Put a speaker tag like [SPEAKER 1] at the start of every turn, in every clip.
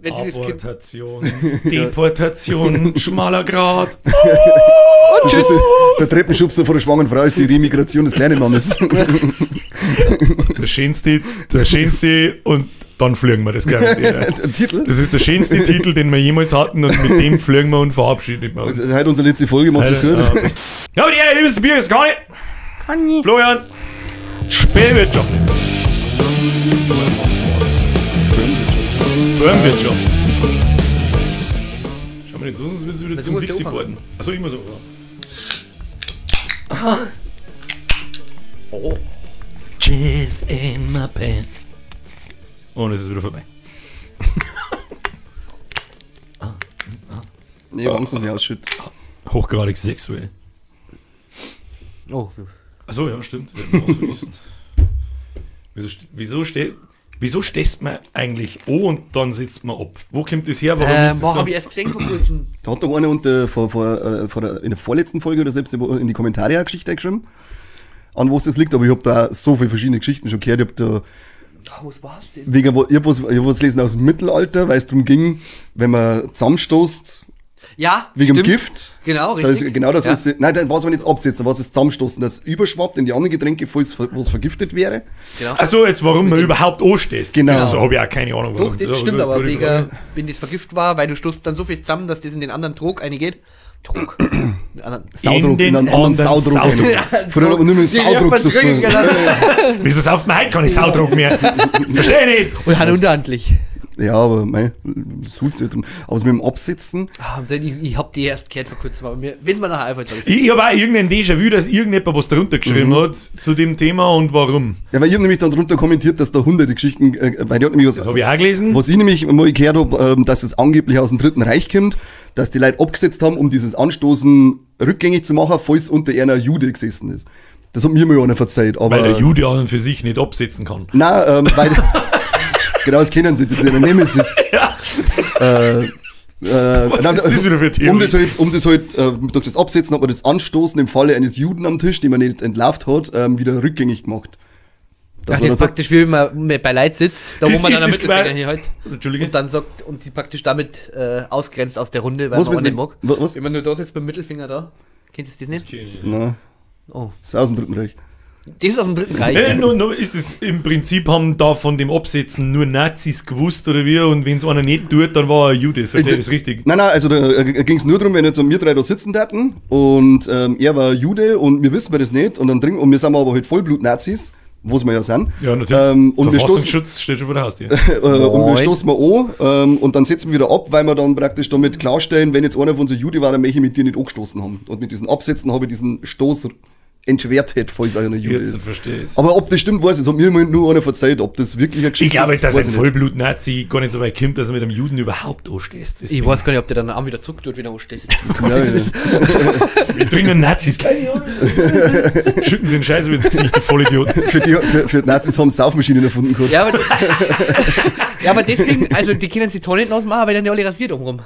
[SPEAKER 1] Wenn sie das Kind
[SPEAKER 2] Abortation, Deportation, schmaler Grat.
[SPEAKER 3] Das ist der Treppenschubser von der schwangeren Frau ist die Remigration des kleinen Mannes.
[SPEAKER 2] Der schönste und dann fliegen wir, das garantiert.
[SPEAKER 3] Der Titel?
[SPEAKER 2] Das ist der schönste Titel, den wir jemals hatten und mit dem fliegen wir und verabschieden wir uns.
[SPEAKER 3] Das ist heute unsere letzte Folge, macht's es gut.
[SPEAKER 2] Ja, aber die liebes Bier ist gar nicht. Florian, Spähwirtschaft. Spermwirtschaft. Schau mal, jetzt sonst bist du wieder zum Dixie geworden. Achso, immer so.
[SPEAKER 1] Oh.
[SPEAKER 2] Jizz in my pants. Und es ist wieder vorbei.
[SPEAKER 3] Nee, ich hab Angst, dass ich ausschütte.
[SPEAKER 2] Hochgradig sexuell.
[SPEAKER 1] Oh.
[SPEAKER 2] Achso, ja, stimmt. Wieso stehst man eigentlich an und dann sitzt man ab? Wo kommt das her? Warum ist das so?
[SPEAKER 1] Hab ich erst gesehen vor kurzem.
[SPEAKER 3] Da hat doch einer unter, in der vorletzten Folge oder selbst in die Kommentare eine Geschichte geschrieben, an was das liegt, aber ich hab da so viele verschiedene Geschichten schon gehört. Ich hab da.
[SPEAKER 1] Was war's denn?
[SPEAKER 3] Wegen, ich hab was gelesen aus dem Mittelalter, weil es darum ging, wenn man zusammenstoßt.
[SPEAKER 1] Ja,
[SPEAKER 3] wegen dem
[SPEAKER 1] stimmt.
[SPEAKER 3] Gift.
[SPEAKER 1] Genau, richtig.
[SPEAKER 3] Da ist, genau das,
[SPEAKER 1] ja.
[SPEAKER 3] was, nein, da war es aber nicht absetzen, was ist zusammenstoßen, das überschwappt in die anderen Getränke, falls was vergiftet wäre.
[SPEAKER 1] Genau.
[SPEAKER 2] Achso, jetzt warum man überhaupt anstößt.
[SPEAKER 3] Genau.
[SPEAKER 2] Das habe ich auch keine Ahnung. Warum.
[SPEAKER 1] Doch, das stimmt, aber wegen, wenn das vergiftet war, weil du stoßt dann so viel zusammen, dass das in den anderen Trog eingeht. Trog.
[SPEAKER 3] Saudruck, in einen anderen Saudruck. Früher hat man nur mit Saudruck so viel.
[SPEAKER 2] Wieso sauft man heute keine Saudruck mehr? Verstehe ich nicht.
[SPEAKER 1] Und halt unterhandlich.
[SPEAKER 3] Ja, aber mei, das holst du nicht drin. Aber es mit dem Absitzen.
[SPEAKER 1] Ich hab die erst gehört vor kurzem, aber mir, wenn's mir nachher einfällt, sag
[SPEAKER 2] ich. Ich hab auch irgendein Déjà-vu, dass irgendjemand was drunter geschrieben hat zu dem Thema und warum.
[SPEAKER 3] Ja, weil ich hab nämlich dann drunter kommentiert, dass da hunderte Geschichten, weil die hat nämlich was.
[SPEAKER 2] Das hab ich auch gelesen.
[SPEAKER 3] Was ich nämlich mal gehört hab, dass es angeblich aus dem Dritten Reich kommt, dass die Leute abgesetzt haben, um dieses Anstoßen rückgängig zu machen, falls unter einer Jude gesessen ist. Das hat mir mal einer verzeiht. Aber,
[SPEAKER 2] weil der Jude an und für sich nicht absetzen kann.
[SPEAKER 3] Nein, weil. Genau, das kennen sie, das ist ja eine Nemesis.
[SPEAKER 2] Ja.
[SPEAKER 3] Was
[SPEAKER 2] ist das wieder für Theorie?
[SPEAKER 3] Um das halt, durch das Absetzen hat man das Anstoßen im Falle eines Juden am Tisch, den man nicht entlarvt hat, wieder rückgängig gemacht.
[SPEAKER 1] Das ist praktisch, wie wenn man bei Leid sitzt, da wo man dann am Mittelfinger hier halt.
[SPEAKER 2] Entschuldige.
[SPEAKER 1] Und dann sagt, und die praktisch damit ausgrenzt aus der Runde, weil
[SPEAKER 3] was
[SPEAKER 1] man auch nicht mag.
[SPEAKER 3] Was?
[SPEAKER 1] Wenn man nur da sitzt beim Mittelfinger da. Kennst du das nicht?
[SPEAKER 3] Nein.
[SPEAKER 1] Oh.
[SPEAKER 3] Das ist aus dem Dritten Reich.
[SPEAKER 1] Das ist aus dem Dritten Reich.
[SPEAKER 2] Nee, nur ist es im Prinzip, haben da von dem Absetzen nur Nazis gewusst oder wie, und wenn es einer nicht tut, dann war er Jude. Verstehe ich das richtig?
[SPEAKER 3] Nein, nein, also da ging es nur darum, wenn jetzt so wir drei da sitzen taten und er war Jude und wir wissen wir das nicht und dann trinken, und wir sind aber halt Vollblut-Nazis, was wir ja sind.
[SPEAKER 2] Ja, natürlich.
[SPEAKER 3] Und
[SPEAKER 2] Verfassungsschutz steht schon vor der Haustür.
[SPEAKER 3] Und wir stoßen mal an und dann setzen wir wieder ab, weil wir dann praktisch damit klarstellen, wenn jetzt einer von uns Jude war, dann möchte ich mit dir nicht angestoßen haben. Und mit diesen Absätzen habe ich diesen Stoß entschwert, falls einer Jude
[SPEAKER 2] jetzt
[SPEAKER 3] ist.
[SPEAKER 2] Verstehe ich's.
[SPEAKER 3] Aber ob das stimmt, weiß ich. Es hat mir nur einer verzeiht, ob das wirklich eine Geschichte
[SPEAKER 2] ich glaube,
[SPEAKER 3] ist.
[SPEAKER 2] dass ein Vollblut-Nazi gar nicht so weit kommt, dass er mit einem Juden überhaupt anstößt.
[SPEAKER 1] Ich weiß gar nicht, ob der dann Arm wieder zuckt tut, wenn er anstößt.
[SPEAKER 3] Das kann ja nicht.
[SPEAKER 2] Wir trinken Nazis, keine Ahnung. Schütten sie den Scheiß über ins Gesicht, die Vollidioten.
[SPEAKER 3] Für die Nazis haben Saufmaschinen erfunden gehabt.
[SPEAKER 1] Ja, aber, ja, aber deswegen, also die können sich toll nicht ausmachen, weil dann die alle rasiert oben rum.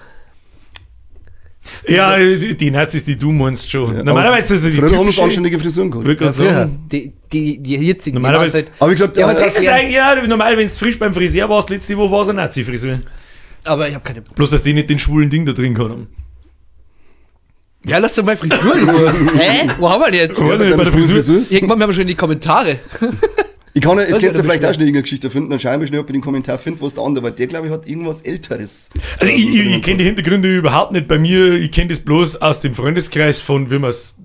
[SPEAKER 2] Ja, die Nazis, die du meinst schon.
[SPEAKER 3] Ja,
[SPEAKER 2] normalerweise also die
[SPEAKER 3] früher haben sie anständige Frisuren gehabt.
[SPEAKER 2] Ja, sagen.
[SPEAKER 1] Die jetzigen.
[SPEAKER 2] Normalerweise.
[SPEAKER 1] Die halt,
[SPEAKER 3] aber wie gesagt,
[SPEAKER 1] ja, aber
[SPEAKER 2] das ist eigentlich, ja, normal, wenn du frisch beim Friseur warst, letzte Woche war es eine Nazi-Frisur.
[SPEAKER 1] Aber ich hab keine.
[SPEAKER 2] Bloß, dass die nicht den schwulen Ding da drin haben.
[SPEAKER 1] Ja, lass doch mal Frisur. Hä? Wo haben wir denn jetzt?
[SPEAKER 2] Ich weiß nicht, bei der Frisur.
[SPEAKER 1] Irgendwann haben wir schon in die Kommentare.
[SPEAKER 3] Ich kann, es könnt ihr vielleicht auch schnell irgendeine Geschichte finden, dann schauen wir schnell, ob ich den Kommentar finde, was der andere, weil der, glaube ich, hat irgendwas Älteres.
[SPEAKER 2] Also ich kenne die Hintergründe überhaupt nicht bei mir, ich kenne das bloß aus dem Freundeskreis von, wie wir es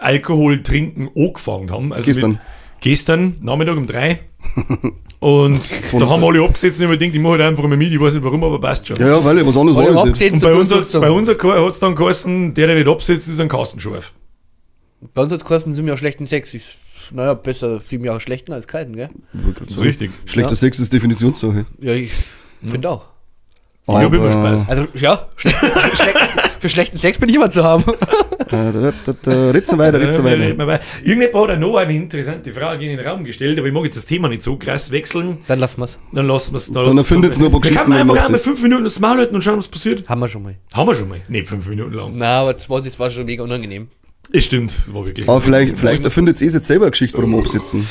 [SPEAKER 2] Alkohol trinken angefangen haben. Also
[SPEAKER 3] gestern.
[SPEAKER 2] Gestern, Nachmittag um 3. Und da haben alle abgesetzt und ich mir gedacht, ich mache halt einfach mal mit, ich weiß nicht warum, aber passt schon.
[SPEAKER 3] Ja, ja, weil was anderes war das nicht.
[SPEAKER 2] Und bei uns hat es dann geheißen, der nicht absetzt, ist ein Kastenscharf.
[SPEAKER 1] Bei uns hat es geheißen, sind wir ja schlechten Sex. Naja, besser 7 Jahre schlechten als keinen, gell?
[SPEAKER 2] Das ist richtig.
[SPEAKER 3] Schlechter Sex ist Definitionssache.
[SPEAKER 1] Ja, ich finde auch.
[SPEAKER 2] Ich habe immer Spaß.
[SPEAKER 1] Also, ja, für schlechten Sex bin ich immer zu haben.
[SPEAKER 3] Red's weiter, red's weiter.
[SPEAKER 2] Irgendjemand hat noch eine interessante Frage in den Raum gestellt, aber ich mag jetzt das Thema nicht so krass wechseln.
[SPEAKER 1] Dann lassen wir's.
[SPEAKER 2] Dann lassen wir's.
[SPEAKER 3] Dann erfindet es noch ein paar Geschichten.
[SPEAKER 2] Da kann man einfach mal 5 Minuten das Maul halten und schauen, was passiert.
[SPEAKER 1] Haben wir schon mal.
[SPEAKER 2] Haben wir schon mal. Ne, 5 Minuten lang.
[SPEAKER 1] Na, aber das war schon mega unangenehm.
[SPEAKER 2] Es stimmt, das war wirklich.
[SPEAKER 3] Aber vielleicht erfindet ihr jetzt selber eine Geschichte, warum wir absitzen.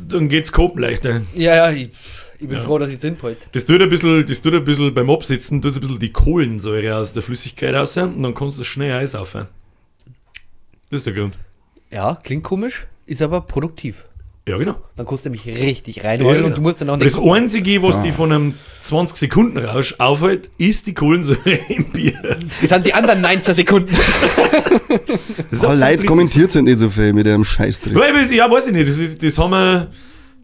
[SPEAKER 2] Dann geht's Kopen leichter.
[SPEAKER 1] Ja, ja, ich Ich bin froh, dass ich drin behalte.
[SPEAKER 2] Das tut ein bisschen, beim Absitzen, tut ein bisschen die Kohlensäure aus der Flüssigkeit raus und dann kannst du schnell Eis aufhören. Das ist der Grund.
[SPEAKER 1] Ja, klingt komisch, ist aber produktiv.
[SPEAKER 2] Ja, genau.
[SPEAKER 1] Dann kannst du nämlich richtig reinholen,
[SPEAKER 2] ja, genau.
[SPEAKER 1] Und du musst dann auch nicht.
[SPEAKER 2] Das Einzige, was die von einem 20-Sekunden-Rausch aufhält, ist die Kohlensäure im Bier.
[SPEAKER 1] Das sind die anderen 19 Sekunden.
[SPEAKER 3] Aber Leute kommentiert sind nicht so viel mit dem Scheißdreck.
[SPEAKER 2] Ja, weiß ich nicht. Das haben wir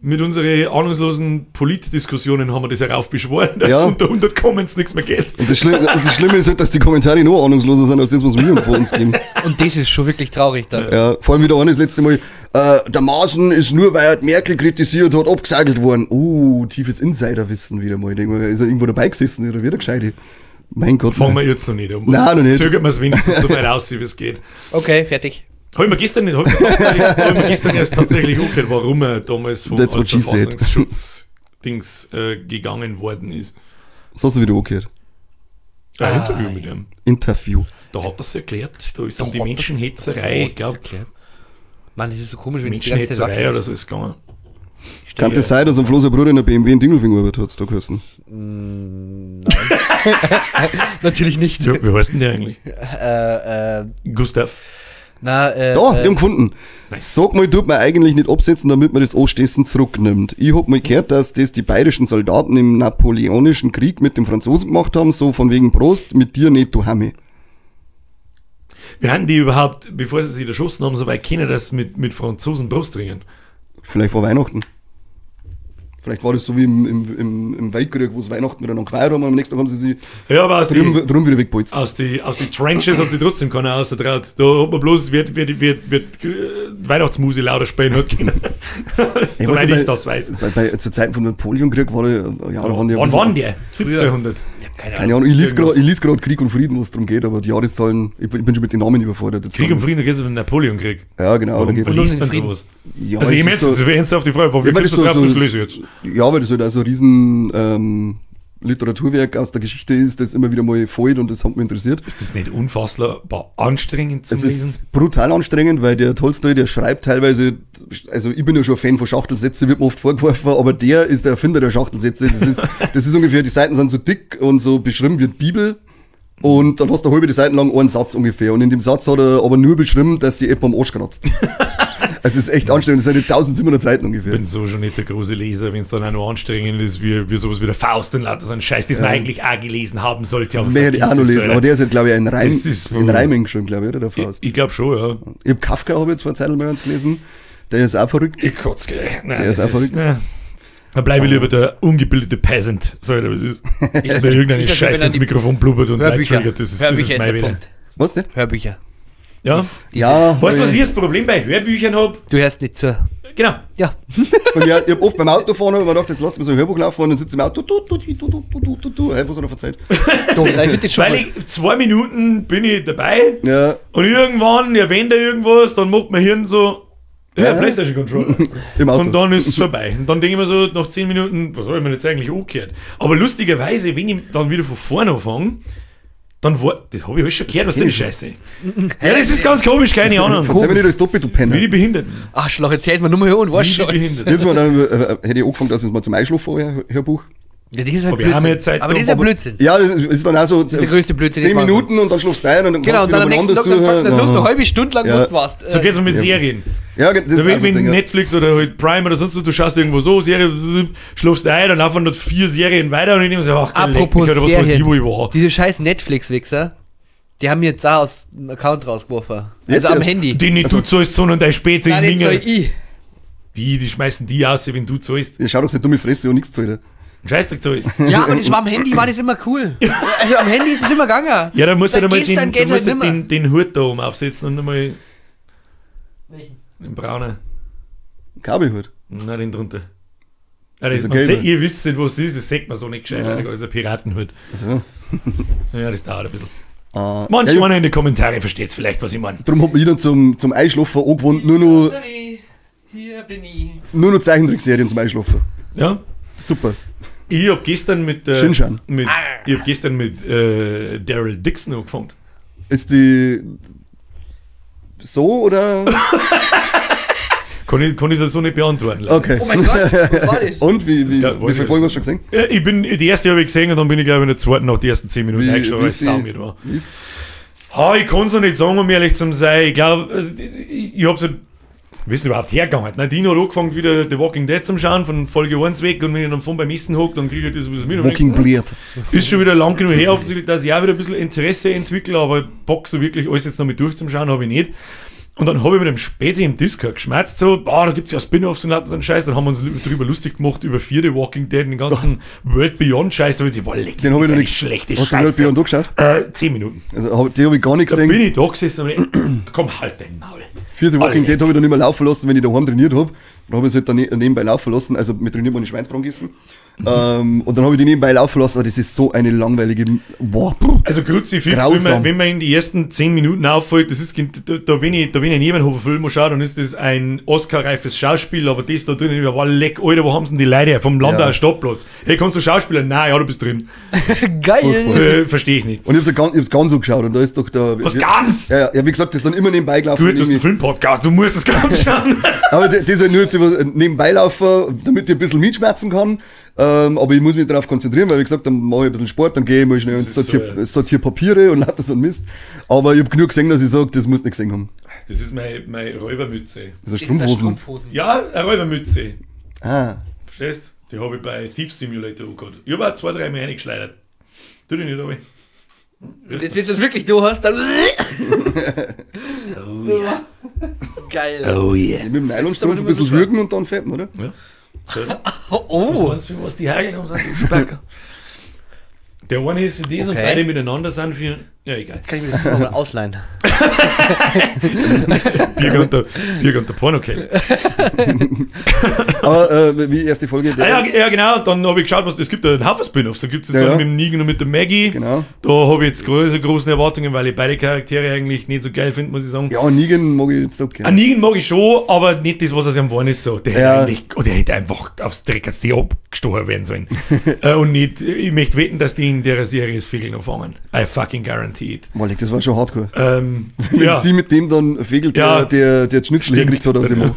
[SPEAKER 2] mit unseren ahnungslosen Politdiskussionen haben wir das heraufbeschworen, dass unter 100 Comments nichts mehr geht.
[SPEAKER 3] Und das Schlimme ist halt, dass die Kommentare noch ahnungsloser sind, als das, was wir vor uns geben.
[SPEAKER 1] Und das ist schon wirklich traurig dann.
[SPEAKER 3] Ja, vor allem wieder einer das letzte Mal, der Maaßen ist nur, weil er Merkel kritisiert hat, abgesagelt worden. Oh, tiefes Insiderwissen wieder mal. Ich denke mal, ist er irgendwo dabei gesessen oder wieder gescheite? Mein Gott.
[SPEAKER 2] Fangen wir jetzt noch nicht an.
[SPEAKER 3] Nein, noch nicht.
[SPEAKER 2] Zögern wir es wenigstens so weit aus, wie es geht.
[SPEAKER 1] Okay, fertig.
[SPEAKER 2] Habe ich mir gestern erst tatsächlich angehört, warum er damals vom Verfassungsschutz-Dings gegangen worden ist.
[SPEAKER 3] Das hast du wieder angehört?
[SPEAKER 2] Ein Interview mit ihm.
[SPEAKER 3] Interview.
[SPEAKER 2] Da hat er es erklärt. Da ist um die Menschenhetzerei, ich glaube.
[SPEAKER 1] Mann, das ist so komisch, wenn ich die ganze Zeit
[SPEAKER 2] Menschenhetzerei oder so ist gegangen.
[SPEAKER 3] Kann das sein, dass ein Floser Bruder in der BMW in Dingolfing gearbeitet hat, da geheißen?
[SPEAKER 1] Nein. Natürlich nicht.
[SPEAKER 2] Ja, wie heißt denn der eigentlich? Gustav.
[SPEAKER 1] Na,
[SPEAKER 3] da, ich hab gefunden.
[SPEAKER 2] Nice.
[SPEAKER 3] Sag mal, tut man eigentlich nicht absetzen, damit man das Anstessen zurücknimmt. Ich hab mal gehört, dass das die bayerischen Soldaten im Napoleonischen Krieg mit den Franzosen gemacht haben, so von wegen Prost, mit dir nicht, du Hamme.
[SPEAKER 2] Wir haben die überhaupt, bevor sie sich erschossen haben, so weit kennen, dass mit Franzosen Prost trinken.
[SPEAKER 3] Vielleicht vor Weihnachten. Vielleicht war das so wie im Weltkrieg, wo es Weihnachten wieder noch gefeiert haben und am nächsten Tag haben sie sich drum wieder weggebolzt.
[SPEAKER 2] Aus die Trenches hat sie trotzdem keiner ausgetraut. Da hat man bloß, wird Weihnachtsmusik lauter spielen hat können. Soweit ich das weiß.
[SPEAKER 3] Zu Zeiten von Napoleonkrieg war der, ja, da waren die.
[SPEAKER 2] Wann waren die? 1700.
[SPEAKER 1] Ich hab keine
[SPEAKER 3] Ahnung. Keine Ahnung. Ich lies grad Krieg und Frieden, wo es darum geht, aber die Jahreszahlen, ich bin schon mit den Namen überfordert. Jetzt
[SPEAKER 2] Krieg und Frieden, da geht es um den Napoleonkrieg.
[SPEAKER 3] Ja, genau.
[SPEAKER 2] Warum
[SPEAKER 3] da geht's
[SPEAKER 2] liest man sowas?
[SPEAKER 3] Ja,
[SPEAKER 2] also, ich meine, so, ernsthaft die Frage, warum kommst du drauf, das lese ich jetzt?
[SPEAKER 3] Ja, weil das halt auch so ein riesen Literaturwerk aus der Geschichte ist, das immer wieder mal fällt und das hat mich interessiert.
[SPEAKER 2] Ist das nicht unfassbar anstrengend zu lesen?
[SPEAKER 3] Es ist brutal anstrengend, weil der Tolstoi, der schreibt teilweise, also ich bin ja schon Fan von Schachtelsätzen, wird mir oft vorgeworfen, aber der ist der Erfinder der Schachtelsätze. Das ist ungefähr, die Seiten sind so dick und so beschrieben wie die Bibel. Und dann hast du halbe die Seiten lang einen Satz ungefähr. Und in dem Satz hat er aber nur beschrieben, dass sie jemand am Arsch kratzt. Also es ist echt anstrengend, das sind 1700 Seiten ungefähr.
[SPEAKER 2] Ich bin so schon nicht der große Leser, wenn es dann auch noch anstrengend ist, wie sowas wie der Faust und lauter so ein Scheiß, das man eigentlich auch gelesen haben sollte. Aber
[SPEAKER 3] mehr hätte ich auch noch lesen, aber der ist halt, glaube ich, in Reimen geschrieben, glaube ich, oder, der Faust?
[SPEAKER 2] Ich glaube schon, ja.
[SPEAKER 3] Ich habe Kafka, habe ich jetzt vor einer Zeit mal ganz gelesen, der ist auch verrückt.
[SPEAKER 2] Ich kotze gleich. Nein,
[SPEAKER 3] der ist auch verrückt.
[SPEAKER 2] Da bleibe ich lieber der ungebildete Peasant. Sag ich, das ist. Der irgendeine Scheiße ins Mikrofon blubbert und Leute triggert. Das ist mein Wieder.
[SPEAKER 3] Was denn?
[SPEAKER 1] Hörbücher.
[SPEAKER 2] Ja.
[SPEAKER 3] Ja.
[SPEAKER 2] Weißt du, was ich das Problem bei Hörbüchern habe?
[SPEAKER 1] Du hörst nicht zu.
[SPEAKER 2] Genau.
[SPEAKER 1] Ja.
[SPEAKER 3] Und ja, ich hab oft beim Autofahren hab ich mir gedacht, jetzt lass mir so ein Hörbuch laufen und dann sitze ich im Auto, tu, tu, tu, tu, tu, tu, tu, hey, was hat er verzeiht?
[SPEAKER 1] Doch, nein, ich find das schon
[SPEAKER 2] Weil
[SPEAKER 1] gut.
[SPEAKER 2] ich 2 Minuten bin ich dabei,
[SPEAKER 3] ja.
[SPEAKER 2] Und irgendwann erwähnt er irgendwas, dann macht mein Hirn so, ja, PlayStation Controller.
[SPEAKER 3] Im Auto.
[SPEAKER 2] Und dann ist es vorbei. Und dann denke ich mir so, nach 10 Minuten, was habe ich mir jetzt eigentlich angehört? Aber lustigerweise, wenn ich dann wieder von vorne anfange, dann war, das habe ich alles schon gehört, was soll die Scheiße? Ja, das ist ganz komisch, keine Ahnung.
[SPEAKER 3] Verzeih mir nicht als doppelt, du Penner.
[SPEAKER 2] Wie die Behinderten.
[SPEAKER 1] Arschloch, jetzt hörst du mir nur mal hin und weißt
[SPEAKER 2] Wie die
[SPEAKER 1] schon.
[SPEAKER 2] Behinderten.
[SPEAKER 3] Jetzt mal dann, hätte ich angefangen, dass ich mal zum Einschlafen fahre, Hörbuch.
[SPEAKER 1] Ja, das ist halt
[SPEAKER 2] Aber wir haben
[SPEAKER 1] Blödsinn.
[SPEAKER 2] ja Zeit,
[SPEAKER 1] aber das ist ja Blödsinn.
[SPEAKER 3] Ja, das ist dann auch so.
[SPEAKER 1] Das ist der größte Blödsinn.
[SPEAKER 3] 10 Minuten und dann schlafst du ein und dann
[SPEAKER 1] genau, und dann am nächsten Tag, dann suchst du eine halbe Stunde lang,
[SPEAKER 3] ja.
[SPEAKER 1] was du warst.
[SPEAKER 2] So geht's mit Serien.
[SPEAKER 3] Ja, das ist
[SPEAKER 2] so
[SPEAKER 3] also
[SPEAKER 2] wie
[SPEAKER 3] Ding, ja.
[SPEAKER 2] Netflix oder halt Prime oder sonst was, du schaust irgendwo so, Serie, schlafst ein, dann laufen dort 4 Serien weiter und ich nehme so, ach,
[SPEAKER 1] apropos
[SPEAKER 2] mich, oder was
[SPEAKER 1] Serien,
[SPEAKER 2] weiß ich, wo ich war.
[SPEAKER 1] Diese scheiß Netflix-Wichser, die haben mir jetzt auch aus dem Account rausgeworfen.
[SPEAKER 3] Jetzt
[SPEAKER 1] also am
[SPEAKER 3] erst.
[SPEAKER 1] Handy.
[SPEAKER 2] Die nicht du zahlst, sondern dein Spätzle
[SPEAKER 1] Nein,
[SPEAKER 2] in
[SPEAKER 1] den zahl
[SPEAKER 2] Minger.
[SPEAKER 1] ich.
[SPEAKER 2] Wie, die schmeißen die aus, wenn du zahlst.
[SPEAKER 3] Ja, schau doch, so dumme Fresse und nichts zahlt.
[SPEAKER 2] Scheißdreck so ist.
[SPEAKER 1] Ja, aber das war am Handy, war das immer cool. Also am Handy ist es immer gegangen.
[SPEAKER 2] Ja, dann musst du
[SPEAKER 1] Dann
[SPEAKER 2] mal
[SPEAKER 1] gestern geht's halt nimmer.
[SPEAKER 2] den Hut da oben aufsetzen und nochmal
[SPEAKER 1] Welchen?
[SPEAKER 2] den braunen.
[SPEAKER 3] Kabelhut.
[SPEAKER 2] Nein, den drunter. Ja, das,
[SPEAKER 3] Ist
[SPEAKER 2] man
[SPEAKER 3] okay,
[SPEAKER 2] sieht,
[SPEAKER 3] ne?
[SPEAKER 2] ihr wisst nicht, was es ist, das sagt man so nicht gescheit.
[SPEAKER 3] Ja.
[SPEAKER 2] Das ist ein Piratenhut.
[SPEAKER 3] Also,
[SPEAKER 2] Ja, das dauert ein bisschen.
[SPEAKER 3] Manch
[SPEAKER 2] Manch einer in den Kommentaren versteht vielleicht, was ich meine.
[SPEAKER 3] Darum hat man wieder zum Einschlafen angewohnt, nur noch,
[SPEAKER 1] Hier bin ich.
[SPEAKER 3] nur noch Zeichentrickserien zum Einschlafen.
[SPEAKER 2] Ja.
[SPEAKER 3] Super.
[SPEAKER 2] Ich hab gestern mit
[SPEAKER 3] Shinchan.
[SPEAKER 2] Ich hab gestern mit Daryl Dixon angefangen.
[SPEAKER 3] Ist die so oder?
[SPEAKER 2] Kann ich das so nicht beantworten. Leider.
[SPEAKER 3] Okay.
[SPEAKER 1] Oh mein Gott, was war das?
[SPEAKER 3] Und wie viele Folgen hast du schon gesehen?
[SPEAKER 2] Ja, die erste habe ich gesehen und dann bin ich, glaube ich, in der zweiten nach die ersten 10 Minuten eingeschaut, weil es saumüde war. Ich kann es noch nicht sagen, um ehrlich zu sein. Ich glaube, ich habe so. Wie ist denn überhaupt hergegangen? Nadine hat angefangen, wieder The Walking Dead zum Schauen, von Folge 1 weg, und wenn ich dann vorne beim Essen hocke, dann kriege ich das ein bisschen mit.
[SPEAKER 3] Walking Bleed.
[SPEAKER 2] Ist schon wieder lang genug her, offensichtlich, dass ich auch wieder ein bisschen Interesse entwickle, aber Bock so wirklich alles jetzt noch mit durchzuschauen, habe ich nicht. Und dann habe ich mit dem Spezi im Discord geschmerzt, so, da gibt es ja Spin-Offs und so einen Scheiß. Dann haben wir uns drüber lustig gemacht, über 4 The Walking Dead, den ganzen World Beyond Scheiß. Da hab ich gedacht, boah, leck,
[SPEAKER 3] den habe ich noch nicht.
[SPEAKER 2] Schlechte
[SPEAKER 3] Hast
[SPEAKER 2] Scheiße.
[SPEAKER 3] du World Beyond angeschaut?
[SPEAKER 2] 10 Minuten.
[SPEAKER 3] Also, den habe ich gar nicht gesehen.
[SPEAKER 2] Da bin ich da gesessen und komm, halt dein Maul.
[SPEAKER 3] 4 The Walking Dead habe ich dann immer laufen lassen, wenn ich daheim trainiert habe. Dann habe ich es halt dann nebenbei laufen lassen. Also, mit trainiert man die Schweinsbraten gegessen. Und dann habe ich die nebenbei laufen lassen, aber das ist so eine langweilige. Boah.
[SPEAKER 2] Also Kruzifix, wenn man in die ersten 10 Minuten auffällt, das ist, da wenn ich einen Nebenhofer-Film schaue, dann ist das ein Oscar-reifes Schauspiel, aber das da drin, war leck, Alter, wo haben sie denn die Leute vom Landauer Stadtplatz? Hey, kannst du Schauspieler? Nein, ja, du bist drin.
[SPEAKER 1] Geil!
[SPEAKER 2] Verstehe ich nicht.
[SPEAKER 3] Und ich hab's ganz so geschaut und da ist doch da.
[SPEAKER 2] Was ganz?
[SPEAKER 3] Ja, ja, wie gesagt, das ist dann immer nebenbei gelaufen.
[SPEAKER 2] Gut, das ist ein Filmpodcast, du musst es ganz schauen.
[SPEAKER 3] Aber das ist halt nur nebenbei laufen, damit ich ein bisschen mitschmerzen kann. Aber ich muss mich darauf konzentrieren, weil wie gesagt, dann mache ich ein bisschen Sport, dann gehe ich mal schnell und sortiere Papiere und lauter so ein Mist. Aber ich habe genug gesehen, dass ich sage, das muss nicht gesehen haben.
[SPEAKER 2] Das ist meine Räubermütze.
[SPEAKER 3] Das ist eine Strumpfhosen.
[SPEAKER 2] Ja, eine Räubermütze.
[SPEAKER 3] Ah.
[SPEAKER 2] Verstehst? Die habe ich bei Thief Simulator angehabt. Ich habe auch 2, 3 Mal reingeschleudert. Tu dich nicht, aber.
[SPEAKER 1] Und jetzt, wenn du das wirklich du hast, dann.
[SPEAKER 2] Oh yeah.
[SPEAKER 1] Geil.
[SPEAKER 2] Oh yeah.
[SPEAKER 3] Mit dem Nylonstrumpf ein bisschen würgen und dann fährt man, oder?
[SPEAKER 2] Ja. So.
[SPEAKER 1] Oh!
[SPEAKER 2] Was meinst du, was die Hageln haben, sind die Specker. Der eine ist für das, okay. Und beide miteinander sind für. Ja, egal.
[SPEAKER 1] Kann ich mir das nochmal ausleihen?
[SPEAKER 2] Birger und der Pornokelle.
[SPEAKER 3] Aber wie erste Folge?
[SPEAKER 2] Der ja, genau. Dann habe ich geschaut, was es gibt da einen Haufen Spin-Offs. Da gibt es jetzt ja, mit dem Negan und mit der Maggie.
[SPEAKER 3] Genau.
[SPEAKER 2] Da habe ich jetzt große Erwartungen, weil ich beide Charaktere eigentlich nicht so geil finde, muss ich sagen.
[SPEAKER 3] Ja, Negan mag ich jetzt okay.
[SPEAKER 2] Negan mag ich schon, aber nicht das, was er am Warn ist. So. Der hätte eigentlich, der hätte einfach aufs Dreck als die abgestochen werden sollen. Und nicht, ich möchte wetten, dass die in der Serie das Fegel noch fangen. I fucking guarantee it.
[SPEAKER 3] Malik, das war schon hardcore. Wenn sie mit dem dann fegelt, der Schnitzel herkriegt hat aus dem.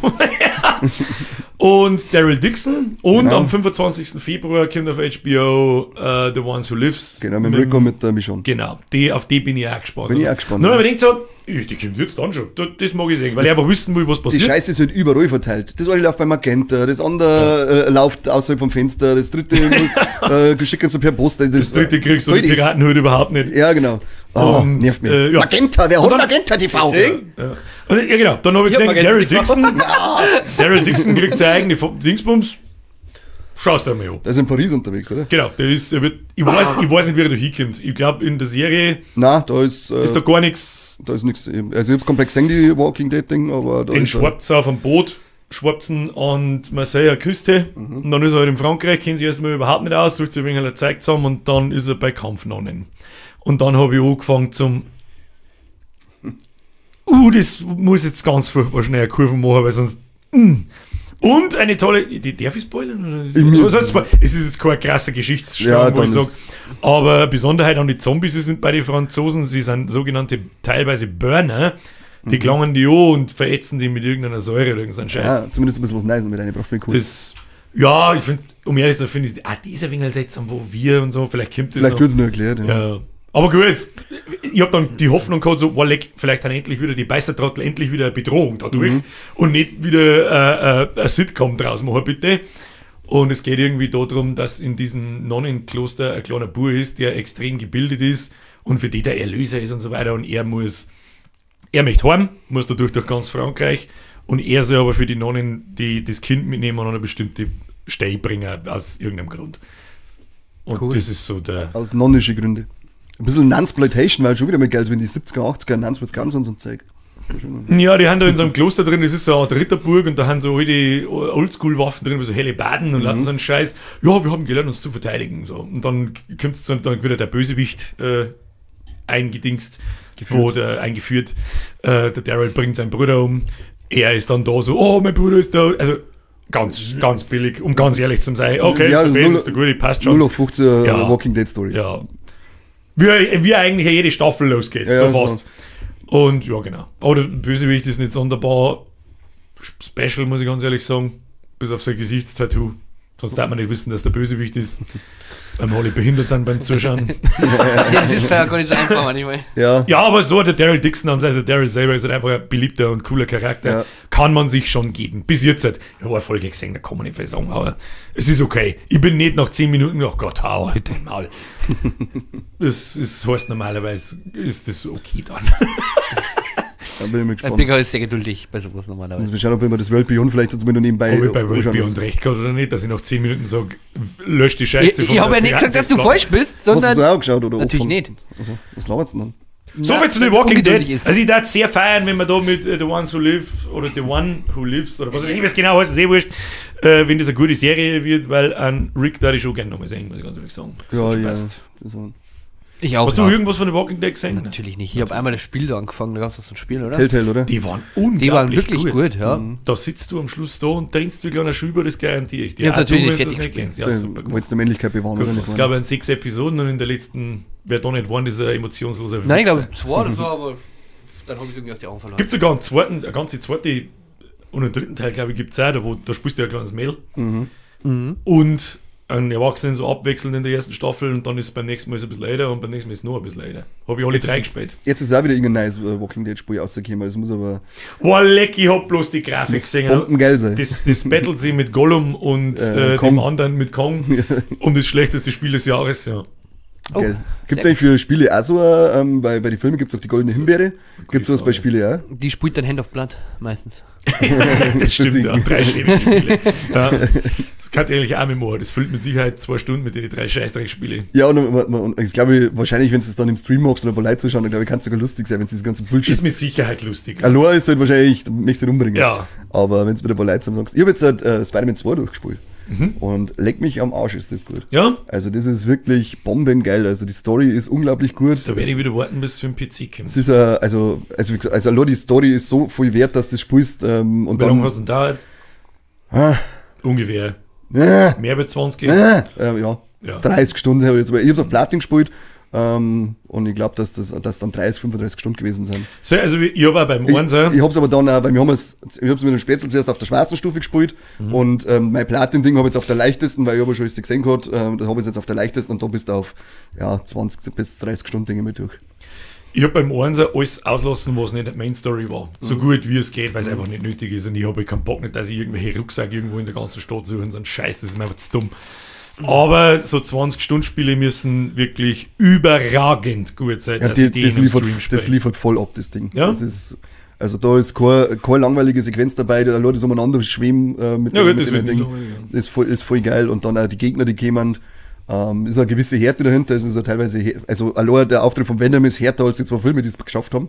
[SPEAKER 2] Und Daryl Dixon. Und am 25. Februar kommt auf HBO The Ones Who Lives.
[SPEAKER 3] Genau, mit Rico und mit der Michonne.
[SPEAKER 2] Genau, auf die bin ich auch gespannt.
[SPEAKER 3] Bin ich auch gespannt.
[SPEAKER 2] Nur, wenn man denkt so, die kommt jetzt dann schon. Das mag ich sehen, weil ich einfach wissen will, was passiert.
[SPEAKER 3] Die Scheiße ist halt überall verteilt. Das eine läuft bei Magenta, das andere läuft außerhalb vom Fenster, das dritte geschickt so per Post.
[SPEAKER 2] Das dritte kriegst du die Piratenhut überhaupt nicht.
[SPEAKER 3] Ja, genau. Oh, und, nervt mich.
[SPEAKER 2] Ja.
[SPEAKER 3] Magenta, wer hat Magenta TV?
[SPEAKER 2] Ja. Ja, genau. Dann habe ich gesehen, Daryl Dixon. Daryl Dixon kriegt seine eigene Dingsbums. Schau's dir mal an.
[SPEAKER 3] Der ist in Paris unterwegs, oder?
[SPEAKER 2] Genau, der ist, er wird, ich weiß nicht, wie er da hinkommt. Ich glaube, in der Serie.
[SPEAKER 3] Nein, da ist.
[SPEAKER 2] Ist da gar nichts.
[SPEAKER 3] Da ist nichts. Also, ich hab's komplett gesehen, die Walking Dead-Ding, aber da
[SPEAKER 2] den
[SPEAKER 3] ist.
[SPEAKER 2] Schwappt auf dem Boot, schwappsen an die Marseiller Küste. Mhm. Und dann ist er halt in Frankreich, kennt sich erstmal überhaupt nicht aus, sucht sich ein wenig Zeug zusammen und dann ist er bei Kampfnonnen. Und dann habe ich angefangen zum. Das muss jetzt ganz furchtbar schnell eine Kurve machen, weil sonst. Und eine tolle. Die darf ich spoilern? Es ist jetzt kein krasser Geschichtsstrang, wo ich sage. Aber Besonderheit an die Zombies sind bei den Franzosen, sie sind sogenannte teilweise Burner. Die gelangen die an und verätzen die mit irgendeiner Säure oder irgendeinem Scheiß.
[SPEAKER 3] Ja, zumindest ein bisschen was Nice mit einer braucht cool.
[SPEAKER 2] Das, ja, ich finde, um ehrlich zu sein, finde ich, dieser Winkel seltsam, wo wir und so, vielleicht kommt das.
[SPEAKER 3] Vielleicht wird es nur erklärt,
[SPEAKER 2] ja. Aber gut, ich habe dann die Hoffnung gehabt, so, wow, leck, vielleicht dann endlich wieder die Beißertrottel, endlich wieder eine Bedrohung dadurch und nicht wieder ein Sitcom draus machen, bitte. Und es geht irgendwie darum, dass in diesem Nonnenkloster ein kleiner Bub ist, der extrem gebildet ist und für die der Erlöser ist und so weiter. Und er möchte heim, muss dadurch durch ganz Frankreich und er soll aber für die Nonnen die das Kind mitnehmen und an eine bestimmte Stelle bringen, aus irgendeinem Grund. Und cool. Das ist so der...
[SPEAKER 3] Aus nonnischen Gründen. Ein bisschen Nunsploitation, weil schon wieder mal geil ist, wenn die 70er, 80er Nuns with Guns und so ein Zeug.
[SPEAKER 2] Ja, die haben da in so einem Kloster drin, das ist so eine Art Ritterburg und da haben so alte Oldschool-Waffen drin, wie so helle Baden und lauter so einen Scheiß. Ja, wir haben gelernt, uns zu verteidigen. So. Und dann kommt dann wieder der Bösewicht eingedingst, eingeführt. Der Daryl bringt seinen Bruder um. Er ist dann da so, oh, mein Bruder ist da. Also ganz, ganz billig, um ganz ehrlich zu sein. Okay,
[SPEAKER 3] ja,
[SPEAKER 2] der Böse ist der Gute, passt schon.
[SPEAKER 3] 0815 Walking Dead Story.
[SPEAKER 2] Ja. Wie eigentlich jede Staffel losgeht, ja, so fast. Und ja, genau. Aber der Bösewicht ist nicht sonderbar. special, muss ich ganz ehrlich sagen. Bis auf sein Gesichtstattoo. Sonst darf man nicht wissen, dass der Bösewicht ist. Weil wir alle behindert sind beim Zuschauen.
[SPEAKER 1] Ja, das ist ja gar nicht so einfach manchmal.
[SPEAKER 3] Ja.
[SPEAKER 2] Ja, aber so hat der Daryl Dixon, also Daryl selber ist halt einfach ein beliebter und cooler Charakter.
[SPEAKER 3] Ja.
[SPEAKER 2] Kann man sich schon geben. Bis jetzt halt. Ich habe eine Folge gesehen, da kann man nicht viel sagen, aber es ist okay. Ich bin nicht nach 10 Minuten, oh Gott, hau halt dein Maul. Das ist, heißt normalerweise, ist das okay dann.
[SPEAKER 3] Da bin ich mal
[SPEAKER 1] Ich
[SPEAKER 3] gespannt.
[SPEAKER 1] bin halt sehr geduldig bei sowas normalerweise.
[SPEAKER 3] Also wir schauen, ob wir das World Beyond vielleicht jetzt mal noch nebenbei
[SPEAKER 2] Ob ich bei World
[SPEAKER 3] anschauen
[SPEAKER 2] Beyond
[SPEAKER 3] muss.
[SPEAKER 2] recht gehabt oder nicht, dass ich nach 10 Minuten sage, lösch die Scheiße
[SPEAKER 1] Ich, ich habe ja nicht gesagt, dass du falsch bist,
[SPEAKER 3] Hast
[SPEAKER 1] sondern.
[SPEAKER 3] du das auch geschaut oder
[SPEAKER 1] Natürlich
[SPEAKER 3] von-
[SPEAKER 1] nicht.
[SPEAKER 3] Also, was labert's denn dann?
[SPEAKER 2] So viel zu The
[SPEAKER 1] Na,
[SPEAKER 2] Walking Dead.
[SPEAKER 1] ungeduldig ist.
[SPEAKER 2] Also ich darf sehr feiern, wenn man da mit The Ones Who Live oder The One Who Lives oder was weiß ich, was genau heißt, ist eh wurscht, wenn das eine gute Serie wird, weil an Rick da ich schon gerne nochmal sehen, muss ich ganz ehrlich sagen. Das
[SPEAKER 3] Ja,
[SPEAKER 2] hat schon
[SPEAKER 3] ja.
[SPEAKER 2] passt.
[SPEAKER 3] Das war
[SPEAKER 1] Ich auch.
[SPEAKER 2] Hast du
[SPEAKER 1] ja.
[SPEAKER 2] irgendwas von The Walking Dead gesehen?
[SPEAKER 1] Natürlich nicht. Ich habe einmal das Spiel da angefangen, da gab es so ein Spiel, oder?
[SPEAKER 3] Telltale, oder?
[SPEAKER 2] Die waren unglaublich
[SPEAKER 1] Die waren wirklich gut, ja.
[SPEAKER 2] Da sitzt du am Schluss da und trinkst wie kleiner Schüber, das garantiere ich dir.
[SPEAKER 1] Ich hab's
[SPEAKER 2] Auch
[SPEAKER 1] natürlich
[SPEAKER 2] du,
[SPEAKER 1] nicht
[SPEAKER 2] wenn du das
[SPEAKER 1] fertig
[SPEAKER 2] nicht kennst. Ja,
[SPEAKER 3] Da
[SPEAKER 2] super gut.
[SPEAKER 3] Wolltest du Männlichkeit bewahren, oder
[SPEAKER 2] Gut,
[SPEAKER 3] nicht?
[SPEAKER 2] ich glaube, in 6 Episoden und in der letzten, wer da nicht war, dieser emotionslose
[SPEAKER 1] Nein, ich
[SPEAKER 2] Wichser.
[SPEAKER 1] glaube zwei oder so, aber dann habe ich es irgendwie aus den Augen verloren.
[SPEAKER 2] Gibt sogar einen zweiten, eine ganze zweite und einen dritten Teil, glaube ich, gibt es auch, da, wo, da spielst du ja ein kleines Mädel. Und einen Erwachsenen so abwechselnd in der ersten Staffel und dann ist es beim nächsten Mal ist es ein bisschen älter und beim nächsten Mal ist es noch ein bisschen älter. Habe ich alle drei gespielt.
[SPEAKER 3] Jetzt ist auch wieder irgendein neues Walking Dead Spiel rausgekommen. Das muss aber
[SPEAKER 2] Boah, leck, ich hab bloß die Grafik
[SPEAKER 3] muss
[SPEAKER 2] gesehen.
[SPEAKER 3] bombengeil sein.
[SPEAKER 2] Das battelt sie mit Gollum und
[SPEAKER 3] Kong.
[SPEAKER 2] dem anderen mit Kong um das schlechteste Spiel des Jahres, ja.
[SPEAKER 1] Oh,
[SPEAKER 3] geil. Gibt es
[SPEAKER 1] sehr
[SPEAKER 3] eigentlich für Spiele auch so, bei den Filmen gibt es auch die goldene Himbeere. Gibt es sowas bei
[SPEAKER 2] Frage.
[SPEAKER 3] Spielen auch?
[SPEAKER 1] Die spielt dann Hand of Blood meistens.
[SPEAKER 2] Das stimmt,
[SPEAKER 3] Ding.
[SPEAKER 2] ja. 3 schäbige Spiele. Ja. Das kann ich eigentlich auch mit machen. Das füllt mit Sicherheit 2 Stunden mit den 3 Scheißdreckspiele.
[SPEAKER 3] Ja, und ich glaube, wahrscheinlich, wenn du es dann im Stream machst und ein paar Leute zuschauen, dann glaube ich, kann es sogar lustig sein, wenn es dieses ganze Bullshit.
[SPEAKER 2] Ist mit Sicherheit lustig.
[SPEAKER 3] Allein ist halt wahrscheinlich, du möchtest ihn umbringen.
[SPEAKER 2] Ja.
[SPEAKER 3] Aber wenn es mit ein paar Leuten zusammen sagst, ich habe jetzt halt, Spider-Man 2 durchgespielt. Und leck mich am Arsch, ist das gut.
[SPEAKER 2] Ja,
[SPEAKER 3] Also, das ist wirklich bombengeil. Also, die Story ist unglaublich gut.
[SPEAKER 2] da werde ich wieder warten, bis es für den PC kommt.
[SPEAKER 3] Es ist also, wie gesagt, also allein die Story ist so viel wert, dass du das spielst. Und
[SPEAKER 2] Wie lange
[SPEAKER 3] dann.
[SPEAKER 2] hat es denn dauert?
[SPEAKER 3] Ah,
[SPEAKER 2] Ungefähr. Mehr als 20.
[SPEAKER 3] ja,
[SPEAKER 2] Ja.
[SPEAKER 3] 30 Stunden habe ich jetzt. Ich habe auf Platin gespielt. Und ich glaube, dass das dass dann 30, 35 Stunden gewesen sind.
[SPEAKER 2] So, also ich habe auch beim
[SPEAKER 3] Ich,
[SPEAKER 2] Einser,
[SPEAKER 3] ich hab's aber dann auch, weil wir haben es, ich hab's mit dem Spätzle zuerst auf der schwarzen Stufe gespielt und mein Platin-Ding habe ich jetzt auf der leichtesten, weil ich habe schon alles gesehen gehabt, das habe ich jetzt auf der leichtesten und da bist du auf ja, 20 bis 30 Stunden Dinge mit durch.
[SPEAKER 2] ich habe beim Einser alles auslassen, was nicht Main Story war. So gut wie es geht, weil es einfach nicht nötig ist und ich habe keinen Bock nicht, dass ich irgendwelche Rucksack irgendwo in der ganzen Stadt suche und so einen Scheiß, das ist mir einfach zu dumm. Aber so 20-Stunden-Spiele müssen wirklich überragend gut sein,
[SPEAKER 3] Ja,
[SPEAKER 2] dass ich
[SPEAKER 3] die, das,
[SPEAKER 2] in einem
[SPEAKER 3] liefert,
[SPEAKER 2] Stream
[SPEAKER 3] das
[SPEAKER 2] spiele.
[SPEAKER 3] liefert voll ab, das Ding.
[SPEAKER 2] Ja?
[SPEAKER 3] Das ist, also da ist keine langweilige Sequenz dabei, da Leute so umeinander schweben mit
[SPEAKER 2] Ja,
[SPEAKER 3] dem,
[SPEAKER 2] gut,
[SPEAKER 3] mit
[SPEAKER 2] das
[SPEAKER 3] dem
[SPEAKER 2] wird nicht
[SPEAKER 3] Ding.
[SPEAKER 2] langweilig, ja.
[SPEAKER 3] Ist voll geil und dann auch die Gegner, die kämen, ist eine gewisse Härte dahinter, es ist ja teilweise, also allein der Auftritt von Venom ist härter als die zwei Filme, die es geschafft haben.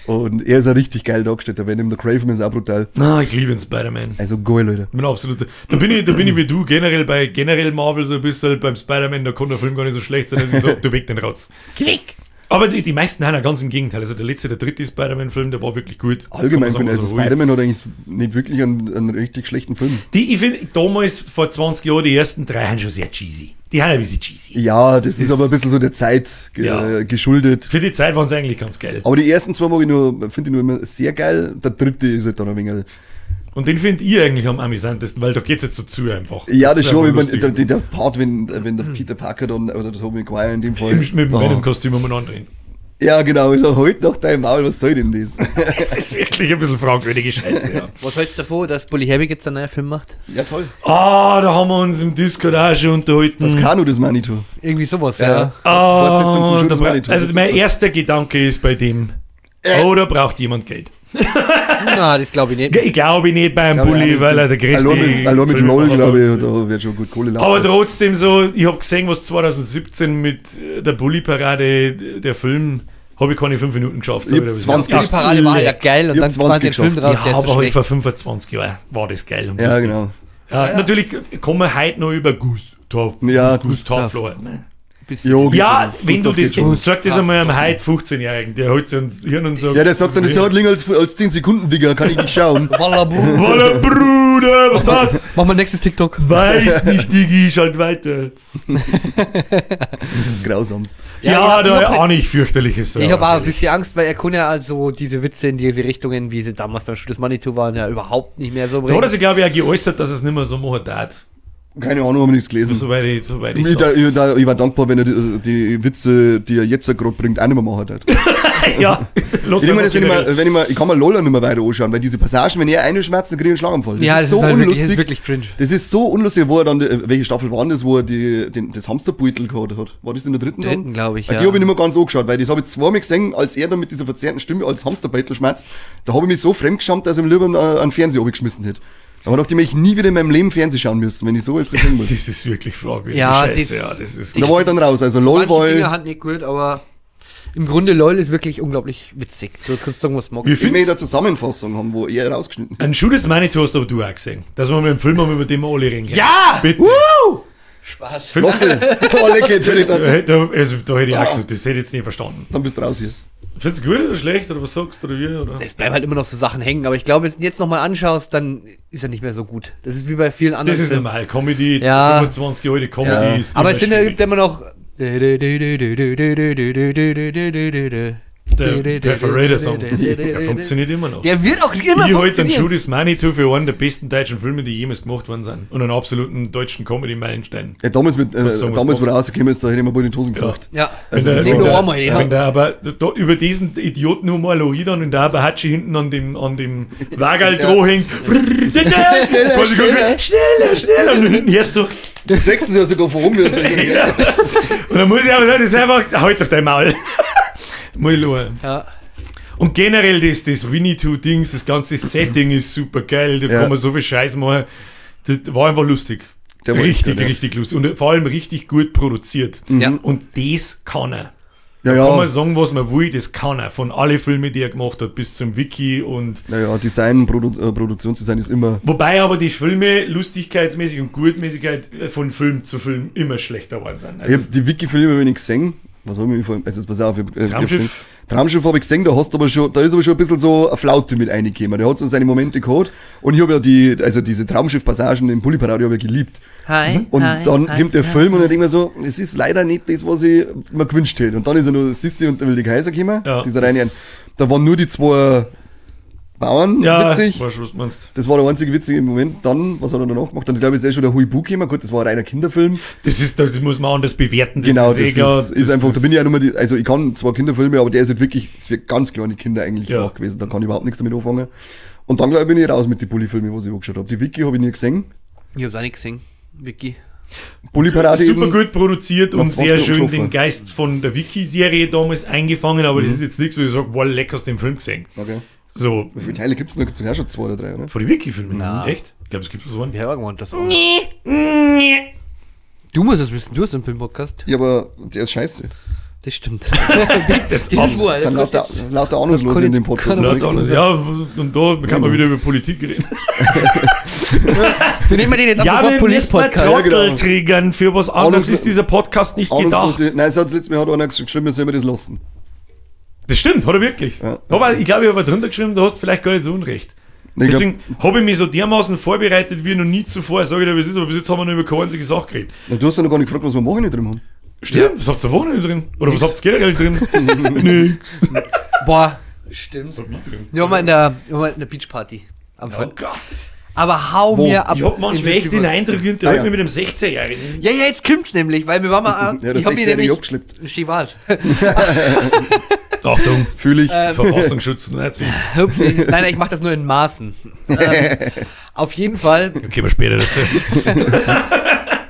[SPEAKER 3] Und er ist ja richtig geil dargestellt, der Venom, der Craven ist auch brutal.
[SPEAKER 2] Ah, ich liebe den Spider-Man.
[SPEAKER 3] Also geil, Leute.
[SPEAKER 2] Ich bin absolut. Da bin ich wie du generell bei generell Marvel so ein bisschen beim Spider-Man, da kann der Film gar nicht so schlecht sein, dass ich sage, du weg den Rotz.
[SPEAKER 1] Geh weg!
[SPEAKER 2] Aber die meisten haben ja ganz im Gegenteil. Also der letzte, der dritte Spider-Man-Film, der war wirklich gut.
[SPEAKER 3] Allgemein
[SPEAKER 2] Kann man
[SPEAKER 3] finde ich,
[SPEAKER 2] sagen,
[SPEAKER 3] also
[SPEAKER 2] so ruhig.
[SPEAKER 3] Spider-Man hat eigentlich so nicht wirklich einen richtig schlechten Film.
[SPEAKER 2] Die, ich finde, damals, vor 20 Jahren, die ersten drei haben schon sehr cheesy. Die haben ein bisschen cheesy.
[SPEAKER 3] Ja, das ist aber ein bisschen so der Zeit
[SPEAKER 2] Ja.
[SPEAKER 3] geschuldet.
[SPEAKER 2] Für die Zeit waren sie eigentlich ganz geil.
[SPEAKER 3] Aber die ersten zwei mag ich nur, finde ich nur immer sehr geil. Der dritte ist halt dann ein wenig.
[SPEAKER 2] Und den finde ich eigentlich am amüsantesten, weil da geht's jetzt so zu einfach.
[SPEAKER 3] Ja, das
[SPEAKER 2] ist
[SPEAKER 3] schon,
[SPEAKER 2] einfach
[SPEAKER 3] ich mein,
[SPEAKER 2] lustig.
[SPEAKER 3] der Part, wenn der Peter Parker dann, oder der Tobey Maguire in dem Fall.
[SPEAKER 2] Mit dem
[SPEAKER 3] Oh.
[SPEAKER 2] Venom-Kostüm umeinander rennen.
[SPEAKER 3] Ja, genau, ich so, halt doch dein Maul, was soll denn das?
[SPEAKER 2] Das ist wirklich ein bisschen fragwürdige Scheiße, ja.
[SPEAKER 1] Was hältst du davon, dass Bully Herbig jetzt einen neuen Film macht?
[SPEAKER 3] Ja, toll.
[SPEAKER 2] Ah, da haben wir uns im Discord auch schon unterhalten.
[SPEAKER 3] Das Kanu, das Manitou.
[SPEAKER 1] Irgendwie sowas,
[SPEAKER 3] Ja.
[SPEAKER 1] ja.
[SPEAKER 2] Ah,
[SPEAKER 3] Fortsetzung zum Schuh
[SPEAKER 2] da
[SPEAKER 3] des Manitou.
[SPEAKER 2] also mein erster Gedanke ist bei dem, oh, da braucht jemand Geld.
[SPEAKER 1] Na, das glaube ich nicht.
[SPEAKER 2] Ich glaube nicht beim
[SPEAKER 3] Glaub ich auch
[SPEAKER 2] Bulli,
[SPEAKER 3] nicht.
[SPEAKER 2] weil er der größte
[SPEAKER 3] Allein mit LOL,
[SPEAKER 2] Filmemacher
[SPEAKER 3] glaube ich,
[SPEAKER 2] ist.
[SPEAKER 3] da wird schon gut Kohle laufen.
[SPEAKER 2] Aber trotzdem so, ich habe gesehen, was 2017 mit der Bulli-Parade, der Film, habe ich keine 5 Minuten geschafft.
[SPEAKER 3] Ich hab
[SPEAKER 2] So,
[SPEAKER 3] 20
[SPEAKER 1] Die Parade war halt ja geil und
[SPEAKER 3] Ich hab
[SPEAKER 1] dann
[SPEAKER 3] 20
[SPEAKER 1] war der Film
[SPEAKER 3] geschafft.
[SPEAKER 1] draus, der
[SPEAKER 2] Ja,
[SPEAKER 1] ist so
[SPEAKER 2] aber halt
[SPEAKER 1] schlecht.
[SPEAKER 2] vor 25 Jahren war das geil. Und
[SPEAKER 3] Ja,
[SPEAKER 2] lustig.
[SPEAKER 3] genau.
[SPEAKER 2] Ja, natürlich kommen wir heute noch über Gustav,
[SPEAKER 3] Ja,
[SPEAKER 2] Gustav,
[SPEAKER 1] Gustav.
[SPEAKER 2] Leute, ne?
[SPEAKER 1] Bisschen.
[SPEAKER 2] Ja, wenn du das kennst, sag das einmal einem heute 15-Jährigen, der holt sich ins Hirn und sagt.
[SPEAKER 3] Ja, der sagt dann, das dauert länger als 10 Sekunden, Digga, kann ich nicht schauen.
[SPEAKER 1] Walla,
[SPEAKER 2] Bruder. Bruder, was ist das?
[SPEAKER 1] Mach mal nächstes TikTok.
[SPEAKER 2] Weiß nicht, Digi, schalt weiter.
[SPEAKER 3] Grausamst.
[SPEAKER 2] Ja, da auch nicht fürchterliches.
[SPEAKER 1] Ich habe auch ein bisschen Angst, weil er kann ja also diese Witze in diese Richtungen, wie sie damals beim Schuh des Manitou waren, ja überhaupt nicht mehr so
[SPEAKER 2] bringen. Da hat er sich, glaube ich, auch geäußert, dass er es nicht mehr so machen darf.
[SPEAKER 3] Keine Ahnung, habe ich nichts gelesen.
[SPEAKER 2] Soweit ich
[SPEAKER 3] ich war dankbar, wenn er die Witze, die er jetzt gerade bringt, auch nicht mehr machen hat.
[SPEAKER 2] Ja.
[SPEAKER 3] Ich, ich kann mir LOL nicht mehr weiter anschauen, weil diese Passagen, wenn er eine schmerzt, dann kriege ich einen Schlaganfall. Das
[SPEAKER 1] ja,
[SPEAKER 3] ist
[SPEAKER 1] das
[SPEAKER 3] so
[SPEAKER 1] ist halt
[SPEAKER 3] unlustig.
[SPEAKER 1] Wirklich, das ist wirklich cringe.
[SPEAKER 3] Das ist so unlustig, wo er dann, welche Staffel war das, wo er das Hamsterbeutel gehabt hat? War das in der dritten?
[SPEAKER 1] Dritten, glaube ich, ja.
[SPEAKER 3] Die habe ich nicht mehr ganz angeschaut, weil das habe ich zweimal gesehen, als er dann mit dieser verzerrten Stimme als Hamsterbeutel schmerzt. Da habe ich mich so fremdgeschämt, dass ich ihm lieber einen Fernseher geschmissen hätte. Aber dachte ich, ich nie wieder in meinem Leben Fernsehen schauen müssen, wenn ich so etwas sehen muss.
[SPEAKER 2] Das ist wirklich fragwürdig.
[SPEAKER 1] Ja,
[SPEAKER 2] Scheiße, das, ja, das ist.
[SPEAKER 3] Da war ich dann raus. Also LOL war
[SPEAKER 1] ich. Dinge nicht gut, aber im Grunde LOL ist wirklich unglaublich witzig. Du kannst sagen, was magst.
[SPEAKER 3] Wir finden in der Zusammenfassung haben, wo er rausgeschnitten ist.
[SPEAKER 2] Ein Schuh des Manitou hast aber du auch gesehen. Dass wir mit dem Film haben, über den wir alle reden können.
[SPEAKER 1] Ja!
[SPEAKER 2] Bitte.
[SPEAKER 1] Spaß.
[SPEAKER 3] Flosse. Oh, lecker, jetzt hätte ich
[SPEAKER 2] da hätte ich auch gesagt, das hätte ich jetzt nicht verstanden.
[SPEAKER 3] Dann bist du raus hier.
[SPEAKER 2] Findest du gut oder schlecht oder was sagst du oder wie? Oder?
[SPEAKER 1] Es bleiben halt immer noch so Sachen hängen, aber ich glaube, wenn du jetzt nochmal anschaust, dann ist er nicht mehr so gut. Das ist wie bei vielen anderen.
[SPEAKER 2] Das ist normal. Comedy,
[SPEAKER 1] ja.
[SPEAKER 2] 25 Jahre Comedy
[SPEAKER 3] ja.
[SPEAKER 2] ist.
[SPEAKER 1] Aber es sind ja gibt immer noch.
[SPEAKER 2] Der Perforator-Song, der funktioniert immer noch.
[SPEAKER 1] Der wird auch immer
[SPEAKER 2] Ich halte den Schuh des Manitou für einen der besten deutschen Filme, die jemals gemacht worden sind. Und einen absoluten deutschen Comedy-Meilenstein.
[SPEAKER 3] Ja, damals, wo er rausgekommen ist, da hätte ich mir wohl in die Hosen gesagt.
[SPEAKER 1] Ja.
[SPEAKER 3] Also
[SPEAKER 2] wenn der aber da über diesen Idiotenhumor Loridan und der Abahachi hinten an dem Wagerl droh hängt.
[SPEAKER 3] Schneller, schneller,
[SPEAKER 2] schneller, schneller. Und hinten hörst du.
[SPEAKER 3] Du sagst es ja sogar vor mir.
[SPEAKER 2] Und dann muss ich aber sagen, das ist einfach, halt doch dein Maul.
[SPEAKER 1] Ja.
[SPEAKER 2] Und generell das Winnetou-Dings, das ganze Setting ist super geil, da kann man so viel Scheiß machen. Das war einfach lustig.
[SPEAKER 3] Der war
[SPEAKER 2] richtig,
[SPEAKER 3] geil,
[SPEAKER 2] richtig lustig. Und vor allem richtig gut produziert.
[SPEAKER 1] Ja.
[SPEAKER 2] Und das kann er.
[SPEAKER 3] Ja,
[SPEAKER 2] Da
[SPEAKER 3] ja.
[SPEAKER 2] kann man sagen, was man will, das kann er. Von alle Filme, die er gemacht hat, bis zum Wiki und.
[SPEAKER 3] Naja, Design, Produktionsdesign ist immer.
[SPEAKER 2] Wobei aber die Filme lustigkeitsmäßig und gutmäßigkeit von Film zu Film immer schlechter geworden sind.
[SPEAKER 3] Also ich hab die Wiki-Filme wenig gesehen. Was habe ich mir also jetzt pass auf, ich
[SPEAKER 2] Traumschiff.
[SPEAKER 3] Traumschiff habe ich gesehen, da hast du aber schon, da ist aber schon ein bisschen so eine Flaute mit reingekommen. Der hat so seine Momente gehabt und ich habe ja diese Traumschiff-Passagen im Bulli-Parade habe ich geliebt.
[SPEAKER 1] Hi,
[SPEAKER 3] und
[SPEAKER 1] hi,
[SPEAKER 3] dann
[SPEAKER 1] hi,
[SPEAKER 3] kommt der
[SPEAKER 1] hi,
[SPEAKER 3] Film und dann denke ich mir so, es ist leider nicht das, was ich mir gewünscht hätte. Und dann ist ja nur Sissi und der Wilde Kaiser gekommen.
[SPEAKER 2] Ja,
[SPEAKER 3] dieser reine, da waren nur die zwei Bauern witzig.
[SPEAKER 2] Weißt du, was du meinst.
[SPEAKER 3] Das war der einzige witzige Moment. Dann, was hat er danach gemacht? Dann, glaube ich, ist eh schon der Huibu gekommen. Gut, das war ein reiner Kinderfilm.
[SPEAKER 2] Das muss man anders bewerten. Das
[SPEAKER 3] genau,
[SPEAKER 2] ist eh
[SPEAKER 3] das
[SPEAKER 2] klar,
[SPEAKER 3] ist einfach, da bin ich ja nur mal die, also ich kann zwar Kinderfilme, aber der ist halt wirklich für ganz kleine Kinder eigentlich gemacht gewesen. Da kann ich überhaupt nichts damit anfangen. Und dann, glaube ich, bin ich raus mit den Bulli-Filmen, was ich angeschaut habe. Die Wiki habe ich nie gesehen.
[SPEAKER 1] Ich hab's auch nicht gesehen. Wiki.
[SPEAKER 3] Bulli-Parade
[SPEAKER 2] super
[SPEAKER 3] eben.
[SPEAKER 2] gut produziert und
[SPEAKER 3] 20
[SPEAKER 2] sehr
[SPEAKER 3] Minuten
[SPEAKER 2] schön
[SPEAKER 3] geschlafen.
[SPEAKER 2] den Geist von der Wiki-Serie damals eingefangen, aber das ist jetzt nichts, wo ich sage, wow, leck, hast du den Film gesehen.
[SPEAKER 3] Okay.
[SPEAKER 2] So.
[SPEAKER 3] Wie viele Teile gibt's denn? Da gibt's ja schon 2 oder 3, oder?
[SPEAKER 2] Von den Wiki-Filmen?
[SPEAKER 1] Na.
[SPEAKER 2] Echt? Ich glaube, es gibt so einen.
[SPEAKER 1] Ja, irgendwann das auch. Du musst es wissen, du hast einen Film-Podcast.
[SPEAKER 3] Ja, aber der ist scheiße.
[SPEAKER 1] Das stimmt.
[SPEAKER 2] Das
[SPEAKER 1] Das ist wahr.
[SPEAKER 3] Das sind lauter Ahnungslose in dem Podcast.
[SPEAKER 2] Lauter Ahnungslose. Ja, und da kann man wieder über Politik reden.
[SPEAKER 1] Wir nehmen den jetzt
[SPEAKER 2] Ja,
[SPEAKER 1] ab
[SPEAKER 2] wir müssen mal
[SPEAKER 1] Polit-Podcast.
[SPEAKER 3] Ja, genau.
[SPEAKER 2] Trottel triggern. Für was anderes ist dieser Podcast nicht gedacht.
[SPEAKER 3] Ahnungslose. Nein, es hat letztes Mal hat einer geschrieben, wir sollen das lassen.
[SPEAKER 2] Das stimmt, hat er wirklich.
[SPEAKER 3] Ja.
[SPEAKER 2] Aber ich glaube, ich habe drunter geschrieben, du hast vielleicht gar nicht so Unrecht.
[SPEAKER 3] Ich glaub,
[SPEAKER 2] Deswegen habe ich mich so dermaßen vorbereitet wie noch nie zuvor. Sag ich dir, wie es ist, aber bis jetzt haben wir noch über keine einzige Sache geredet.
[SPEAKER 3] Na, du hast ja noch gar nicht gefragt, was wir am Wochenende drin haben.
[SPEAKER 2] Stimmt, was habt ihr am Wochenende drin? Oder was habt ihr generell drin? Nix.
[SPEAKER 1] Boah, stimmt.
[SPEAKER 2] Was hab ich drin?
[SPEAKER 1] Wir waren mal in der Beachparty. Am
[SPEAKER 2] Oh
[SPEAKER 1] Freitag.
[SPEAKER 2] Gott.
[SPEAKER 1] Aber hau
[SPEAKER 3] Wo?
[SPEAKER 1] mir ab.
[SPEAKER 2] Ich hab manchmal echt den Eindruck, der
[SPEAKER 3] Ah,
[SPEAKER 2] hat
[SPEAKER 3] ja.
[SPEAKER 2] mich mit dem 16-Jährigen.
[SPEAKER 1] Ja, ja, jetzt kommt's nämlich, weil wir waren mal.
[SPEAKER 3] Ja, der
[SPEAKER 1] ich hab mich
[SPEAKER 3] 16-Jährige
[SPEAKER 1] nämlich.
[SPEAKER 3] abgeschleppt.
[SPEAKER 1] Schön war's.
[SPEAKER 2] Achtung,
[SPEAKER 3] Fühl ich.
[SPEAKER 2] Verfassungsschutz Nazi.
[SPEAKER 1] Hupsi. Nein, nein, ich mach das nur in Maßen. Auf jeden Fall.
[SPEAKER 2] Okay, wir später dazu.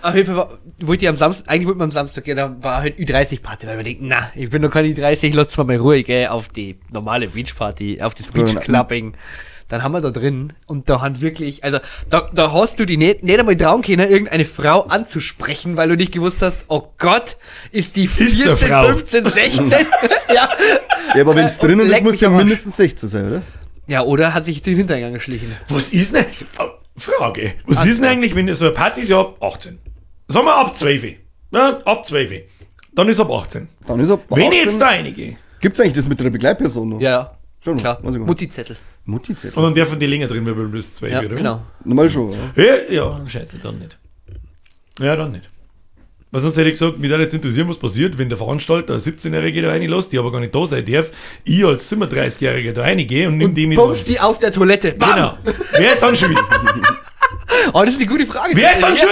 [SPEAKER 1] Auf jeden Fall wollte ich am Samstag, eigentlich wollte man am Samstag gehen, da war halt Ü30-Party. Da hab ich mir gedacht, na, ich bin noch keine Ü30, lass mal ruhig, ey, auf die normale Beachparty, auf das Beachclubbing. Dann haben wir da drin und da haben wirklich, also da hast du die nicht einmal trauen können, irgendeine Frau anzusprechen, weil du nicht gewusst hast, oh Gott, ist die
[SPEAKER 2] Ist eine
[SPEAKER 1] 14,
[SPEAKER 2] Frau.
[SPEAKER 1] 15, 16? Ja.
[SPEAKER 3] Ja, aber wenn es
[SPEAKER 1] Und
[SPEAKER 3] drinnen ist,
[SPEAKER 1] leck
[SPEAKER 3] muss
[SPEAKER 1] mich
[SPEAKER 3] ja
[SPEAKER 1] am Arsch.
[SPEAKER 3] mindestens 16 sein, oder?
[SPEAKER 1] Ja, oder hat sich den Hintereingang geschlichen.
[SPEAKER 2] Was ist denn? Frage. Was ist denn eigentlich, wenn so eine Party ist ja ab 18? Sagen wir ab 12. Ja, ab 12. Dann ist ab 18.
[SPEAKER 3] Dann ist ab 18.
[SPEAKER 2] Wenn ich jetzt da reingehe.
[SPEAKER 3] Gibt's eigentlich das mit der Begleitperson noch?
[SPEAKER 1] Ja, ja.
[SPEAKER 3] Schon noch.
[SPEAKER 1] Klar.
[SPEAKER 3] Weiß ich gar nicht.
[SPEAKER 1] Mutti-Zettel.
[SPEAKER 3] Mutti-Zettel.
[SPEAKER 2] Und dann dürfen die länger drin bleiben, bis 12,
[SPEAKER 1] Ja,
[SPEAKER 2] oder?
[SPEAKER 1] genau.
[SPEAKER 3] Normal schon, ja.
[SPEAKER 2] Ja, ja, scheiße, dann nicht. Ja, dann nicht. Weil sonst hätte ich gesagt, mich würde jetzt interessieren, was passiert, wenn der Veranstalter eine 17-Jährige da reinlässt, die aber gar nicht da sein darf, ich als 37-Jähriger da reingehe und nimm die mit.
[SPEAKER 1] Bumst die auf der Toilette. Bam!
[SPEAKER 2] Genau. Wer ist dann schuld?
[SPEAKER 1] Oh, das ist eine gute Frage.
[SPEAKER 2] Wer ist dann schuld?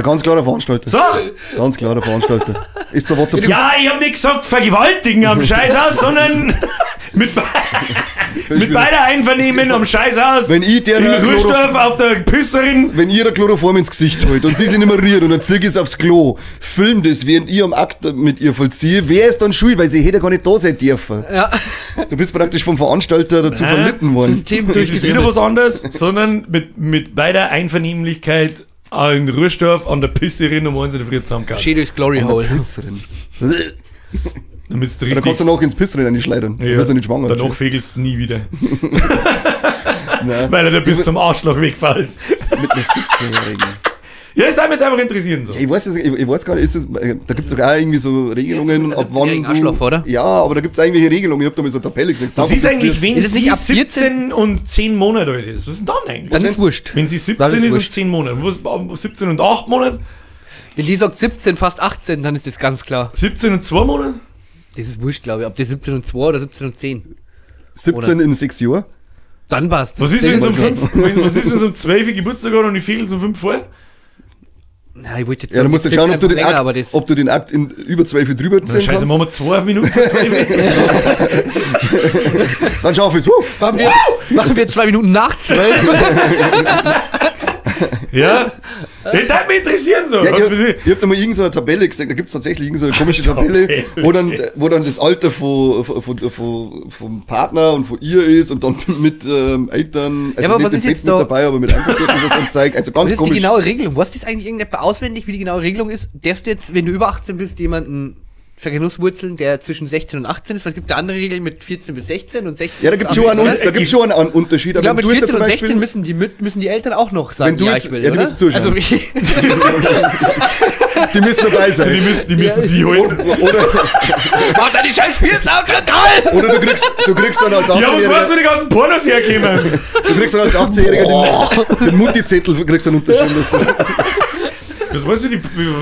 [SPEAKER 3] Ganz klarer Veranstalter.
[SPEAKER 2] Sag!
[SPEAKER 3] Ganz klarer Veranstalter. Ist zwar WhatsApp
[SPEAKER 2] Ja, ich hab nicht gesagt vergewaltigen am Scheißhaus, sondern mit beider Einvernehmen am Scheißhaus.
[SPEAKER 3] Wenn ich der
[SPEAKER 2] in Rührsdorf auf der Pisserin.
[SPEAKER 3] Wenn ihr der Chloroform ins Gesicht holt und sie sich nicht mehr rührt und dann zieh ich es aufs Klo, filmt es, während ich am Akt mit ihr vollziehe, wer ist dann schuld? Weil sie hätte gar nicht da sein dürfen.
[SPEAKER 1] Ja.
[SPEAKER 3] Du bist praktisch vom Veranstalter dazu
[SPEAKER 2] Nein.
[SPEAKER 3] verlitten worden.
[SPEAKER 1] System
[SPEAKER 2] Das ist wieder
[SPEAKER 1] durchgedribbelt.
[SPEAKER 2] was anderes, sondern mit beider Einvernehmlichkeit in Rührsdorf an der Pisserin um 1 in der Früh zusammengehauen.
[SPEAKER 1] Schön durchs Glory
[SPEAKER 3] An der
[SPEAKER 1] Hole.
[SPEAKER 3] Pisserin.
[SPEAKER 2] Damit's
[SPEAKER 3] Da
[SPEAKER 2] richtig.
[SPEAKER 3] kannst du noch ins Pissrin reinschleudern. Ja. Wird sie nicht schwanger.
[SPEAKER 2] Danach fegelst du nie wieder.
[SPEAKER 3] Nein.
[SPEAKER 2] Weil er da bis zum Arschloch wegfällt.
[SPEAKER 3] Mit einer 17-Jährigen.
[SPEAKER 2] Ja, das darf mich jetzt einfach interessieren. So.
[SPEAKER 3] Ich weiß, es, ich weiß gar nicht, ist das, da gibt es doch auch irgendwie so Regelungen, ab wann du,
[SPEAKER 1] Arschloch, oder?
[SPEAKER 3] Ja, aber da gibt es irgendwelche Regelungen. Ich hab da mal so eine Tabelle gesehen.
[SPEAKER 2] Was ist eigentlich, wenn
[SPEAKER 1] Ist es
[SPEAKER 2] sie
[SPEAKER 1] nicht ab 14?
[SPEAKER 2] 17 und 10 Monate alt ist? Was ist denn dann eigentlich?
[SPEAKER 1] Dann ist wurscht.
[SPEAKER 2] Wenn sie 17
[SPEAKER 1] Dann ist
[SPEAKER 2] ist und
[SPEAKER 1] wurscht.
[SPEAKER 2] 10 Monate. Was, 17 und 8 Monate?
[SPEAKER 1] Wenn die sagt 17, fast 18, dann ist das ganz klar.
[SPEAKER 2] 17 und 2 Monate?
[SPEAKER 1] Das ist wurscht, glaube ich. Ob die 17 und 2 oder 17 und 10.
[SPEAKER 3] 17 in 6 Jahren?
[SPEAKER 1] Dann passt.
[SPEAKER 2] Was ist, wenn es um
[SPEAKER 3] mal schon.
[SPEAKER 2] 5, was ist, wenn's um 12 Uhr Geburtstag hat und ich fehl um 5 vor?
[SPEAKER 1] Na, ich wollte jetzt
[SPEAKER 3] Ja, du musst
[SPEAKER 1] sagen,
[SPEAKER 3] ja schauen, ob du, den
[SPEAKER 1] länger,
[SPEAKER 3] Akt,
[SPEAKER 1] aber das,
[SPEAKER 3] ob du den Akt in über 12 Uhr drüber ziehen
[SPEAKER 2] Scheiße,
[SPEAKER 3] kannst.
[SPEAKER 2] machen wir 2 Minuten vor 12.
[SPEAKER 3] Dann schaff ich's. Wuh.
[SPEAKER 1] machen wir 2 Minuten nach 12.
[SPEAKER 2] Ja? Das würde mich interessieren so.
[SPEAKER 3] Ja,
[SPEAKER 2] Was
[SPEAKER 3] ich hab da mal irgend so eine Tabelle gesehen, da gibt's tatsächlich irgend so eine komische Tabelle, wo dann das Alter vom Partner und von ihr ist und dann mit Eltern, also
[SPEAKER 1] Ja, aber
[SPEAKER 3] nicht
[SPEAKER 1] was
[SPEAKER 3] im
[SPEAKER 1] ist
[SPEAKER 3] Bett
[SPEAKER 1] jetzt
[SPEAKER 3] mit
[SPEAKER 1] da-
[SPEAKER 3] dabei, aber mit Einverständnis und Zeug, also ganz
[SPEAKER 1] Was ist die
[SPEAKER 3] komisch.
[SPEAKER 1] genaue Regelung? Weißt du das eigentlich irgendjemand auswendig, wie die genaue Regelung ist? Darfst du jetzt, wenn du über 18 bist, jemanden vergenusswurzeln, der zwischen 16 und 18 ist? Weil es gibt ja andere Regeln mit 14 bis 16 und 16
[SPEAKER 3] Ja, da gibt's schon einen,
[SPEAKER 1] oder?
[SPEAKER 3] da gibt's schon einen Unterschied,
[SPEAKER 1] Ich
[SPEAKER 3] aber
[SPEAKER 1] glaube,
[SPEAKER 3] wenn
[SPEAKER 1] mit
[SPEAKER 3] du jetzt
[SPEAKER 1] 14
[SPEAKER 3] zum
[SPEAKER 1] und
[SPEAKER 3] Beispiel,
[SPEAKER 1] 16 müssen die Eltern auch noch sagen,
[SPEAKER 3] Wenn du
[SPEAKER 1] ja,
[SPEAKER 3] jetzt-
[SPEAKER 1] ich will,
[SPEAKER 3] ja, die
[SPEAKER 1] oder?
[SPEAKER 3] müssen zuschauen.
[SPEAKER 1] Also,
[SPEAKER 3] die müssen dabei sein.
[SPEAKER 2] Die müssen sie holen.
[SPEAKER 3] Oder,
[SPEAKER 1] mach da die scheiß Spielsound schon toll!
[SPEAKER 3] oder du kriegst dann als
[SPEAKER 2] Ja, was weißt du,
[SPEAKER 3] 18-Jähriger,
[SPEAKER 2] wo die ganzen Pornos herkommen?
[SPEAKER 3] du kriegst dann als 18-Jähriger den Mutti-Zettel kriegst dann unterschrieben. dass du-
[SPEAKER 2] Was weißt du,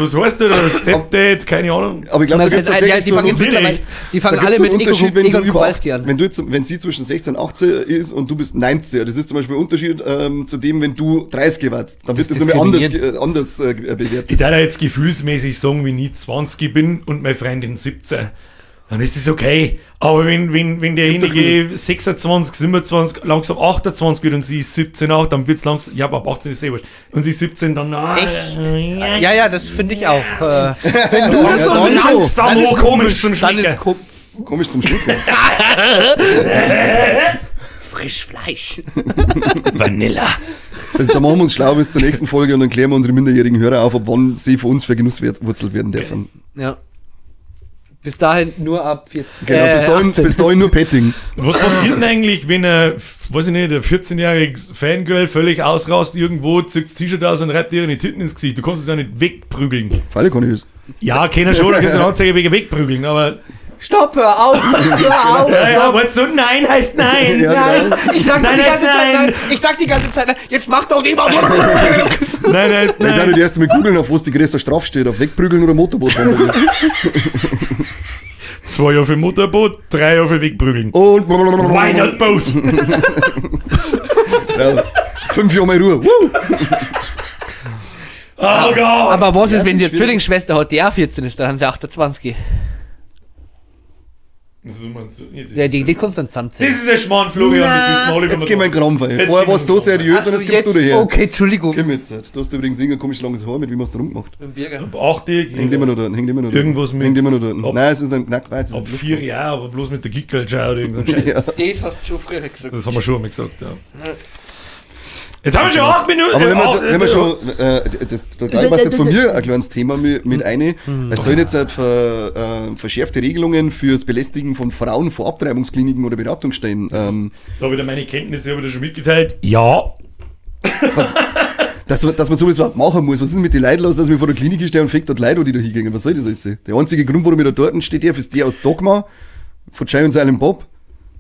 [SPEAKER 2] was heißt der da? Stepdad, keine Ahnung.
[SPEAKER 3] Aber ich glaube, da
[SPEAKER 1] Das
[SPEAKER 3] gibt's
[SPEAKER 1] heißt, ja,
[SPEAKER 3] tatsächlich
[SPEAKER 1] die
[SPEAKER 3] so
[SPEAKER 1] fangen
[SPEAKER 3] einen
[SPEAKER 1] jetzt mittlerweile, die fangen
[SPEAKER 3] Da
[SPEAKER 1] alle
[SPEAKER 3] gibt's
[SPEAKER 1] mit
[SPEAKER 3] einen Unterschied,
[SPEAKER 1] Egon,
[SPEAKER 3] wenn du
[SPEAKER 1] Egon
[SPEAKER 3] über
[SPEAKER 1] Kowalski
[SPEAKER 3] 18,
[SPEAKER 1] an.
[SPEAKER 3] wenn du jetzt, wenn sie zwischen 16 und 18 ist und du bist 19, das ist zum Beispiel ein Unterschied zu dem, wenn du 30 warst. Dann wird das
[SPEAKER 1] ist
[SPEAKER 3] nochmal anders,
[SPEAKER 1] diskriminierend.
[SPEAKER 3] anders bewertet.
[SPEAKER 2] Ich darf ja jetzt gefühlsmäßig sagen, wenn ich 20 bin und meine Freundin 17, dann ist das okay. Aber wenn derjenige 26, 27, langsam 28 wird und sie ist 17 auch, dann wird's langsam, ja, aber ab 18 ist eh wurscht. Und sie ist 17, dann, ah,
[SPEAKER 1] Echt? Ja, ja, das finde ich auch. Wenn du
[SPEAKER 3] Ja,
[SPEAKER 1] das so
[SPEAKER 3] dann
[SPEAKER 1] willst,
[SPEAKER 3] schon.
[SPEAKER 2] Langsam
[SPEAKER 1] dann ist
[SPEAKER 2] hoch, komisch zum
[SPEAKER 1] dann ist
[SPEAKER 2] Schmecken.
[SPEAKER 3] Komisch zum Schlucken.
[SPEAKER 1] frisch Fleisch.
[SPEAKER 2] Vanilla.
[SPEAKER 3] Das, da machen wir uns schlau bis zur nächsten Folge und dann klären wir unsere minderjährigen Hörer auf, ab wann sie von uns vergenusswurzelt werden dürfen.
[SPEAKER 1] Ja. Bis dahin nur ab 14.
[SPEAKER 3] Genau,
[SPEAKER 1] 18.
[SPEAKER 3] bis dahin nur Petting.
[SPEAKER 2] Was passiert denn eigentlich, wenn ein, weiß ich nicht, ein 14-jähriges Fangirl völlig ausrast irgendwo, zieht das T-Shirt aus und reibt ihr die Titten ins Gesicht? Du kannst es ja nicht wegprügeln.
[SPEAKER 3] Freilich kann ich das.
[SPEAKER 2] Ja, keiner schon, da kannst du eine Anzeige wegen wegprügeln, aber
[SPEAKER 1] Stopp, hör auf! Hör auf!
[SPEAKER 2] ja, ja, warte so, nein heißt nein.
[SPEAKER 3] Ja,
[SPEAKER 1] Nein,
[SPEAKER 3] genau.
[SPEAKER 1] ich sag
[SPEAKER 2] Nein,
[SPEAKER 1] die ganze
[SPEAKER 2] nein,
[SPEAKER 1] Zeit
[SPEAKER 2] nein.
[SPEAKER 1] nein. Ich sag die ganze Zeit nein. Jetzt mach doch immer.
[SPEAKER 2] Nein, heißt
[SPEAKER 3] Ich werde
[SPEAKER 2] nein.
[SPEAKER 3] die erste mit googeln, auf was die größte Strafe steht, auf Wegprügeln oder Motorboot.
[SPEAKER 2] 2 Jahre für Motorboot, 3 Jahre für wegprügeln.
[SPEAKER 3] Und
[SPEAKER 2] Why not both?
[SPEAKER 3] Ja, 5 Jahre mal Ruhe. Woo!
[SPEAKER 2] Oh Gott.
[SPEAKER 1] Aber was ist, wenn
[SPEAKER 3] das
[SPEAKER 1] sie
[SPEAKER 3] ist
[SPEAKER 1] eine
[SPEAKER 3] schwierig.
[SPEAKER 1] Zwillingsschwester hat, die auch 14 ist, dann haben sie 28.
[SPEAKER 2] So meinst du? Ja, das
[SPEAKER 1] Ja,
[SPEAKER 2] ist-
[SPEAKER 1] die kannst du dann zusammenzählen.
[SPEAKER 2] Das ist ein Schmarrn, Florian, das wissen alle,
[SPEAKER 3] Jetzt gehen wir in den Krampf ein.
[SPEAKER 2] Jetzt
[SPEAKER 3] Vorher
[SPEAKER 2] gehen wir
[SPEAKER 3] warst du so
[SPEAKER 2] in den
[SPEAKER 3] seriös und jetzt kommst du daher.
[SPEAKER 1] Okay, Entschuldigung.
[SPEAKER 3] Komm jetzt. Du hast übrigens irgendein komisch langes Haar mit, wie hast du rumgemacht?
[SPEAKER 1] Mit dem Birger.
[SPEAKER 2] Ab 8
[SPEAKER 3] Hängt immer noch dort, hängt immer noch dort.
[SPEAKER 2] Irgendwas mit-
[SPEAKER 3] Hängt immer noch dort.
[SPEAKER 2] Ab-
[SPEAKER 3] Nein, es ist ein Knack, es ist
[SPEAKER 2] Ab 4 Jahren, aber bloß mit der Gickel-Schau oder irgend so ein Scheiß.
[SPEAKER 3] Ja.
[SPEAKER 1] Das hast du schon früher gesagt.
[SPEAKER 2] Das haben wir schon einmal gesagt, ja. Jetzt haben wir schon 8 Minuten.
[SPEAKER 3] Aber wenn wir schon, da gleich was jetzt von mir ein kleines Thema mit ein. Es sollen jetzt halt verschärfte Regelungen fürs Belästigen von Frauen vor Abtreibungskliniken oder Beratungsstellen.
[SPEAKER 2] Da wieder meine Kenntnisse, habe ich dir schon mitgeteilt. Ja.
[SPEAKER 3] Dass man sowas überhaupt machen muss. Was ist denn mit den Leuten los, dass ich mich vor der Klinik stehe und fickt dort Leute, die da hingehen? Was soll das alles? Der einzige Grund, warum ich da dort stehe, darf, ist der aus Dogma von Jay und Silent Bob.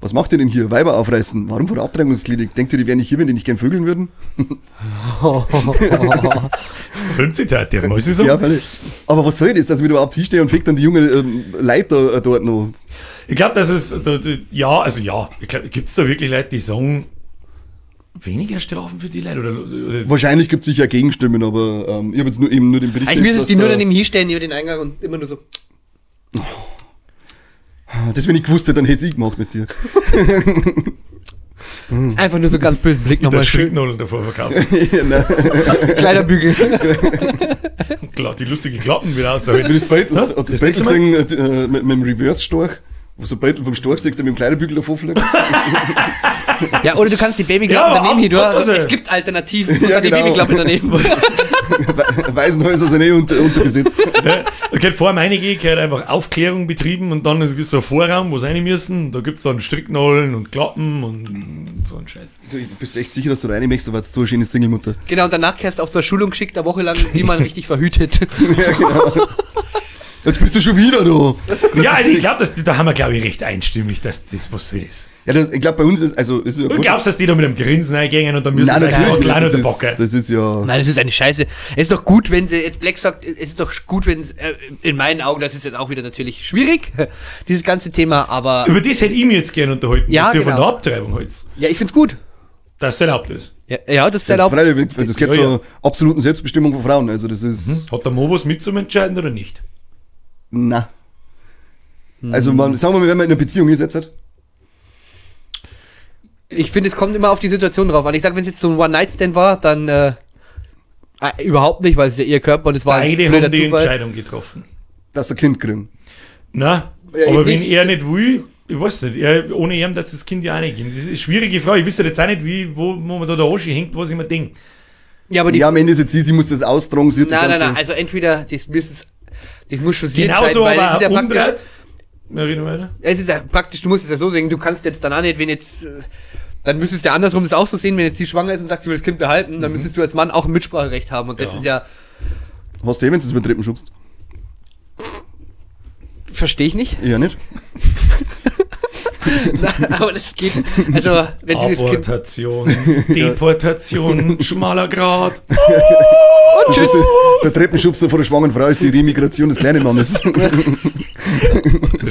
[SPEAKER 3] Was macht ihr denn hier? Weiber aufreißen. Warum vor der Abtreibungsklinik? Denkt ihr, die wären nicht hier, wenn die nicht gern vögeln würden?
[SPEAKER 2] Filmzitat, der muss ich sagen.
[SPEAKER 3] Ja, völlig. Aber was soll das, dass ich mich überhaupt hinstehe und fickt dann die junge Leute da dort noch?
[SPEAKER 2] Ich glaube, dass es, ja, also ja, ich glaube, gibt es da wirklich Leute, die sagen, weniger Strafen für die Leute? Oder?
[SPEAKER 3] Wahrscheinlich gibt es sicher Gegenstimmen, aber ich habe jetzt nur, eben nur den Bericht.
[SPEAKER 1] Eigentlich müsstest du die nur daneben hinstellen, über den Eingang und immer nur so.
[SPEAKER 3] Das, wenn ich gewusst hätte, dann hätte ich gemacht mit dir.
[SPEAKER 1] Einfach nur so ganz bösen Blick nochmal.
[SPEAKER 2] Stricknadeln davor verkaufen.
[SPEAKER 3] Ja,
[SPEAKER 1] Kleiner Bügel.
[SPEAKER 2] Klar, die lustige Klappen wieder aushalten.
[SPEAKER 3] Wie das Beutel, hat das Beutel gesehen mit dem Reverse-Storch? Wo so Beutel vom Storch siehst, der mit dem kleinen Bügel davor fliegt.
[SPEAKER 1] Ja, oder du kannst die Babyklappen
[SPEAKER 2] ja,
[SPEAKER 1] daneben hier. Es gibt Alternativen. Und
[SPEAKER 3] ja,
[SPEAKER 1] dann
[SPEAKER 3] genau.
[SPEAKER 1] Die Babyklappe daneben.
[SPEAKER 3] Waisenhäuser sind eh unterbesetzt.
[SPEAKER 2] Ja, okay, vor meine gehört einfach Aufklärung betrieben und dann ist so ein Vorraum, wo sie rein müssen. Da gibt es dann Stricknadeln und Klappen und so ein Scheiß.
[SPEAKER 3] Du bist echt sicher, dass du rein möchtest, du warst so eine schöne Single-Mutter.
[SPEAKER 1] Genau, und danach kehrst du auf so eine Schulung geschickt, eine Woche lang, wie man richtig verhütet.
[SPEAKER 3] Ja, genau. Jetzt bist du schon wieder da.
[SPEAKER 2] Ja, also ich glaube, da haben wir, glaube ich, recht einstimmig, dass das was soll das.
[SPEAKER 3] Ja, das, ich glaube, bei uns ist, also, ist ja
[SPEAKER 2] du
[SPEAKER 3] gut,
[SPEAKER 2] glaubst, dass die da mit einem Grinsen reingehen und dann müssen
[SPEAKER 3] nein,
[SPEAKER 2] sie
[SPEAKER 3] natürlich
[SPEAKER 2] klein
[SPEAKER 3] nicht,
[SPEAKER 2] oder Bocke.
[SPEAKER 3] Das ist ja.
[SPEAKER 1] Nein, das ist eine Scheiße. Es ist doch gut, wenn sie, jetzt Black sagt, es ist doch gut, wenn es, in meinen Augen, das ist jetzt auch wieder natürlich schwierig, dieses ganze Thema, aber.
[SPEAKER 2] Über das hätte ich mir jetzt gerne unterhalten,
[SPEAKER 1] ja,
[SPEAKER 2] was ihr
[SPEAKER 1] genau.
[SPEAKER 2] von der Abtreibung haltet.
[SPEAKER 1] Ja, ich find's gut.
[SPEAKER 2] Dass es erlaubt ist.
[SPEAKER 1] Ja, ja, das ist erlaubt.
[SPEAKER 3] Ja, das gehört
[SPEAKER 2] ja,
[SPEAKER 3] zur
[SPEAKER 2] ja.
[SPEAKER 3] absoluten Selbstbestimmung von Frauen. Also, das ist.
[SPEAKER 2] Hat der Mo was mitzuentscheiden oder nicht?
[SPEAKER 3] Na. Also, man, sagen wir mal, wenn man in einer Beziehung ist jetzt.
[SPEAKER 1] Ich finde, es kommt immer auf die Situation drauf an. Ich sag, wenn es jetzt so ein One-Night-Stand war, dann überhaupt nicht, weil es ja ihr Körper und es war
[SPEAKER 2] Beide
[SPEAKER 1] ein blöder
[SPEAKER 2] haben die
[SPEAKER 1] Zufall.
[SPEAKER 2] Entscheidung getroffen.
[SPEAKER 3] Dass ein Kind kriegen.
[SPEAKER 2] Na,
[SPEAKER 1] ja,
[SPEAKER 2] aber wenn
[SPEAKER 1] nicht.
[SPEAKER 2] er nicht will, ich weiß nicht, er, ohne ihn darf das Kind ja auch nicht geben. Das ist eine schwierige Frage. Ich wüsste jetzt auch nicht, wie, wo man da der Oschi hängt, was ich mir denke.
[SPEAKER 1] Ja, aber die
[SPEAKER 3] ja, am Ende ist jetzt sie muss das austragen. Sie hat
[SPEAKER 1] nein,
[SPEAKER 3] das
[SPEAKER 1] nein, nein, also entweder das müssen das muss schon sie
[SPEAKER 2] genauso
[SPEAKER 1] entscheiden, weil
[SPEAKER 2] aber
[SPEAKER 1] es ist ja praktisch.
[SPEAKER 2] Ja, reden wir weiter.
[SPEAKER 1] Es ist ja praktisch, du musst es ja so sehen, du kannst jetzt dann auch nicht, wenn jetzt, dann müsstest du ja andersrum das auch so sehen, wenn jetzt sie schwanger ist und sagt, sie will das Kind behalten, dann müsstest du als Mann auch ein Mitspracherecht haben und das
[SPEAKER 2] Ja.
[SPEAKER 1] ist ja,
[SPEAKER 3] Hast du eh, wenn du es über den Treppen schubst?
[SPEAKER 1] verstehe ich nicht.
[SPEAKER 3] Ja, nicht?
[SPEAKER 1] Na, aber das geht, also wenn sie das Kind,
[SPEAKER 2] Abortation, Deportation, schmaler Grat.
[SPEAKER 1] und
[SPEAKER 3] Das
[SPEAKER 1] tschüss.
[SPEAKER 3] ist der Treppenschubser von der schwangeren Frau ist die Remigration des kleinen Mannes.
[SPEAKER 2] Der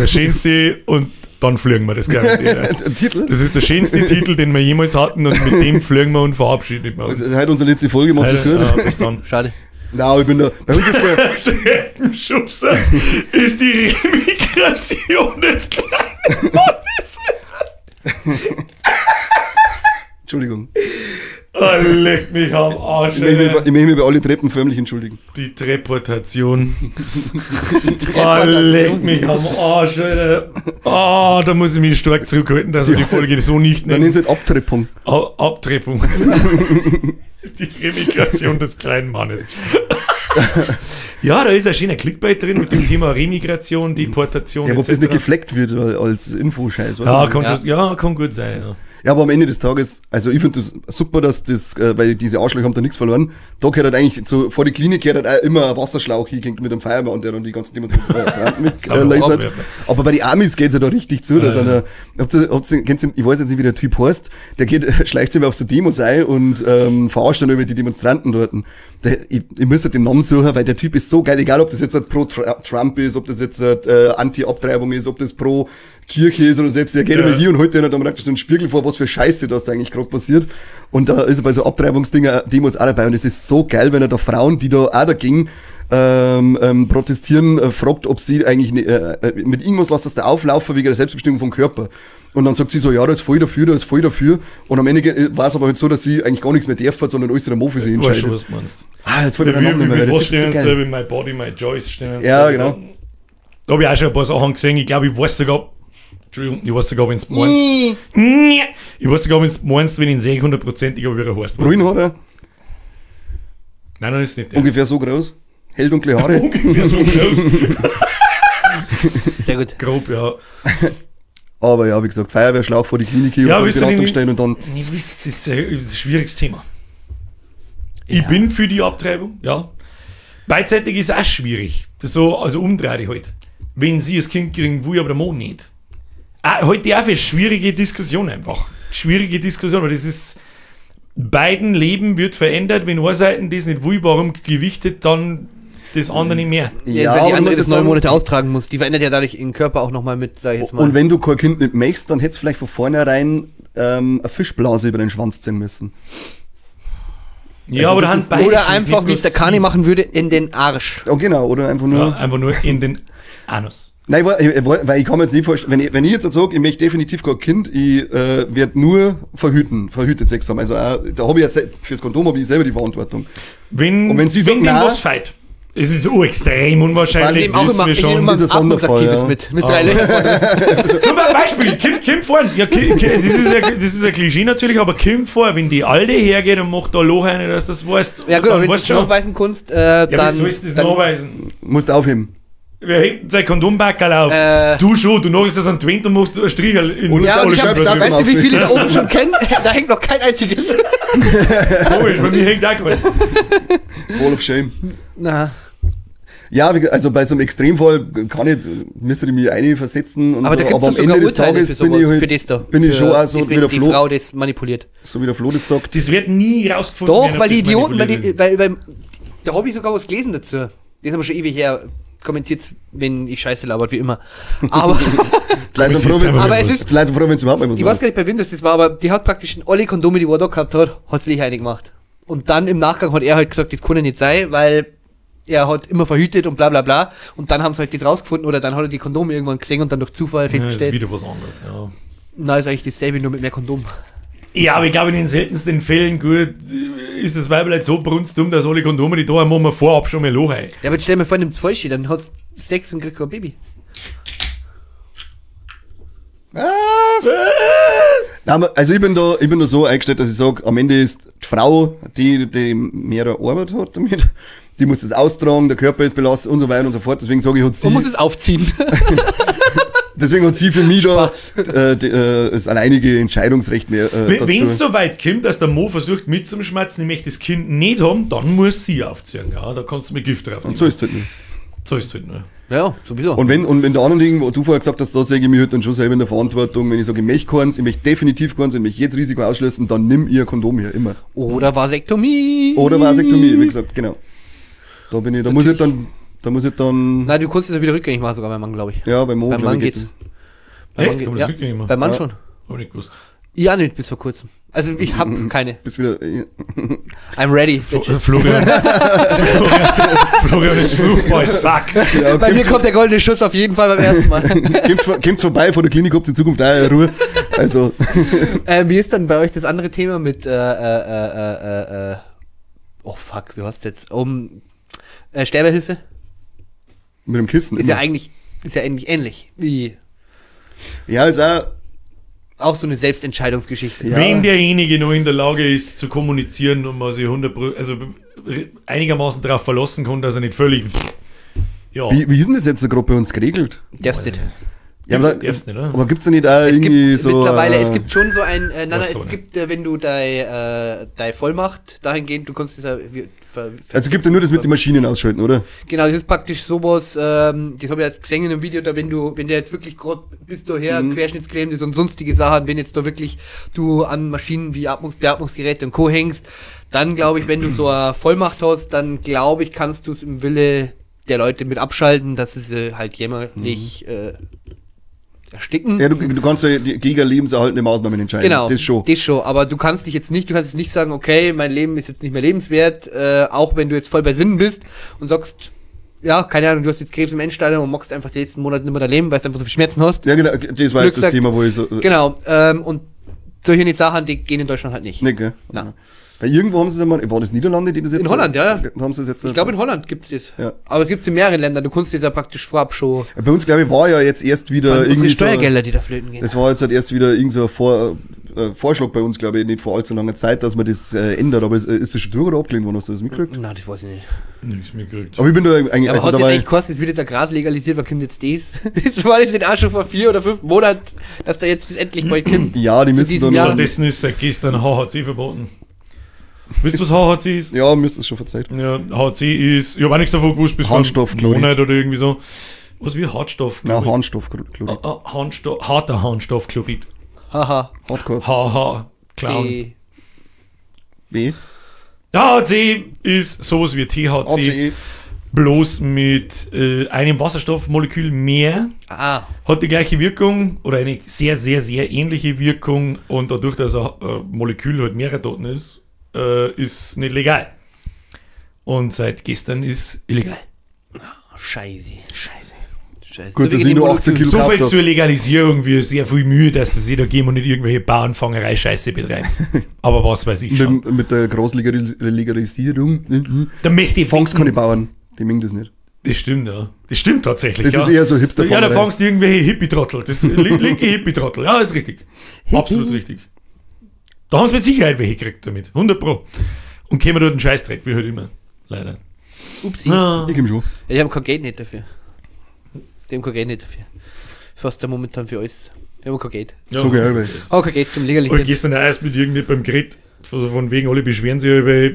[SPEAKER 2] schönste und dann fliegen wir das garantiert.
[SPEAKER 3] Der Titel?
[SPEAKER 2] Das ist der schönste Titel, den wir jemals hatten und mit dem fliegen wir und verabschieden wir
[SPEAKER 3] Das
[SPEAKER 2] uns.
[SPEAKER 3] ist heute unsere letzte Folge, macht's
[SPEAKER 2] Alter,
[SPEAKER 3] gut.
[SPEAKER 2] ja, bis dann.
[SPEAKER 1] Schade.
[SPEAKER 3] Nein, aber ich bin da. Bei uns ist ja.
[SPEAKER 2] Der Treppenschubser ist die Remigration des kleinen Mannes.
[SPEAKER 3] Entschuldigung.
[SPEAKER 2] Oh, leck mich am Arsch.
[SPEAKER 3] Ich möchte mich,
[SPEAKER 2] Alter.
[SPEAKER 3] ich möchte mich bei alle Treppen förmlich entschuldigen.
[SPEAKER 2] Die Treportation. Oh, leck mich am Arsch, Alter. Oh, da muss ich mich stark zurückhalten, dass wir die Folge so nicht
[SPEAKER 3] Dann
[SPEAKER 2] nennen.
[SPEAKER 3] nennen sie halt Abtreppung.
[SPEAKER 2] Abtreppung. Ist die Remigration des kleinen Mannes. Ja, da ist ein schöner Clickbait drin mit dem Thema Remigration, Deportation.
[SPEAKER 3] Ja, ob das
[SPEAKER 2] etc.
[SPEAKER 3] nicht gefleckt wird als Infoscheiß. Weiß
[SPEAKER 2] Ja,
[SPEAKER 3] ich nicht.
[SPEAKER 2] kann,
[SPEAKER 1] Ja.
[SPEAKER 2] ja. Ja, kann gut sein, ja.
[SPEAKER 3] Ja, aber am Ende des Tages, also ich finde das super, dass das, weil diese Arschlöcher haben da nichts verloren. Da gehört halt eigentlich zu, vor die Klinik gehört halt auch immer ein Wasserschlauch hingehängt mit einem Feuerwehr und der dann die ganzen Demonstranten mit
[SPEAKER 2] Sauber
[SPEAKER 3] lasert.
[SPEAKER 2] abwerfen.
[SPEAKER 3] Aber bei den Amis geht's ja da richtig zu. Da
[SPEAKER 2] Ja,
[SPEAKER 3] sind
[SPEAKER 2] ja.
[SPEAKER 3] kennst du, ich weiß jetzt nicht, wie der Typ heißt, der geht, schleicht sich immer auf so Demos ein und verarscht dann über die Demonstranten dort. Ich müsste den Namen suchen, weil der Typ ist so geil, egal ob das jetzt halt pro Trump ist, ob das jetzt halt, Anti-Abtreibung ist, ob das pro Kirche ist oder selbst, er geht
[SPEAKER 2] Ja.
[SPEAKER 3] immer hier und holt dir dann praktisch so einen Spiegel vor, was für Scheiße das da eigentlich gerade passiert. Und da ist er bei so Abtreibungsdinger, Demos auch dabei. Und es ist so geil, wenn er da Frauen, die da auch dagegen protestieren, fragt, ob sie eigentlich mit irgendwas lässt das da auflaufen wegen der Selbstbestimmung vom Körper. Und dann sagt sie so, ja, da ist voll dafür, da ist voll dafür. Und am Ende war es aber halt so, dass sie eigentlich gar nichts mehr darf, sondern alles in der Mo für sie
[SPEAKER 2] Ich weiß schon,
[SPEAKER 3] entscheidet.
[SPEAKER 2] was du meinst.
[SPEAKER 3] Ah, jetzt fällt mir der
[SPEAKER 2] Wie,
[SPEAKER 3] Name nicht mehr,
[SPEAKER 2] wie,
[SPEAKER 3] weil der
[SPEAKER 2] was
[SPEAKER 3] Typ ist so
[SPEAKER 2] stehen
[SPEAKER 3] geil.
[SPEAKER 2] sie, wie My Body, My Choice stehen sie
[SPEAKER 3] Ja,
[SPEAKER 2] da.
[SPEAKER 3] genau.
[SPEAKER 2] Da habe ich auch schon ein paar Sachen gesehen. Ich glaube, ich weiß sogar, Entschuldigung, ich weiß sogar, wenn es meinst. Ich weiß sogar, wenn es meinst, wenn ich ihn sehe, hundertprozentig, ob er heißt.
[SPEAKER 3] Grün hat er,
[SPEAKER 2] Nein, dann ist es nicht der.
[SPEAKER 3] ungefähr so groß. Helldunkle Haare.
[SPEAKER 2] Ungefähr so groß.
[SPEAKER 1] Sehr gut.
[SPEAKER 2] Grob, ja.
[SPEAKER 3] Aber ja, wie gesagt, Feuerwehrschlauch vor die Klinik hier
[SPEAKER 2] Ja,
[SPEAKER 3] und
[SPEAKER 2] wisst
[SPEAKER 3] dann
[SPEAKER 2] ihr
[SPEAKER 3] Beratung
[SPEAKER 2] nicht-
[SPEAKER 3] stellen und dann.
[SPEAKER 2] Ich weiß, das ist ein schwieriges Thema. Ich bin für die Abtreibung, ja. Beidseitig ist auch schwierig. Das so, also umdrehe ich halt. Wenn sie das Kind kriegen will, aber der Mann nicht. Heute auch für schwierige Diskussion einfach. Schwierige Diskussion, weil das ist, beiden Leben wird verändert, wenn eine Seite das nicht will, warum gewichtet dann das andere nicht mehr?
[SPEAKER 1] Ja, weil die andere das 9 Monate austragen muss. Die verändert ja dadurch ihren Körper auch nochmal mit, sag ich jetzt mal.
[SPEAKER 3] Und wenn du kein Kind nicht möchtest, dann hättest du vielleicht von vornherein eine Fischblase über den Schwanz ziehen müssen.
[SPEAKER 2] Ja, also aber dann beide
[SPEAKER 1] oder einfach, wie es der Kani machen würde, in den Arsch.
[SPEAKER 3] Oh, genau, oder einfach nur.
[SPEAKER 2] Ja, einfach nur in den Anus.
[SPEAKER 3] Nein, weil ich kann mir jetzt nicht vorstellen, wenn ich jetzt sage, ich möchte definitiv kein Kind, ich werde nur verhütet Sex haben. Also da habe ich ja fürs Kondom habe ich selber die Verantwortung.
[SPEAKER 2] Wenn sie sagt, nein, was feit. Es ist so extrem unwahrscheinlich.
[SPEAKER 1] Ich nehme auch immer, ein Sonderfall, ja. mit 3 Löchern.
[SPEAKER 2] Zum Beispiel, Kim vor. Ja, das ist ein Klischee natürlich, aber Kim vor, wenn die Alte hergeht und macht da Loch rein, dass das weißt.
[SPEAKER 1] Ja gut, aber wenn du es nachweisen kannst, dann...
[SPEAKER 2] Ja, wie sollst du das nachweisen?
[SPEAKER 3] Musst du aufheben.
[SPEAKER 2] Wer hebt sein Kondombackerl auf? Du schon, du nagelst das an die Wand und machst einen Strich in
[SPEAKER 1] und ja, und ich hab, weißt du, wie viele da oben schon kennen? Da hängt noch kein einziges.
[SPEAKER 2] Komisch, bei mir hängt auch keins.
[SPEAKER 3] Wall of Shame.
[SPEAKER 1] Na.
[SPEAKER 3] Ja, also bei so einem Extremfall kann ich jetzt, müsste ich mich einversetzen und
[SPEAKER 1] aber,
[SPEAKER 3] so,
[SPEAKER 1] da
[SPEAKER 3] aber am Ende des Tages bin ich halt,
[SPEAKER 1] für das da.
[SPEAKER 3] bin ich schon auch so, wie der
[SPEAKER 1] Flo, die Frau das manipuliert.
[SPEAKER 3] So wie der Flo das sagt.
[SPEAKER 2] Das wird nie rausgefunden.
[SPEAKER 1] Doch, weil die Idioten, weil da habe ich sogar was gelesen dazu. Das ist aber schon ewig her. Kommentiert, wenn ich Scheiße labert, wie immer. Aber, aber es ist.
[SPEAKER 3] Vielleicht froh, wenn es überhaupt mal was
[SPEAKER 1] Ich weiß gar nicht, bei wem das war, aber die hat praktisch alle Kondome, die er da gehabt hat, hat sie eine gemacht. Und dann im Nachgang hat er halt gesagt, das kann ja nicht sein, weil er hat immer verhütet und bla bla bla. Und dann haben sie halt das rausgefunden oder dann hat er die Kondome irgendwann gesehen und dann durch Zufall festgestellt.
[SPEAKER 2] Ja, das ist wieder was anderes, ja.
[SPEAKER 1] Na, ist eigentlich dasselbe, nur mit mehr Kondom.
[SPEAKER 2] Ja, aber ich glaube, in den seltensten Fällen, gut, ist das Weib halt so brunstdumm, dass alle Kondome, die da haben, machen wir vorab schon mal Loch rein.
[SPEAKER 1] Ja, aber jetzt stell mir vor, nimmt's falsch, dann hat's Sex und kriegt kein Baby.
[SPEAKER 3] Was? Nein, also ich bin da so eingestellt, dass ich sage, am Ende ist die Frau, die mehr Arbeit hat damit, die muss das austragen, der Körper ist belastet und so weiter und so fort. Deswegen sage ich, hat sie.
[SPEAKER 1] Man muss es aufziehen.
[SPEAKER 3] Deswegen hat sie für mich da das alleinige Entscheidungsrecht mehr.
[SPEAKER 2] Wenn es so weit kommt, dass der Mo versucht mitzuschmerzen, ich möchte das Kind nicht haben, dann muss sie aufziehen. Ja, da kannst du mit Gift drauf nehmen.
[SPEAKER 3] Und so ist es halt nicht.
[SPEAKER 2] So ist es halt nicht.
[SPEAKER 1] Ja, sowieso.
[SPEAKER 3] Und wenn der anderen Ding, wo du vorher gesagt hast, da sehe ich mich halt dann schon selber in der Verantwortung, wenn ich sage, ich möchte keins, ich möchte definitiv keins, ich möchte jetzt Risiko ausschließen, dann nimm ihr Kondom hier, immer.
[SPEAKER 1] Oder Vasektomie.
[SPEAKER 3] Oder Vasektomie, wie gesagt, genau. Da bin ich, da muss ich dann.
[SPEAKER 1] Nein, du kannst es ja wieder rückgängig machen, sogar beim Mann, glaube ich.
[SPEAKER 3] Ja, beim Mann,
[SPEAKER 1] beim Mann geht's.
[SPEAKER 2] Bei Echt? Mann geht, ja,
[SPEAKER 1] beim Mann schon.
[SPEAKER 2] Hab ich nicht gewusst.
[SPEAKER 1] Ja, nicht bis vor kurzem. Also ich hab keine.
[SPEAKER 3] Bist wieder.
[SPEAKER 1] I'm ready.
[SPEAKER 2] Florian. Florian ist fruchtbar as fuck.
[SPEAKER 3] Ja,
[SPEAKER 1] bei mir kommt der goldene Schuss auf jeden Fall beim ersten Mal.
[SPEAKER 3] Kommt vorbei vor der Klinik, habt in Zukunft auch Ruhe. Also.
[SPEAKER 1] Wie ist dann bei euch das andere Thema mit oh fuck, wie heißt das jetzt? Sterbehilfe?
[SPEAKER 3] Mit dem Kissen.
[SPEAKER 1] Ist ja eigentlich ähnlich. Wie.
[SPEAKER 3] Ja, ist
[SPEAKER 1] auch so eine Selbstentscheidungsgeschichte.
[SPEAKER 3] Ja.
[SPEAKER 2] Wenn derjenige noch in der Lage ist, zu kommunizieren und man sich 100%, einigermaßen darauf verlassen kann, dass er nicht völlig. Ja.
[SPEAKER 3] Wie ist denn das jetzt gerade bei uns geregelt?
[SPEAKER 1] Darfst nicht.
[SPEAKER 3] Ja, aber,
[SPEAKER 2] darfst nicht, oder?
[SPEAKER 3] Aber gibt es denn nicht auch irgendwie so.
[SPEAKER 1] Mittlerweile, es gibt schon so ein. Nein, es gibt, wenn du deine Vollmacht dahingehend, du kannst das ja.
[SPEAKER 3] Also es gibt ja nur das mit den Maschinen ausschalten, oder?
[SPEAKER 1] Genau, das ist praktisch sowas, das habe ich jetzt gesehen in einem Video, da wenn der jetzt wirklich gerade bis daher querschnittsgelähmt ist und sonstige Sachen, wenn jetzt da wirklich du an Maschinen wie Beatmungsgeräte und Co. hängst, dann glaube ich, wenn du so eine Vollmacht hast, dann glaube ich, kannst du es im Wille der Leute mit abschalten, dass sie halt jämmerlich ersticken.
[SPEAKER 3] Ja, du kannst ja gegen lebenserhaltende Maßnahmen entscheiden.
[SPEAKER 1] Genau,
[SPEAKER 3] das schon.
[SPEAKER 1] Das schon. Aber du kannst dich jetzt nicht, du kannst jetzt nicht sagen, okay, mein Leben ist jetzt nicht mehr lebenswert, auch wenn du jetzt voll bei Sinnen bist und sagst, ja, keine Ahnung, du hast jetzt Krebs im Endstadium und magst einfach die letzten Monate nicht mehr da leben, weil du einfach so viel Schmerzen hast.
[SPEAKER 3] Ja, genau, das war jetzt das Thema, wo ich so...
[SPEAKER 1] Genau, und solche Sachen, die gehen in Deutschland halt nicht.
[SPEAKER 3] Nicht, gell?
[SPEAKER 1] Nein.
[SPEAKER 3] Weil irgendwo haben sie es einmal, war das Niederlande, die das jetzt...
[SPEAKER 1] In Holland, ja.
[SPEAKER 3] Haben sie es jetzt,
[SPEAKER 1] ich glaube, in Holland gibt es das.
[SPEAKER 3] Ja.
[SPEAKER 1] Aber es gibt es in mehreren Ländern, du kannst das ja praktisch vorab schon...
[SPEAKER 3] Bei uns, glaube ich, war ja jetzt erst wieder irgendwie so...
[SPEAKER 1] Steuergelder, die da flöten gehen.
[SPEAKER 3] Das war jetzt halt erst wieder irgend so ein Vorschlag bei uns, glaube ich, nicht vor allzu langer Zeit, dass man das ändert. Aber ist das schon durch oder abgelehnt worden? Hast du das mitgekriegt?
[SPEAKER 1] Nein, das weiß ich nicht.
[SPEAKER 2] Nichts mitgekriegt.
[SPEAKER 3] Aber ich bin da eigentlich...
[SPEAKER 1] Ja, aber
[SPEAKER 3] also
[SPEAKER 1] hat es eigentlich gekostet? Es wird jetzt ein Gras legalisiert, wann kommt jetzt das? Das war das nicht auch schon vor 4 oder 5 Monaten, dass da jetzt das endlich bald kommt.
[SPEAKER 3] Ja, die müssen dann...
[SPEAKER 2] Stattdessen ist seit gestern HHC verboten. Wisst ihr, was HHC ist?
[SPEAKER 3] Ja, mir ist das schon verzeiht.
[SPEAKER 2] Ja, HC ist, ich habe auch nichts davon gewusst, bis vor einem
[SPEAKER 3] Harnstoffchlorid.
[SPEAKER 2] Monat oder irgendwie so. Was wie Hartstoffchlorid?
[SPEAKER 3] Na, Harnstoffchlorid.
[SPEAKER 2] Harter Harnstoffchlorid.
[SPEAKER 1] Haha.
[SPEAKER 3] Hardcore.
[SPEAKER 2] HH, Clown.
[SPEAKER 1] C.
[SPEAKER 3] B.
[SPEAKER 2] HC ist sowas wie THC,
[SPEAKER 3] ACE.
[SPEAKER 2] bloß mit einem Wasserstoffmolekül mehr.
[SPEAKER 1] Ah.
[SPEAKER 2] Hat die gleiche Wirkung oder eine sehr, sehr, sehr ähnliche Wirkung und dadurch, dass ein Molekül halt mehrere Toten ist, ist nicht legal. Und seit gestern ist illegal.
[SPEAKER 1] Scheiße.
[SPEAKER 2] Scheiße.
[SPEAKER 1] Scheiße.
[SPEAKER 3] Gut, dass ich nur 18 Kilo
[SPEAKER 2] So viel
[SPEAKER 3] gekauft hab.
[SPEAKER 2] zur Legalisierung, wie sehr viel Mühe, dass sie sich da geben und nicht irgendwelche Bauernfangerei-Scheiße betreiben. Aber was weiß ich schon.
[SPEAKER 3] Mit der Großlegalisierung.
[SPEAKER 2] Da möchte ich
[SPEAKER 3] Fangst keine Bauern. Die mögen das nicht.
[SPEAKER 2] Das stimmt, ja. Das stimmt tatsächlich.
[SPEAKER 3] Das
[SPEAKER 2] ja.
[SPEAKER 3] ist eher so hipster
[SPEAKER 2] Ja, da fangst du irgendwelche Hippie-Trottel. Das linke Hippie-Trottel. Ja, ist richtig. Absolut richtig. Da haben sie mit Sicherheit welche gekriegt damit. 100 Pro. Und kämen dort einen Scheißdreck, wie halt immer. Leider.
[SPEAKER 1] Upsi.
[SPEAKER 2] Ah.
[SPEAKER 3] Ich komm schon.
[SPEAKER 1] Ich habe kein Geld nicht dafür. Die haben kein Geld nicht dafür. Fast da momentan für alles. Die haben kein Geld.
[SPEAKER 2] Ja.
[SPEAKER 3] So geil, weil.
[SPEAKER 1] Auch kein Geld zum
[SPEAKER 2] Und
[SPEAKER 1] Legalisieren.
[SPEAKER 2] gestern auch erst mit irgendjemandem geredet, von wegen, alle beschweren sich über,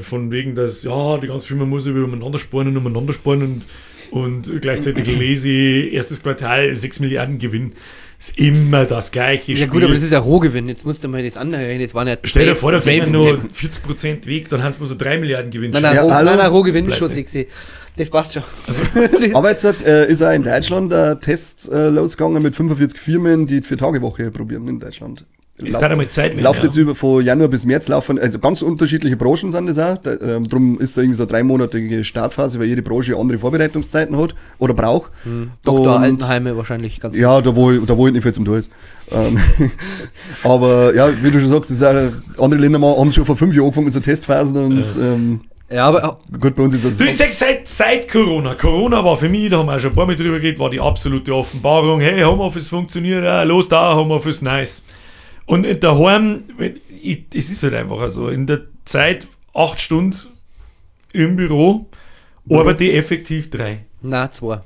[SPEAKER 2] von wegen, dass, ja, die ganze Firma muss über umeinander sparen und umeinander sparen und gleichzeitig lese ich, erstes Quartal 6 Milliarden Gewinn. Ist immer das gleiche
[SPEAKER 1] Ja gut, aber das ist ja Rohgewinn. Jetzt musst du mal das anhören. Das waren ja
[SPEAKER 2] Stell dir vor, da
[SPEAKER 1] 12
[SPEAKER 2] wären nur 40% weg, dann haben sie bloß so 3 Milliarden Gewinn.
[SPEAKER 1] Nein, nein,
[SPEAKER 3] Ja, hallo?
[SPEAKER 1] nein, Rohgewinn ist schon
[SPEAKER 2] Bleibt
[SPEAKER 1] sexy. Das passt schon.
[SPEAKER 3] Aber jetzt ist auch in Deutschland ein Test losgegangen mit 45 Firmen, die 4-Tage-Woche probieren in Deutschland.
[SPEAKER 2] Ist da einmal Zeit,
[SPEAKER 3] Läuft
[SPEAKER 2] ja.
[SPEAKER 3] jetzt über von Januar bis März laufen, also ganz unterschiedliche Branchen sind das auch. Da, drum ist da irgendwie so eine dreimonatige Startphase, weil jede Branche andere Vorbereitungszeiten hat oder braucht.
[SPEAKER 1] Dr.
[SPEAKER 3] Und-
[SPEAKER 1] Altenheime wahrscheinlich ganz.
[SPEAKER 3] Ja, da wo ich nicht viel zum tun ist. Aber ja, wie du schon sagst, ist auch, andere Länder haben schon vor 5 Jahren angefangen mit so Testphasen und
[SPEAKER 1] Ja, aber
[SPEAKER 3] gut, bei uns ist das.
[SPEAKER 2] Du, ich sag, seit Corona. Corona war für mich, da haben wir auch schon ein paar Mal drüber geredet, war die absolute Offenbarung. Hey, Homeoffice funktioniert, ja, los da, Homeoffice, nice. Und in daheim, es ist halt einfach so, in der Zeit 8 Stunden im Büro, arbeite ich effektiv 3.
[SPEAKER 1] na, 2.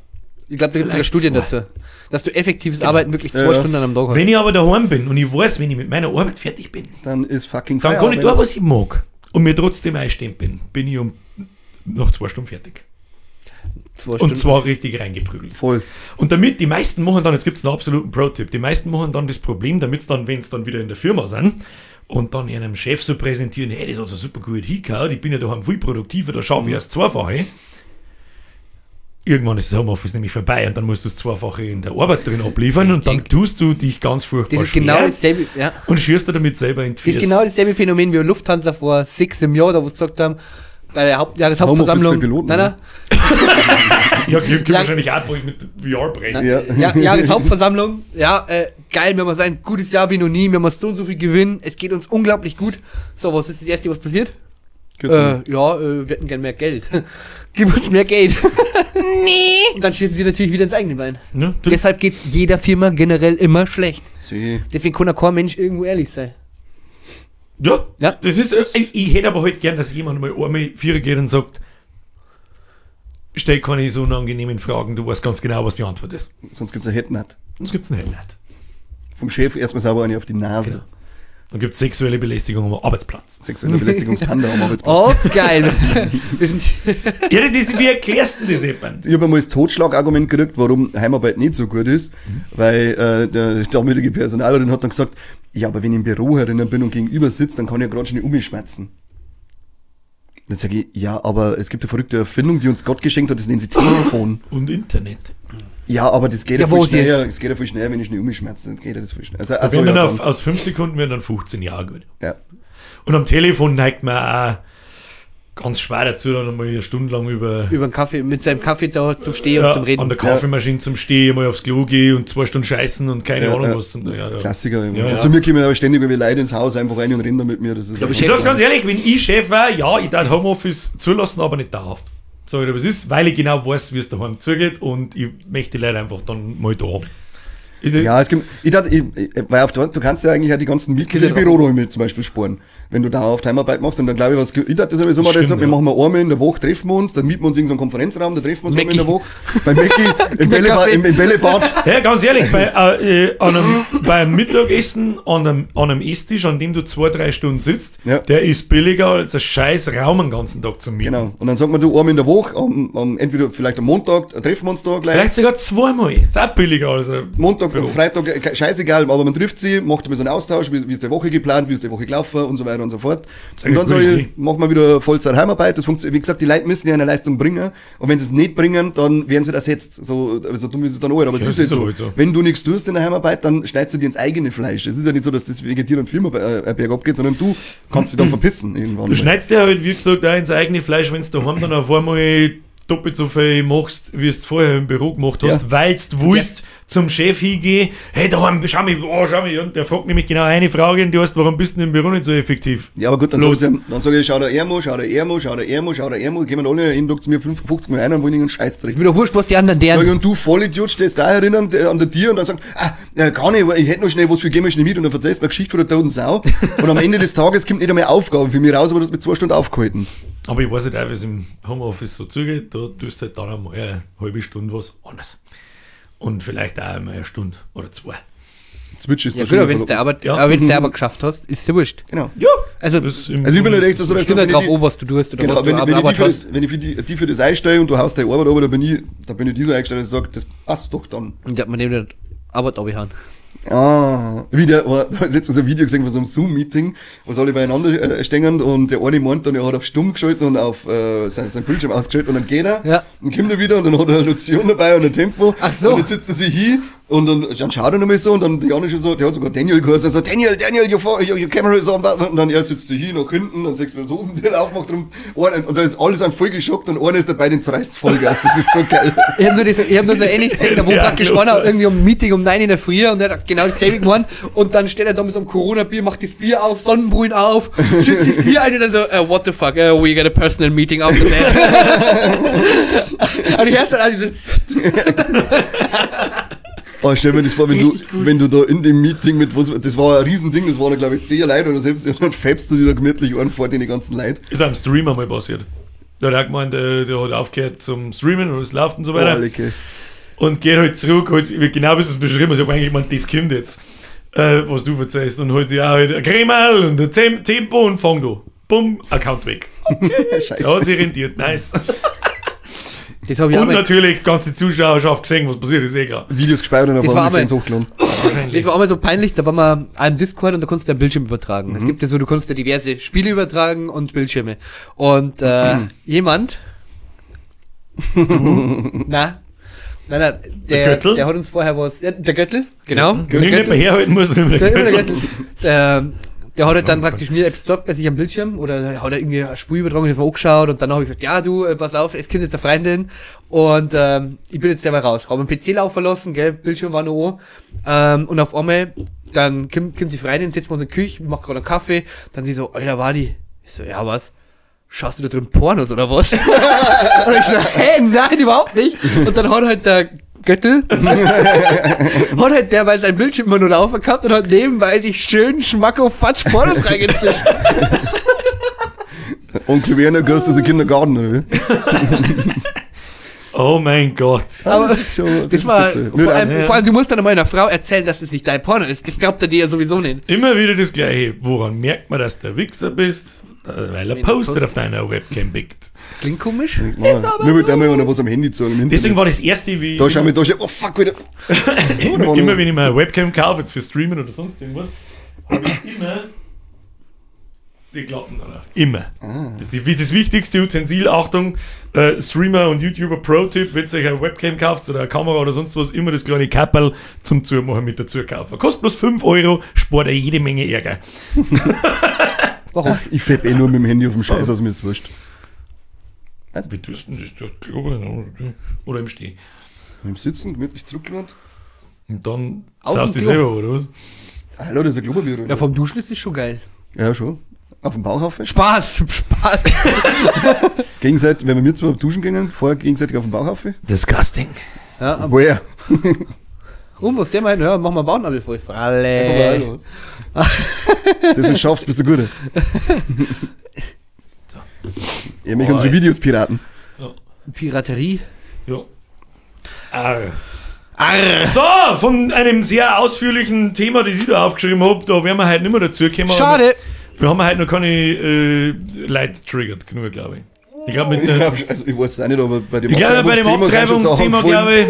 [SPEAKER 1] Ich glaube, da gibt es sogar
[SPEAKER 2] Vielleicht
[SPEAKER 1] Studien
[SPEAKER 2] zwei.
[SPEAKER 1] dazu. Dass du effektives Arbeiten wirklich 2
[SPEAKER 3] Ja, ja.
[SPEAKER 1] Stunden am Tag hast.
[SPEAKER 2] Wenn ich aber daheim bin und ich weiß, wenn ich mit meiner Arbeit fertig bin,
[SPEAKER 3] Dann ist fucking
[SPEAKER 2] dann kann ich
[SPEAKER 3] Feierabend.
[SPEAKER 2] da, was ich mag und mir trotzdem einstehen bin, bin ich nach 2 Stunden fertig.
[SPEAKER 1] 2
[SPEAKER 2] Und
[SPEAKER 1] Stunden.
[SPEAKER 2] zwar richtig reingeprügelt.
[SPEAKER 3] Voll.
[SPEAKER 2] Und damit, die meisten machen dann, jetzt gibt es einen absoluten Pro-Tipp, die meisten machen dann das Problem, damit es dann, wenn es dann wieder in der Firma sind und dann ihrem Chef so präsentieren, hey, das hat so super gut hingehauen, ich bin ja daheim viel produktiver, da schaffe ich erst Zweifache. Irgendwann ist das Homeoffice nämlich vorbei und dann musst du das Zweifache in der Arbeit drin abliefern und dann tust du dich ganz furchtbar
[SPEAKER 1] Das ist
[SPEAKER 2] schwer
[SPEAKER 1] genau dasselbe, ja.
[SPEAKER 2] und schierst dir damit selber in die
[SPEAKER 1] Das ist
[SPEAKER 2] Füße.
[SPEAKER 1] genau dasselbe Phänomen wie Lufthansa vor 6 im Jahr, da wo sie gesagt haben, bei der Jahreshauptversammlung.
[SPEAKER 3] Homeoffice für Piloten,
[SPEAKER 1] nein, nein,
[SPEAKER 2] Ja, gibt
[SPEAKER 1] Ja.
[SPEAKER 2] wahrscheinlich auch bald mit VR-Brillen.
[SPEAKER 3] Ja.
[SPEAKER 1] Ja, Jahreshauptversammlung, ja, geil, wir haben so ein gutes Jahr wie noch nie, wir haben so und so viel Gewinn, es geht uns unglaublich gut. So, was ist das Erste, was passiert?
[SPEAKER 3] Kürzer.
[SPEAKER 1] Ja, wir hätten gern mehr Geld. Gib uns mehr Geld. Nee. Und dann schießen sie natürlich wieder ins eigene Bein.
[SPEAKER 2] Ne?
[SPEAKER 1] Deshalb geht's jeder Firma generell immer schlecht.
[SPEAKER 3] See.
[SPEAKER 1] Deswegen kann auch kein Mensch irgendwo ehrlich sein.
[SPEAKER 2] Ja,
[SPEAKER 1] Ja.
[SPEAKER 2] das ist, ich hätte aber halt gern, dass jemand mal einmal Vierer geht und sagt, stell keine so unangenehmen Fragen, du weißt ganz genau, was die Antwort ist.
[SPEAKER 3] Sonst gibt's ein Headnut.
[SPEAKER 2] Sonst gibt's einen Headnet.
[SPEAKER 3] Vom Chef erstmal sauber eine auf die Nase.
[SPEAKER 2] Genau. Dann gibt's sexuelle Belästigung am Arbeitsplatz.
[SPEAKER 3] Sexuelle Belästigungspanda am Arbeitsplatz.
[SPEAKER 1] Oh, geil. Wir sind
[SPEAKER 2] Ja, das ist, wie erklärst du denn das eben?
[SPEAKER 3] Ich habe einmal das Totschlagargument gekriegt, warum Heimarbeit nicht so gut ist, weil der damalige Personalerin hat dann gesagt, ja, aber wenn ich im Büro herinnen bin und gegenüber sitze, dann kann ich ja gerade schon nicht umschmerzen. Dann sage ich, ja, aber es gibt eine verrückte Erfindung, die uns Gott geschenkt hat, das nennen sie Telefon.
[SPEAKER 2] Und Internet.
[SPEAKER 3] Ja, aber das geht ja,
[SPEAKER 1] Ja, wo
[SPEAKER 3] viel
[SPEAKER 1] ist
[SPEAKER 3] schneller, das geht ja viel schneller, wenn ich nicht umschmerze, dann geht ja das viel schneller. Also,
[SPEAKER 2] Da
[SPEAKER 3] also,
[SPEAKER 2] werden
[SPEAKER 3] ja,
[SPEAKER 2] dann
[SPEAKER 3] dann,
[SPEAKER 2] aus 5 Sekunden werden dann 15 Jahre gut.
[SPEAKER 3] ja.
[SPEAKER 2] Und am Telefon neigt man auch ganz schwer dazu, dann einmal eine Stunde lang über
[SPEAKER 1] über den Kaffee, mit seinem Kaffee da zum Stehen
[SPEAKER 2] ja,
[SPEAKER 1] und zum Reden.
[SPEAKER 2] an der Kaffeemaschine zum Stehen, mal aufs Klo gehen und 2 Stunden scheißen und keine
[SPEAKER 3] Ja,
[SPEAKER 2] Ahnung
[SPEAKER 3] ja.
[SPEAKER 2] was. Und, ja, ja.
[SPEAKER 3] Klassiker.
[SPEAKER 2] Ja, ja.
[SPEAKER 3] Und zu mir kommen aber ständig irgendwie Leute ins Haus, einfach rein und reden da mit mir. Das ist
[SPEAKER 1] glaub,
[SPEAKER 2] Ich sag's ganz ehrlich, wenn ich Chef war, ja, ich darf Homeoffice zulassen, aber nicht dauerhaft. Sag ich dir, was ist, weil ich genau weiß, wie es daheim zugeht und ich möchte die Leute einfach dann mal da haben.
[SPEAKER 3] Ja, es gibt, ich dachte, weil auf der, du kannst ja eigentlich auch die ganzen Mieten für die Büroräume zum Beispiel sparen. Wenn du dauerhaft Heimarbeit machst, und dann glaube ich, was, ich dachte sowieso mal, das, wir machen mal einmal in der Woche, treffen wir uns, dann mieten wir uns irgendeinen Konferenzraum, da treffen wir uns einmal in der Woche. Bei Mackie, im Bällebad.
[SPEAKER 2] Ja, ganz ehrlich, beim Mittagessen an einem Esstisch, an dem du 2-3 Stunden sitzt, ja, der ist billiger als ein scheiß Raum den ganzen Tag zu mieten.
[SPEAKER 3] Genau. Und dann sagt man, du, einmal in der Woche, entweder vielleicht am Montag, treffen wir uns da gleich.
[SPEAKER 2] Vielleicht sogar zweimal, ist auch billiger als ein
[SPEAKER 3] Montag, Freitag, scheißegal, aber man trifft sie, macht ein bisschen einen Austausch, wie ist die Woche geplant, wie ist die Woche gelaufen und so weiter und so fort. Und dann sage ich, machen wir wieder Vollzeit Heimarbeit. Das funktioniert, wie gesagt, die Leute müssen ja eine Leistung bringen. Und wenn sie es nicht bringen, dann werden sie das ersetzt. So, so dumm ist es dann auch. Aber es ist halt so. Wenn du nichts tust in der Heimarbeit, dann schneidest du dir ins eigene Fleisch. Es ist ja nicht so, dass das wegen dir und Firma bergab geht, sondern du kannst dich dann verpissen irgendwann.
[SPEAKER 2] Du schneidest dir halt, wie gesagt, auch ins eigene Fleisch, wenn du daheim dann auf einmal doppelt so viel machst, wie du es vorher im Büro gemacht hast, ja, weil du willst zum Chef hingehen, hey, daheim, schau mich, oh, schau mich, und der fragt nämlich genau eine Frage und du hast, warum bist du im Büro nicht so effektiv?
[SPEAKER 3] Ja, aber gut, dann sag ich, schau der Ermo, schau der Ermo, schau der Ermo, schau der Ermo, gehen wir alle hin, zu mir 50 Mal ein und wollen irgendeinen Scheiß trinken.
[SPEAKER 1] Ist mir doch wurscht, was die anderen deren.
[SPEAKER 3] Sag ich, und du Vollidiot stehst da erinnern an der Tür und dann sagst, ah, kann ich, ich hätte noch schnell was für, geh mir schnell mit und dann verzeichst du mir Geschichte von der toten Sau und am Ende des Tages kommt nicht einmal Aufgaben für mich raus, aber das mit 2 Stunden aufgehalten.
[SPEAKER 2] Aber ich weiß nicht auch, wie es im Homeoffice so zugeht, da tust du halt dann einmal eine halbe Stunde was anderes. Und vielleicht auch einmal eine Stunde oder zwei.
[SPEAKER 3] Switch ist
[SPEAKER 1] ja,
[SPEAKER 3] da
[SPEAKER 1] gut, aber wenn du die Arbeit geschafft hast, ist ja wurscht.
[SPEAKER 3] Genau.
[SPEAKER 2] Ja.
[SPEAKER 1] Also
[SPEAKER 3] ich bin halt echt so, dass ich
[SPEAKER 1] nicht drauf an, was du tust oder
[SPEAKER 3] genau,
[SPEAKER 1] was du
[SPEAKER 3] wenn ich, wenn ich für die für das einsteige und du haust deine Arbeit, aber da bin ich die so eingestellt, dass ich sage, das passt doch dann.
[SPEAKER 1] Und man nimmt die Arbeit abhauen.
[SPEAKER 3] Ah, wieder, da ist jetzt mal so ein Video gesehen von so einem Zoom-Meeting, wo sie alle beieinander stehen und der eine meint dann, er hat auf stumm geschaltet und auf sein Bildschirm ausgeschaltet und dann geht er,
[SPEAKER 1] ja,
[SPEAKER 3] und kommt er wieder und dann hat er eine Lotion dabei und ein Tempo.
[SPEAKER 1] Ach so.
[SPEAKER 3] Und dann sitzt er sich hin und dann schaut er nochmal so und dann die andere schon so, der hat sogar Daniel gehört, so Daniel, Daniel, your camera is on. Und dann er sitzt sich hin nach hinten, dann siehst du, wie das Hosenteil aufmacht und da ist alles an voll geschockt und einer ist dabei, den zerreißt Vollgas. Das ist so geil.
[SPEAKER 1] Ich hab nur so ähnlich gesehen, da wo
[SPEAKER 2] ja,
[SPEAKER 1] praktisch einer irgendwie um Meeting um 9 in der Früh und der hat genau dasselbe gemacht und dann steht er da mit so einem Corona-Bier, macht das Bier auf, Sonnenbrühen auf, schützt das Bier ein und dann so, what the fuck, we got a personal meeting after that. Und ich erst dann all diese
[SPEAKER 3] Oh, stell mir das vor, wenn du da in dem Meeting mit was, das war ein Riesending, das waren glaube ich 10 Leute oder selbst, und dann färbst du dir da gemütlich an vor den ganzen Leuten.
[SPEAKER 2] Ist am Stream einmal passiert. Da hat er gemeint, der hat aufgehört zum Streamen und es läuft und so weiter.
[SPEAKER 3] Oh, okay.
[SPEAKER 2] Und geht halt zurück, halt, genau wie du es beschrieben hast, ich hab eigentlich gemeint, das kommt jetzt, was du verzeihst. Und holt sich auch halt ein Cremel und ein Tempo und fang da. Bumm, Account weg.
[SPEAKER 3] Okay. Scheiße.
[SPEAKER 2] Da hat sich rentiert, nice.
[SPEAKER 1] Das hab ich
[SPEAKER 2] und
[SPEAKER 1] auch
[SPEAKER 2] natürlich ganze Zuschauerschaft gesehen, was passiert ist, eh klar.
[SPEAKER 3] Videos gespeichert und auf OnlyFans hochgeladen.
[SPEAKER 1] Das war auch mal so peinlich, da waren wir am Discord und da konntest du ja Bildschirm übertragen. Es gibt ja so, du konntest ja diverse Spiele übertragen und Bildschirme. Und jemand, na, der
[SPEAKER 2] Göttl?
[SPEAKER 1] Der hat uns vorher was, ja, der Göttl, genau.
[SPEAKER 2] Ja, wenn ich nicht mehr herhalten muss, dann der Göttl.
[SPEAKER 1] Der hat halt dann praktisch mir etwas gesagt bei sich am Bildschirm oder hat er irgendwie eine Spur übertragen, das mal angeschaut und dann habe ich gesagt, ja du, pass auf, es kommt jetzt eine Freundin und ich bin jetzt derweil raus. Habe einen PC laufen lassen, gell, Bildschirm war noch an und auf einmal, dann kommt die Freundin, sitzt bei uns in der Küche, macht gerade einen Kaffee, dann sie so, Alter, Wadi. Ich so, ja was? Schaust du da drin Pornos oder was? Und ich so, hä, nein, überhaupt nicht. Und dann hat halt der Göttl hat halt der, weil sein Bildschirm immer nur laufen gehabt und hat nebenbei sich schön Schmacko Fatz Pornos reingezischt.
[SPEAKER 3] Onkel Werner goes to the Kindergarten, oder wie?
[SPEAKER 2] Oh mein Gott.
[SPEAKER 1] Aber
[SPEAKER 3] das ist schon,
[SPEAKER 1] das war,
[SPEAKER 3] bitter.
[SPEAKER 1] vor allem, du musst dann meiner Frau erzählen, dass es nicht dein Porno ist. Das glaubt er dir ja sowieso nicht.
[SPEAKER 2] Immer wieder das Gleiche. Woran merkt man, dass du der Wichser bist? Weil er postet auf deiner Webcam pickt.
[SPEAKER 1] Klingt komisch.
[SPEAKER 3] Ist aber nur mit dem mal was am Handy zu.
[SPEAKER 2] Deswegen war das erste, wie.
[SPEAKER 3] Da schau mich da schon, oh fuck, wieder.
[SPEAKER 2] Immer wenn ich mir eine Webcam kaufe, jetzt für Streamen oder sonst irgendwas, habe ich immer die Klappen danach. Immer. Ah. Das ist das wichtigste Utensil. Achtung, Streamer und YouTuber Pro-Tipp, wenn ihr euch eine Webcam kauft oder eine Kamera oder sonst was, immer das kleine Kapperl zum Zumachen mit dazu kaufen. Kostet bloß 5 Euro, spart ihr jede Menge Ärger.
[SPEAKER 1] Warum?
[SPEAKER 3] Ach, ich fäpp eh nur mit dem Handy auf dem Scheiß aus, mir ist wurscht.
[SPEAKER 2] Was? Wie tust du denn das? Oder im Stehen?
[SPEAKER 3] Im Sitzen, gemütlich zurückgelehnt.
[SPEAKER 2] Und dann saust du selber, oder was?
[SPEAKER 3] Hallo, das ist ein Klopapier.
[SPEAKER 1] Ja, vom Duschen ist das schon geil.
[SPEAKER 3] Ja, schon. Auf dem Bauchhaufen.
[SPEAKER 1] Spaß, Spaß.
[SPEAKER 3] Gegenseitig, wenn wir mir zwar duschen gingen, vorher gegenseitig auf dem Bauchhaufen.
[SPEAKER 2] Disgusting.
[SPEAKER 1] Ja,
[SPEAKER 3] woher?
[SPEAKER 1] Rum, was der meint, ja, mach mal Bauchnabel voll. Fralle.
[SPEAKER 3] Deswegen schaffst, bist du gut. Ihr möchtet unsere Videos piraten.
[SPEAKER 2] Ja.
[SPEAKER 1] Piraterie.
[SPEAKER 2] Ja. Arr. Arr. So, von einem sehr ausführlichen Thema, das ich da aufgeschrieben habe, da werden wir heute nicht mehr dazu kommen.
[SPEAKER 1] Schade.
[SPEAKER 2] Wir haben heute noch keine Leute triggert genug, glaube ich. Ich glaube,
[SPEAKER 3] also ich weiß es auch nicht, aber bei dem
[SPEAKER 2] Abtreibungsthema, glaube ich.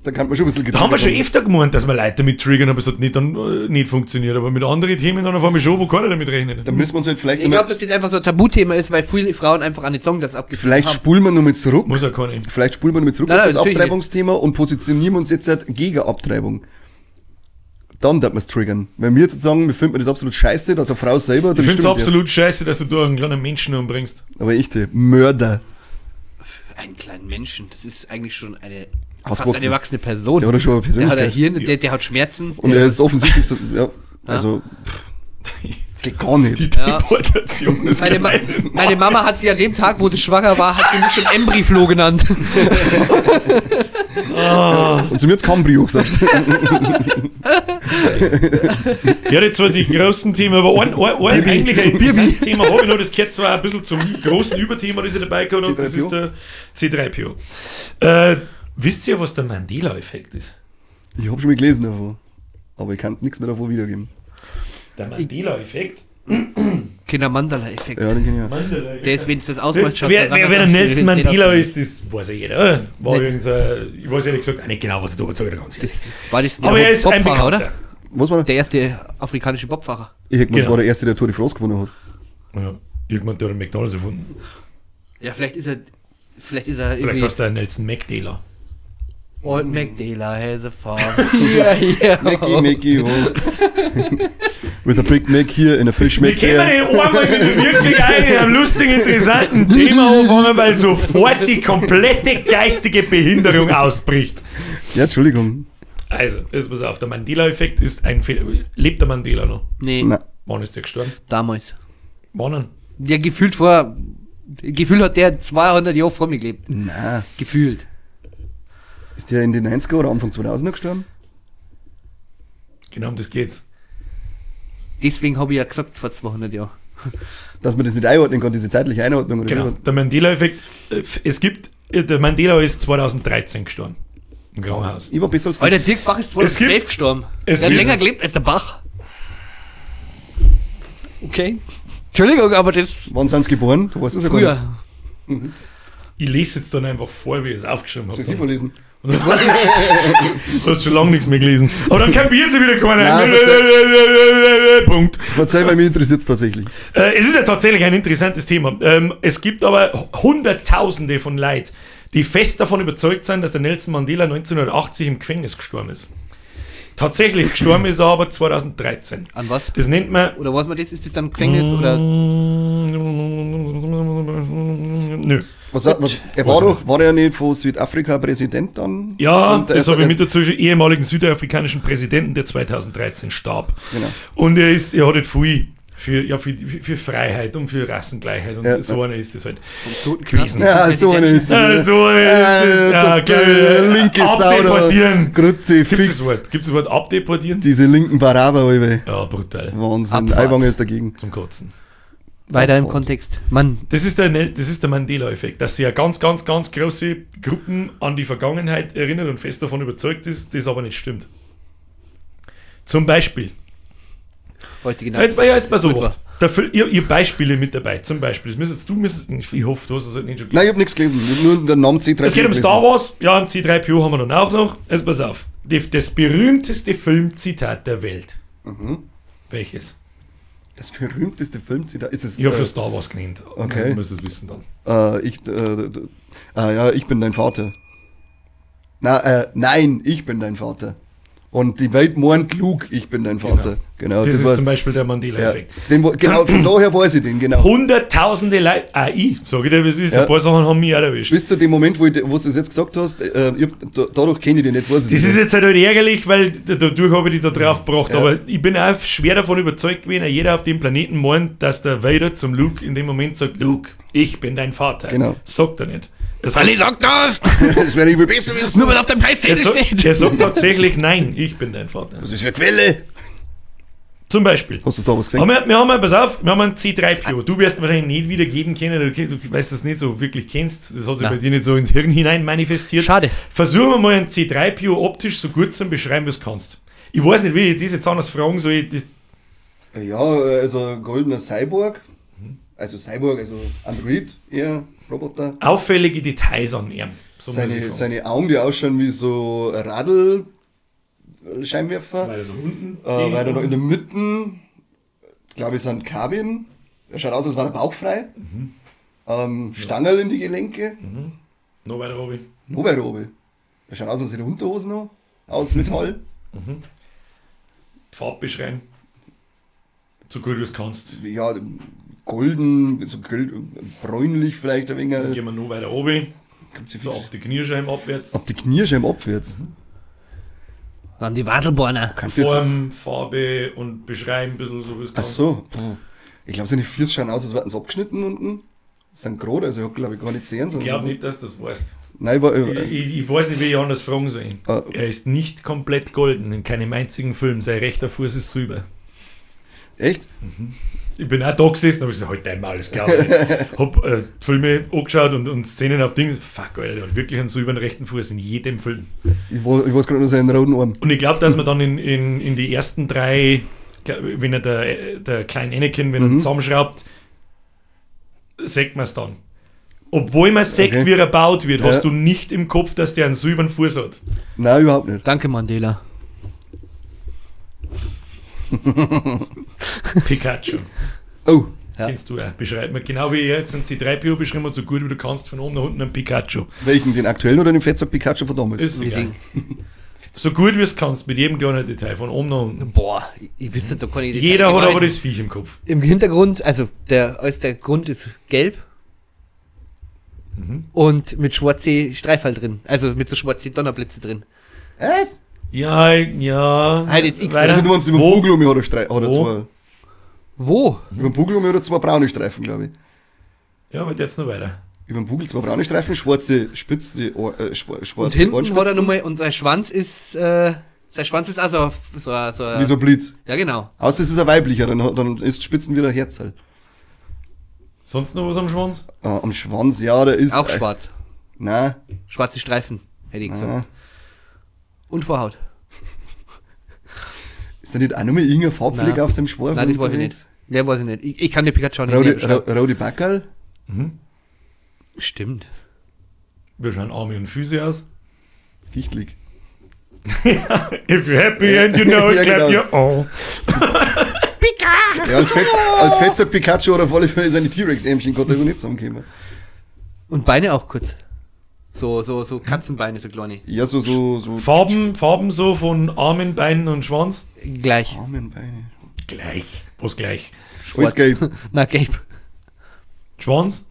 [SPEAKER 3] Da kann man schon ein bisschen
[SPEAKER 2] Da haben wir schon öfter gemeint, dass wir Leute damit triggern, aber es hat nicht, dann, nicht funktioniert. Aber mit anderen Themen dann auf einmal schon, wo keiner damit rechnet.
[SPEAKER 3] Da müssen wir uns halt vielleicht.
[SPEAKER 1] Ich glaube, dass das einfach so ein Tabuthema ist, weil viele Frauen einfach an den Song das abgeführt
[SPEAKER 3] vielleicht
[SPEAKER 1] haben.
[SPEAKER 3] Spulen wir nochmal zurück.
[SPEAKER 2] Muss ja keiner.
[SPEAKER 3] Vielleicht spulen wir nochmal zurück auf das Abtreibungsthema und positionieren uns jetzt halt gegen Abtreibung. Dann darf man es triggern. Wenn wir jetzt sagen, wir finden das absolut scheiße, dass eine Frau selber...
[SPEAKER 2] Ich finde es absolut scheiße, dass du da einen kleinen Menschen umbringst.
[SPEAKER 3] Aber echt, Mörder.
[SPEAKER 1] Einen kleinen Menschen, das ist eigentlich schon eine fast eine erwachsene Person.
[SPEAKER 3] Der hat ja schon eine Persönlichkeit.
[SPEAKER 1] Der hat ein Hirn, der hat Schmerzen.
[SPEAKER 3] Und er ist offensichtlich so, ja, also, geht gar nicht.
[SPEAKER 2] Die Deportation ist
[SPEAKER 1] meine Mama hat sie an dem Tag, wo sie schwanger war, hat sie mich schon Embriflo genannt.
[SPEAKER 3] Und zu mir hat's Cambrio gesagt.
[SPEAKER 2] Ja, das waren die großen Themen, aber ein eigentlich ein interessantes Thema habe ich noch, das gehört zwar ein bisschen zum großen Überthema, das ich dabei gehabt habe, das ist der C3PO. Wisst ihr, was der Mandela-Effekt ist?
[SPEAKER 3] Ich habe schon mal gelesen davon, aber ich kann nichts mehr davon wiedergeben.
[SPEAKER 2] Der Mandela-Effekt?
[SPEAKER 1] Kinder Mandela-Effekt.
[SPEAKER 3] Ja, den kenn ich ja.
[SPEAKER 1] Der ist, wenn es das ausmacht, schaut.
[SPEAKER 2] Wer der Nelson Mandela ist, das weiß ja jeder. War nee. Ich weiß ehrlich gesagt auch nicht genau, was er da gesagt hat. Ganz
[SPEAKER 1] das war das
[SPEAKER 2] aber er ist ein
[SPEAKER 1] Bobfahrer, oder?
[SPEAKER 3] Was war der?
[SPEAKER 1] Der erste afrikanische Bobfahrer.
[SPEAKER 3] Ich hätte gemeint, das war der erste, der Tour de France gewonnen hat.
[SPEAKER 2] Ja, irgendwann der hat McDonalds erfunden.
[SPEAKER 1] Ja, vielleicht ist er. Vielleicht ist er
[SPEAKER 2] irgendwie. Vielleicht hast du einen Nelson McDela.
[SPEAKER 1] Old McDela has a farm. Yeah, yeah.
[SPEAKER 3] Mackie, Mackie, oh. With a Big Mac here and a Fish Mac
[SPEAKER 2] here. Wir können den einmal mit wirklich einem lustigen, interessanten Thema anfangen, weil sofort die komplette geistige Behinderung ausbricht.
[SPEAKER 3] Ja, Entschuldigung.
[SPEAKER 2] Also, jetzt pass auf, der Mandela-Effekt ist ein Fehler. Lebt der Mandela noch?
[SPEAKER 1] Nee.
[SPEAKER 3] Nein.
[SPEAKER 2] Wann ist der gestorben?
[SPEAKER 1] Damals.
[SPEAKER 2] Wann?
[SPEAKER 1] Ja, gefühlt vor... Gefühlt hat der 200 Jahre vor mir gelebt.
[SPEAKER 3] Nein.
[SPEAKER 1] Gefühlt.
[SPEAKER 3] Ist der in den 90er oder Anfang 2000er gestorben?
[SPEAKER 2] Genau, um das geht's.
[SPEAKER 1] Deswegen habe ich ja gesagt, vor 200 Jahren.
[SPEAKER 3] Dass man das nicht einordnen kann, diese zeitliche Einordnung. Oder
[SPEAKER 2] genau, der Mandela-Effekt. Es gibt, der Mandela ist 2013 gestorben. Im Krankenhaus.
[SPEAKER 3] Ich war besser als du.
[SPEAKER 1] Alter, Dirk Bach ist 2012 gestorben. Er hat länger gelebt als der Bach. Okay. Entschuldigung, aber das...
[SPEAKER 3] Wann sind sie geboren? Du weißt es ja
[SPEAKER 1] früher.
[SPEAKER 3] Gar nicht. Mhm.
[SPEAKER 2] Ich lese jetzt dann einfach vor, wie ich es aufgeschrieben habe.
[SPEAKER 3] Soll ich sie vorlesen?
[SPEAKER 2] Du hast schon lange nichts mehr gelesen. Aber dann kapiert sie wieder keiner. Punkt.
[SPEAKER 3] Verzeih, weil mich interessiert es tatsächlich.
[SPEAKER 2] Es ist ja tatsächlich ein interessantes Thema. Es gibt aber Hunderttausende von Leuten, die fest davon überzeugt sind, dass der Nelson Mandela 1980 im Gefängnis gestorben ist. Tatsächlich gestorben ist er aber 2013.
[SPEAKER 1] An was?
[SPEAKER 2] Das nennt man...
[SPEAKER 1] Oder was man das? Ist das dann Gefängnis oder...
[SPEAKER 2] Nö.
[SPEAKER 3] Was, er war doch, war er nicht von Südafrika Präsident dann?
[SPEAKER 2] Ja, das habe ich mit dazu, ehemaligen südafrikanischen Präsidenten, der 2013 starb.
[SPEAKER 3] Genau.
[SPEAKER 2] Und er hat halt viel für Freiheit und für Rassengleichheit und ja, so einer ist das halt gewesen.
[SPEAKER 3] Ja, so einer ist das.
[SPEAKER 2] Ja, so einer ist das. Ja, geil.
[SPEAKER 3] Linke
[SPEAKER 2] Abdeportieren.
[SPEAKER 3] Kruzifix.
[SPEAKER 2] Gibt es das Wort abdeportieren?
[SPEAKER 3] Diese linken Baraber,
[SPEAKER 2] Ja, brutal.
[SPEAKER 3] Wahnsinn. Aiwanger ist dagegen.
[SPEAKER 2] Zum Kotzen.
[SPEAKER 1] Weiter im Kontext. Mann.
[SPEAKER 2] Das ist der Mandela-Effekt, dass sich ja ganz, ganz, ganz große Gruppen an die Vergangenheit erinnert und fest davon überzeugt ist, das aber nicht stimmt. Zum Beispiel.
[SPEAKER 1] Heute genau.
[SPEAKER 2] Jetzt mal so. Ihr Beispiele mit dabei, zum Beispiel. Das müsstest du, ich hoffe, du hast es halt nicht schon gelesen.
[SPEAKER 3] Nein, ich habe nichts gelesen. Nur den Namen C3PO.
[SPEAKER 2] Es geht um Star Wars. Ja, und C3PO haben wir dann auch noch. Jetzt pass auf. Das berühmteste Filmzitat der Welt.
[SPEAKER 3] Mhm.
[SPEAKER 2] Welches?
[SPEAKER 3] Das berühmteste Filmzitat ist es.
[SPEAKER 2] Ich habe schon Star Wars genannt.
[SPEAKER 3] Okay.
[SPEAKER 2] Du musst es wissen dann.
[SPEAKER 3] Ja, ich bin dein Vater. Nein, ich bin dein Vater. Und die Welt meint Luke, ich bin dein Vater. Genau.
[SPEAKER 2] Das ist zum Beispiel der Mandela-Effekt.
[SPEAKER 3] Ja, genau, von daher weiß ich den, genau.
[SPEAKER 2] Hunderttausende Leute, ich, sag ich dir, wie es ist, ja. Ein paar Sachen haben mich auch erwischt.
[SPEAKER 3] Bis zu dem Moment, wo du das jetzt gesagt hast, dadurch kenne ich den, jetzt weiß ich
[SPEAKER 2] Das ist jetzt halt ärgerlich, weil dadurch habe ich dich da drauf gebracht, ja. Aber ich bin auch schwer davon überzeugt gewesen, jeder auf dem Planeten meint, dass der Vader zum Luke in dem Moment sagt, Luke, ich bin dein Vater.
[SPEAKER 3] Genau.
[SPEAKER 2] Sagt er nicht.
[SPEAKER 1] Sally sagt das!
[SPEAKER 3] Das werde ich wohl besser wissen.
[SPEAKER 1] Nur weil auf dem Scheiß Zettel steht!
[SPEAKER 2] Er sagt tatsächlich, nein, ich bin dein Vater.
[SPEAKER 3] Was ist für Quelle?
[SPEAKER 2] Zum Beispiel.
[SPEAKER 3] Hast du da was gesehen?
[SPEAKER 2] Aber wir haben, pass auf, wir haben einen C3PO. Du wirst ihn wahrscheinlich nicht wiedergeben können, du weißt das nicht so wirklich kennst. Das hat sich bei dir nicht so ins Hirn hinein manifestiert.
[SPEAKER 1] Schade.
[SPEAKER 2] Versuchen wir mal einen C3PO optisch so gut zu beschreiben, wie du es kannst. Ich weiß nicht, wie ich das jetzt anders fragen soll. Das
[SPEAKER 3] ja, also goldener Cyborg. Also Cyborg, also Android, eher Roboter.
[SPEAKER 2] Auffällige Details an ihm. So
[SPEAKER 3] seine Augen, die ausschauen wie so Radl. Scheinwerfer.
[SPEAKER 2] Weiter nach unten.
[SPEAKER 3] Weiter noch in der Mitte, glaube ich, sind Kabinen. Er schaut aus, als wäre er bauchfrei. Mhm. Stangerl in die Gelenke.
[SPEAKER 2] Mhm. Noch weiter oben.
[SPEAKER 3] Noch weiter oben. Er schaut aus, als hätte er Unterhosen noch. Aus Metall.
[SPEAKER 2] Mhm. Die Farbe beschreiben. So gut wie du es kannst.
[SPEAKER 3] Ja, golden, so bräunlich vielleicht ein wenig.
[SPEAKER 2] Dann gehen wir noch weiter oben. So ab die Kniescheiben abwärts.
[SPEAKER 3] Ab die Kniescheiben abwärts.
[SPEAKER 2] Mhm.
[SPEAKER 1] Dann die Wadelborner.
[SPEAKER 2] Form, Farbe und beschreiben ein bisschen so, wie es
[SPEAKER 3] kannst. Ach so. Ich glaube, seine Füße schauen aus, als wären sie abgeschnitten unten. Sind gerade, also ich habe, glaube ich, gar nicht sehen.
[SPEAKER 2] Ich glaube nicht, dass du das weißt.
[SPEAKER 3] Nein,
[SPEAKER 2] ich weiß nicht, wie ich anders fragen soll. Er ist nicht komplett golden, in keinem einzigen Film. Sein rechter Fuß ist silber.
[SPEAKER 3] Echt?
[SPEAKER 2] Mhm. Ich bin auch da gesessen, habe ich gesagt, halt einmal, alles klar. Ich hab die Filme angeschaut und Szenen auf Ding. Fuck, Alter, der hat wirklich einen silbernen rechten Fuß in jedem Film.
[SPEAKER 3] Ich weiß gerade nur seinen roten Arm.
[SPEAKER 2] Und ich glaube, dass man dann in die ersten drei, wenn er der kleine Anakin, wenn er zusammenschraubt, sagt man es dann. Obwohl man sagt, okay, wie er gebaut wird, hast du nicht im Kopf, dass der einen silbernen Fuß hat.
[SPEAKER 3] Nein, überhaupt nicht.
[SPEAKER 1] Danke, Mandela.
[SPEAKER 2] Pikachu.
[SPEAKER 3] Oh.
[SPEAKER 2] Ja. Kennst du ja. Beschreib mir genau wie ich jetzt einen C3PO beschrieben habe, so gut wie du kannst, von oben nach unten einen Pikachu.
[SPEAKER 3] Welchen? Den aktuellen oder den Fettsack Pikachu von damals?
[SPEAKER 2] Ist egal. So gut wie es kannst, mit jedem kleinen Detail, von oben nach unten.
[SPEAKER 1] Boah, ich wüsste, da kann ich
[SPEAKER 2] Jeder hat aber das Viech im Kopf.
[SPEAKER 1] Im Hintergrund, also der Grund ist gelb. Mhm. Und mit schwarzen Streifel drin. Also mit so schwarzen Donnerblitze drin.
[SPEAKER 3] Was?
[SPEAKER 2] Ja, ja.
[SPEAKER 1] Halt jetzt X.
[SPEAKER 3] Also du meinst, über den Bugel hat er zwei.
[SPEAKER 1] Wo?
[SPEAKER 3] Über den Bugel hat er zwei braune Streifen, glaube ich.
[SPEAKER 2] Ja, aber jetzt noch weiter.
[SPEAKER 3] Über den Bugel zwei braune Streifen, schwarze Spitze, schwarze
[SPEAKER 1] Und hinten hat er nochmal, und sein Schwanz ist, also so
[SPEAKER 3] wie so ein Blitz.
[SPEAKER 1] Ja, genau.
[SPEAKER 3] Außer es ist ein weiblicher, dann ist Spitzen wieder Herzteil.
[SPEAKER 2] Sonst noch was am Schwanz?
[SPEAKER 3] Am Schwanz, ja, der ist...
[SPEAKER 1] Auch schwarz.
[SPEAKER 3] Nein.
[SPEAKER 1] Schwarze Streifen, hätte ich gesagt. Und Vorhaut.
[SPEAKER 3] Ist da nicht auch nochmal irgendein Farbfleck auf seinem Schwarf?
[SPEAKER 1] Nein, das weiß ich nicht. Ja, weiß ich nicht. Ich kann den Pikachu nicht
[SPEAKER 3] mehr. Rode Backerl?
[SPEAKER 2] Mhm.
[SPEAKER 1] Stimmt.
[SPEAKER 2] Wir schauen Arme und Füße aus.
[SPEAKER 3] Gichtlich.
[SPEAKER 2] If you're happy and you know it, ja, clap genau. Your own.
[SPEAKER 1] Pika!
[SPEAKER 3] Ja, als Fettsack Pikachu oder auf alle Fälle seine T-Rex-Ärmchen konnte er so nicht zusammenkommen.
[SPEAKER 1] Und Beine auch kurz. So Katzenbeine, so kleine.
[SPEAKER 3] Ja, so.
[SPEAKER 2] Farben so von Armen, Beinen und Schwanz?
[SPEAKER 1] Gleich.
[SPEAKER 3] Armen, Beine.
[SPEAKER 2] Gleich. Was gleich?
[SPEAKER 3] Schwarz. Gelb.
[SPEAKER 1] Na, gelb.
[SPEAKER 2] Schwanz?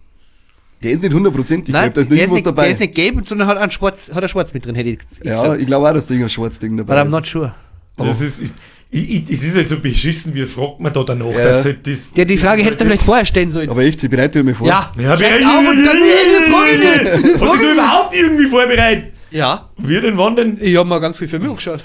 [SPEAKER 3] Der ist nicht hundertprozentig gelb, da ist nicht was dabei.
[SPEAKER 1] Der ist nicht gelb, sondern hat einen Schwarz, hat er Schwarz mit drin, hätte ich gesagt.
[SPEAKER 3] Ja, ich glaube auch, dass da irgendein Schwarzding dabei
[SPEAKER 1] ist. But I'm not sure.
[SPEAKER 2] Das ist, es ist halt so beschissen, wie fragt man da danach, ja. Dass halt das.
[SPEAKER 1] Ja, die Frage hätte er vielleicht vorher stellen sollen.
[SPEAKER 3] Aber echt, ich bereite mich vor.
[SPEAKER 1] Ja,
[SPEAKER 2] ja
[SPEAKER 1] auf und dann die Frage nicht.
[SPEAKER 2] Hast du überhaupt irgendwie vorbereitet?
[SPEAKER 1] Ja.
[SPEAKER 2] Wie denn, wann denn?
[SPEAKER 1] Ich hab mal ganz viel Filme angeschaut.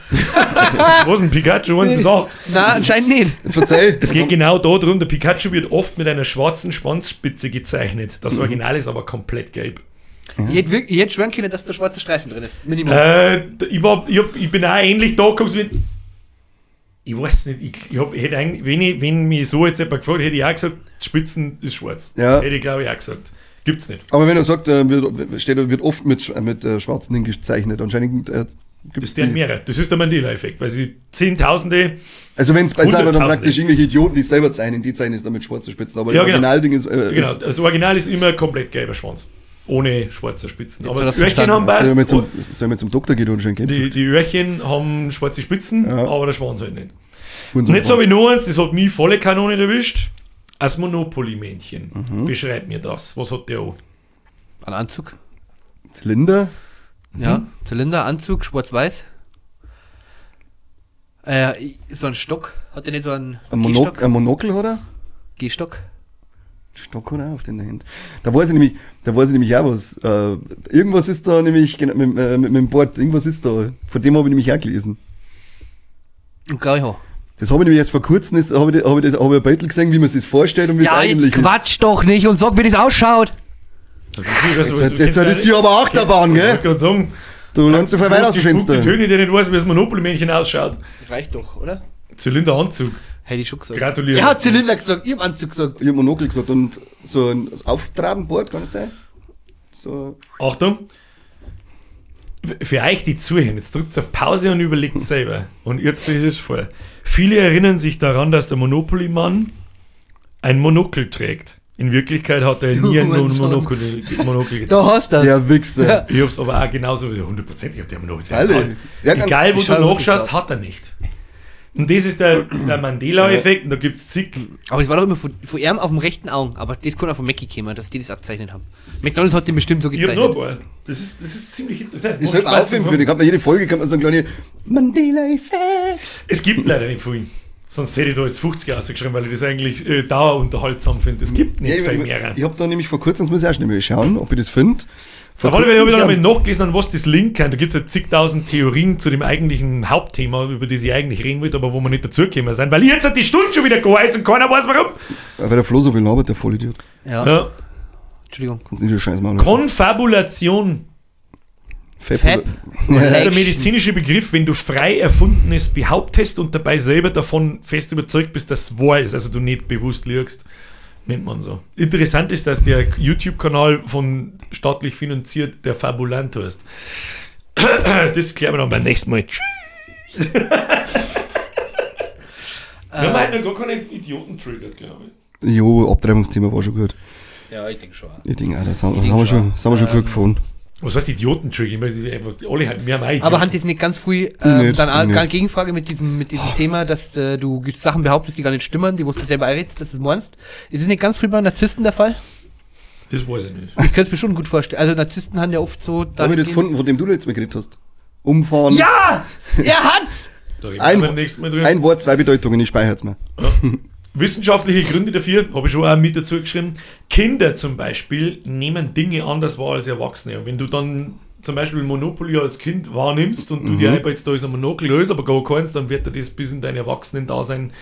[SPEAKER 2] Was denn, Pikachu 1 bis 8?
[SPEAKER 1] Nein, anscheinend nicht.
[SPEAKER 3] Jetzt verzeih.
[SPEAKER 2] Es geht genau darum, der Pikachu wird oft mit einer schwarzen Schwanzspitze gezeichnet. Das Original ist aber komplett gelb.
[SPEAKER 1] Mhm. Ich hätte schwören können, dass da schwarze Streifen drin ist. Minimum.
[SPEAKER 2] Ich bin auch ähnlich da gekommen mit. Ich weiß nicht, ich hätte eigentlich, wenn mich so jetzt jemand gefragt hätte ich auch gesagt, Spitzen ist schwarz.
[SPEAKER 3] Ja.
[SPEAKER 2] Hätte ich, glaube ich, auch gesagt. Gibt's nicht.
[SPEAKER 3] Aber wenn er sagt, wird oft mit schwarzen Dingen gezeichnet, anscheinend gibt es
[SPEAKER 2] die. Mehrere. Das ist der Mandela-Effekt, weil sie Zehntausende.
[SPEAKER 3] Also wenn es bei dann praktisch irgendwelche Idioten, die selber zeichnen, die zeichnen es dann mit schwarzen Spitzen. Aber
[SPEAKER 2] ja,
[SPEAKER 3] das Originalding ist.
[SPEAKER 2] Genau, das Original ist immer komplett gelber Schwanz. Ohne schwarze Spitzen. Aber die Öhrchen haben
[SPEAKER 3] passt. Soll ich zum Doktor gehen und schon geben?
[SPEAKER 2] Die Öhrchen haben schwarze Spitzen, ja. Aber der Schwanz halt nicht. Und jetzt habe ich noch eins, das hat mich volle Kanone erwischt. Als Monopoly-Männchen. Mhm. Beschreib mir das. Was hat der auch?
[SPEAKER 1] Ein Anzug.
[SPEAKER 3] Zylinder?
[SPEAKER 1] Ja, Zylinder, Anzug, schwarz-weiß. So ein Stock. Hat der nicht so einen
[SPEAKER 3] Ein Monokel hat er?
[SPEAKER 1] Gehstock.
[SPEAKER 3] Stock hat er auf den Händen. Da weiß ich nämlich auch was. Irgendwas ist da nämlich mit dem Bord, irgendwas ist da. Von dem habe ich nämlich auch gelesen.
[SPEAKER 1] Okay, ja.
[SPEAKER 3] Das habe ich nämlich erst vor kurzem, habe ich ein Bild gesehen, wie man sich das vorstellt und wie es eigentlich
[SPEAKER 1] ist. Ja, jetzt quatsch doch nicht und sag, wie das ausschaut.
[SPEAKER 3] Jetzt ist sie aber Achterbahn, gell?
[SPEAKER 2] Ich wollte sagen,
[SPEAKER 3] du lernst ja voll weit aus dem Fenster.
[SPEAKER 2] Die Töne, die nicht weiß, wie das Monopoly-Männchen ausschaut.
[SPEAKER 1] Reicht doch, oder?
[SPEAKER 2] Zylinderanzug.
[SPEAKER 1] Hätte ich schon gesagt.
[SPEAKER 2] Gratuliere.
[SPEAKER 1] Er hat Zylinder gesagt, ich hab Anzug gesagt.
[SPEAKER 3] Ich hab Monokel gesagt und so ein Auftrabenboard, kann das sein? So.
[SPEAKER 2] Achtung. Für euch, die zuhören, jetzt drückt auf Pause und überlegt selber. Und jetzt ist es vor. Viele erinnern sich daran, dass der Monopoly-Mann ein Monokel trägt. In Wirklichkeit hat er nie ein Monokel getragen.
[SPEAKER 1] Da hast du das.
[SPEAKER 3] Der Wichser.
[SPEAKER 1] Ja.
[SPEAKER 2] Ich hab's aber auch genauso, 100%, ich hab den Monokel. Egal, wo du nachschaust, hat er nicht. Und das ist der Mandela-Effekt, und da gibt's zig.
[SPEAKER 1] Aber es war doch immer von ihm auf dem rechten Auge, aber das kann auch von Mackie kommen, dass die das abzeichnet haben. McDonalds hat den bestimmt so gezeichnet.
[SPEAKER 2] Ich hab noch ein paar. Das ist ziemlich interessant.
[SPEAKER 3] Ich sollte aufhören, ich hab mir jede Folge, kann man so ein kleines Mandela-Effekt.
[SPEAKER 2] Es gibt leider nicht viel. Sonst hätte ich da jetzt 50 ausgeschrieben, weil ich das eigentlich dauerunterhaltsam finde. Es gibt nicht viel mehr.
[SPEAKER 3] Ich habe da nämlich vor kurzem, das muss ich auch schnell mal schauen, ob ich das finde.
[SPEAKER 2] Auf alle Fälle habe ich dann einmal nachgelesen, an was das Link kann. Da gibt es ja zigtausend Theorien zu dem eigentlichen Hauptthema, über das ich eigentlich reden wollte, aber wo wir nicht dazugekommen sind, weil jetzt hat die Stunde schon wieder gegangen ist und keiner weiß warum.
[SPEAKER 3] Weil der Flo so viel labert, der Vollidiot.
[SPEAKER 1] Ja. Ja. Entschuldigung.
[SPEAKER 3] Kannst nicht so Scheiß machen.
[SPEAKER 2] Konfabulation.
[SPEAKER 3] Fab.
[SPEAKER 2] Das ist der medizinische Begriff, wenn du frei Erfundenes behauptest und dabei selber davon fest überzeugt bist, dass es wahr ist, also du nicht bewusst lügst. Nennt man so. Interessant ist, dass der YouTube-Kanal von staatlich finanziert der Fabulant heißt. Das klären wir dann beim nächsten Mal. Tschüss! Wir haben heute noch gar keine Idioten triggert, glaube ich.
[SPEAKER 3] Jo, Abtreibungsthema war schon gut.
[SPEAKER 1] Ja, ich denke schon.
[SPEAKER 3] Ich denke auch, das haben wir schon gut gefunden.
[SPEAKER 2] Was heißt Idioten-Trigger? Alle haben, wir haben auch Idioten.
[SPEAKER 1] Aber haben die es nicht ganz früh dann auch Gegenfrage mit diesem Thema, dass du Sachen behauptest, die gar nicht stimmen, die wusste selber einredst, dass du es meinst? Ist es nicht ganz früh bei Narzissten der Fall?
[SPEAKER 2] Das weiß ich nicht.
[SPEAKER 1] Ich könnte es mir schon gut vorstellen. Also Narzissten haben ja oft so...
[SPEAKER 3] Da habe ich das gefunden, von dem du letztes Mal geredet hast. Umfahren.
[SPEAKER 1] Ja! Er hat's!
[SPEAKER 3] Ein Wort, zwei Bedeutungen, ich speichere es mir.
[SPEAKER 2] Ja. Wissenschaftliche Gründe dafür, habe ich schon auch mit dazu geschrieben. Kinder zum Beispiel nehmen Dinge anders wahr als Erwachsene. Und wenn du dann zum Beispiel Monopoly als Kind wahrnimmst und du dir einbildest, da ist ein Monokel, da ist aber gar keins, dann wird dir das bis in dein Erwachsenen-Dasein,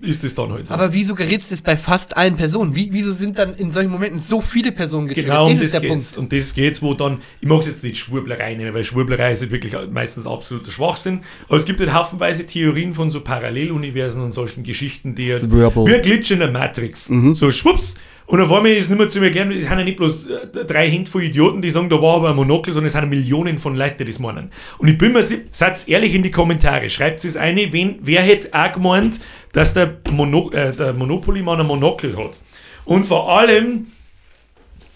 [SPEAKER 2] ist es dann halt so.
[SPEAKER 1] Aber wieso gerätst du das bei fast allen Personen? Wieso sind dann in solchen Momenten so viele Personen getriggert?
[SPEAKER 2] Genau,
[SPEAKER 1] das
[SPEAKER 2] um
[SPEAKER 1] ist
[SPEAKER 2] das
[SPEAKER 1] der
[SPEAKER 2] geht's.
[SPEAKER 1] Punkt.
[SPEAKER 2] Und das geht's, wo dann, ich mag es jetzt nicht Schwurblerei nennen, weil Schwurblerei ist halt wirklich meistens absoluter Schwachsinn, aber es gibt halt haufenweise Theorien von so Paralleluniversen und solchen Geschichten, die halt, wie ein Glitch in der Matrix. So schwupps, und auf einmal ist nicht mehr zu mir erklären, es sind ja nicht bloß drei Hände voll Idioten, die sagen, da war aber ein Monokel, sondern es sind Millionen von Leuten, die das meinen. Und ich bin mir, seid ehrlich in die Kommentare, schreibt es eine, wer hätte auch gemeint, dass der, der Monopoly-Mann ein Monokel hat. Und vor allem,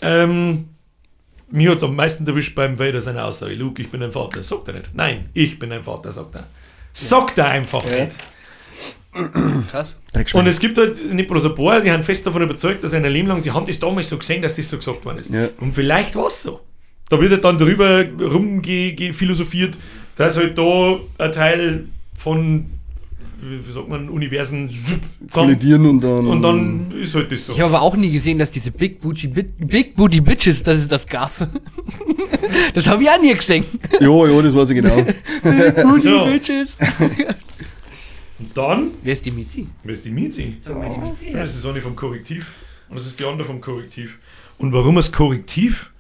[SPEAKER 2] mir hat es am meisten erwischt beim Vader seine Aussage, Luke, ich bin dein Vater. Sagt er nicht. Nein, ich bin dein Vater, sagt er. Sagt er einfach nicht.
[SPEAKER 1] Krass.
[SPEAKER 2] Und es gibt halt nicht bloß ein paar, die sind fest davon überzeugt, dass ein Leben lang, sie haben das damals so gesehen, dass das so gesagt worden ist.
[SPEAKER 3] Ja.
[SPEAKER 2] Und vielleicht war es so. Da wird halt dann drüber rumgephilosophiert, dass halt da ein Teil von, wie sagt man, Universen
[SPEAKER 3] kollidieren und dann...
[SPEAKER 2] Und dann ist halt das so.
[SPEAKER 1] Ich habe aber auch nie gesehen, dass diese Big Booty, Big Booty Bitches, dass es das gab. Das habe ich auch nie gesehen.
[SPEAKER 3] Jo, jo, das weiß ich genau.
[SPEAKER 1] Big Booty
[SPEAKER 2] So.
[SPEAKER 1] Bitches.
[SPEAKER 2] Und dann...
[SPEAKER 1] Wer ist die Mizi?
[SPEAKER 2] Wer ist die Mizi?
[SPEAKER 1] Sag mal, die Mizi.
[SPEAKER 2] Ja, das ist eine vom Korrektiv. Und das ist die andere vom Korrektiv. Und warum das Korrektiv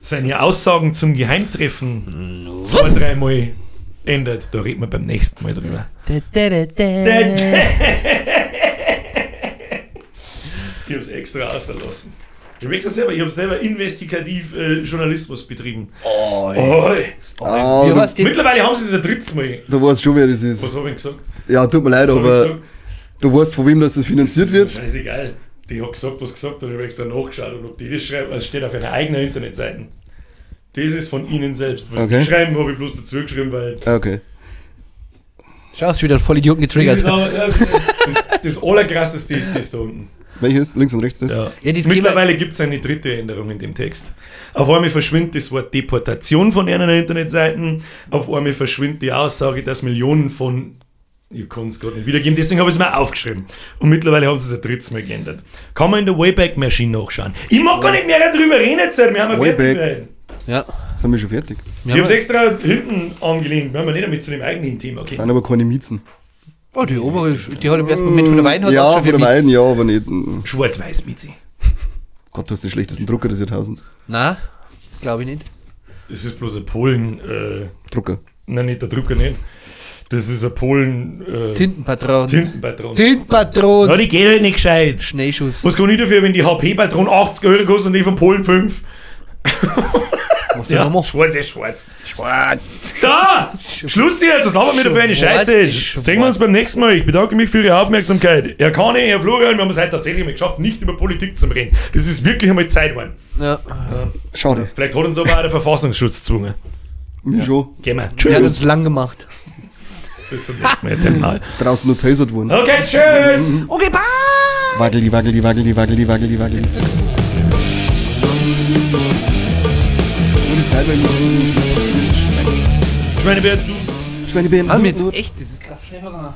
[SPEAKER 2] seine Aussagen zum Geheimtreffen 2-3 dreimal ändert, da reden wir beim nächsten Mal drüber. Ich hab's extra auslassen. Ich hab selber investigativ Journalismus betrieben.
[SPEAKER 1] Oh,
[SPEAKER 3] Ah,
[SPEAKER 1] Wie
[SPEAKER 3] du,
[SPEAKER 1] war's denn?
[SPEAKER 2] Mittlerweile haben sie es ein drittes Mal.
[SPEAKER 3] du weißt schon, wer das ist.
[SPEAKER 2] Was habe ich gesagt?
[SPEAKER 3] Ja, tut mir leid,
[SPEAKER 2] Was hab ich
[SPEAKER 3] aber
[SPEAKER 2] gesagt?
[SPEAKER 3] du weißt, von wem das finanziert wird.
[SPEAKER 2] Scheißegal. Die hat gesagt, was gesagt hat. Ich habe extra nachgeschaut und ob die das schreiben, es steht auf ihrer eigenen Internetseite. Das ist von ihnen selbst. Was
[SPEAKER 3] Okay.
[SPEAKER 2] die schreiben, habe ich bloß dazu geschrieben, weil.
[SPEAKER 3] Okay.
[SPEAKER 1] Schau, hast du wieder einen Vollidioten getriggert.
[SPEAKER 2] Das, das Allerkrasseste ist das da unten.
[SPEAKER 3] Welches? Links und rechts das?
[SPEAKER 2] Ja.
[SPEAKER 1] Ja, das
[SPEAKER 2] Mittlerweile gibt es eine dritte Änderung in dem Text. Auf einmal verschwindet das Wort Deportation von einer Internetseiten. Auf einmal verschwindet die Aussage, dass Millionen von Ich kann es gerade nicht wiedergeben, deswegen habe ich es mir aufgeschrieben. Und mittlerweile haben sie es ein drittes Mal geändert. Kann man in der Wayback Machine nachschauen. Ich mag gar nicht mehr drüber reden jetzt, wir haben ja fertig.
[SPEAKER 3] Wayback.
[SPEAKER 1] Ja.
[SPEAKER 3] Sind wir schon fertig?
[SPEAKER 2] Ich habe es extra hinten angelehnt, wir haben ja nicht damit zu dem eigentlichen Thema
[SPEAKER 3] Das
[SPEAKER 2] gekommen.
[SPEAKER 3] sind aber keine Miezen.
[SPEAKER 1] Oh, die obere, die hat im ersten Moment von der Wein hat
[SPEAKER 3] Ja,
[SPEAKER 1] auch schon
[SPEAKER 3] von der
[SPEAKER 1] viel
[SPEAKER 3] Wein, ja, aber nicht.
[SPEAKER 2] Schwarz-Weiß, Mizi.
[SPEAKER 3] Gott, du hast den schlechtesten Drucker des Jahrtausends.
[SPEAKER 1] Na, glaube ich nicht.
[SPEAKER 2] Das ist bloß ein Polen.
[SPEAKER 3] Drucker.
[SPEAKER 2] Nein, nicht der Drucker nicht. Das ist ein Polen.
[SPEAKER 1] Tintenpatron.
[SPEAKER 2] Tintenpatron.
[SPEAKER 1] Tintenpatron.
[SPEAKER 2] Ja, die geht halt nicht gescheit.
[SPEAKER 1] Schneeschuss.
[SPEAKER 2] Was kann ich dafür, wenn die HP-Patron 80 Euro kostet und die von Polen 5?
[SPEAKER 1] Was soll
[SPEAKER 2] Ja,
[SPEAKER 1] man machen?
[SPEAKER 2] schwarz ist schwarz.
[SPEAKER 3] Schwarz.
[SPEAKER 2] So, Schluss jetzt, was labern wir da für eine
[SPEAKER 1] Schwarz
[SPEAKER 2] Scheiße?
[SPEAKER 1] ist
[SPEAKER 2] Sehen wir uns beim nächsten Mal. Ich bedanke mich für Ihre Aufmerksamkeit. Herr Kani, Herr Florian, wir haben es heute tatsächlich mal geschafft, nicht über Politik zu reden. Das ist wirklich einmal Zeit geworden.
[SPEAKER 1] Ja.
[SPEAKER 3] Schade.
[SPEAKER 2] Vielleicht hat uns aber auch der Verfassungsschutz gezwungen.
[SPEAKER 3] Mir schon.
[SPEAKER 2] Gehen wir.
[SPEAKER 1] Der hat
[SPEAKER 2] Tschüss.
[SPEAKER 1] uns lang gemacht.
[SPEAKER 2] Bis zum nächsten Mal.
[SPEAKER 3] Draußen nur tasert worden.
[SPEAKER 2] Okay, tschüss.
[SPEAKER 1] Okay, bye!
[SPEAKER 3] Waggeli, waggeli, waggeli, waggeli, waggeli, waggeli. Nur die Zeit, weil ich muss jetzt
[SPEAKER 2] Schweinebär, du.
[SPEAKER 3] Schweinebären,
[SPEAKER 1] Haben wir
[SPEAKER 3] du,
[SPEAKER 1] jetzt echt, das ist krass schnell vergangen.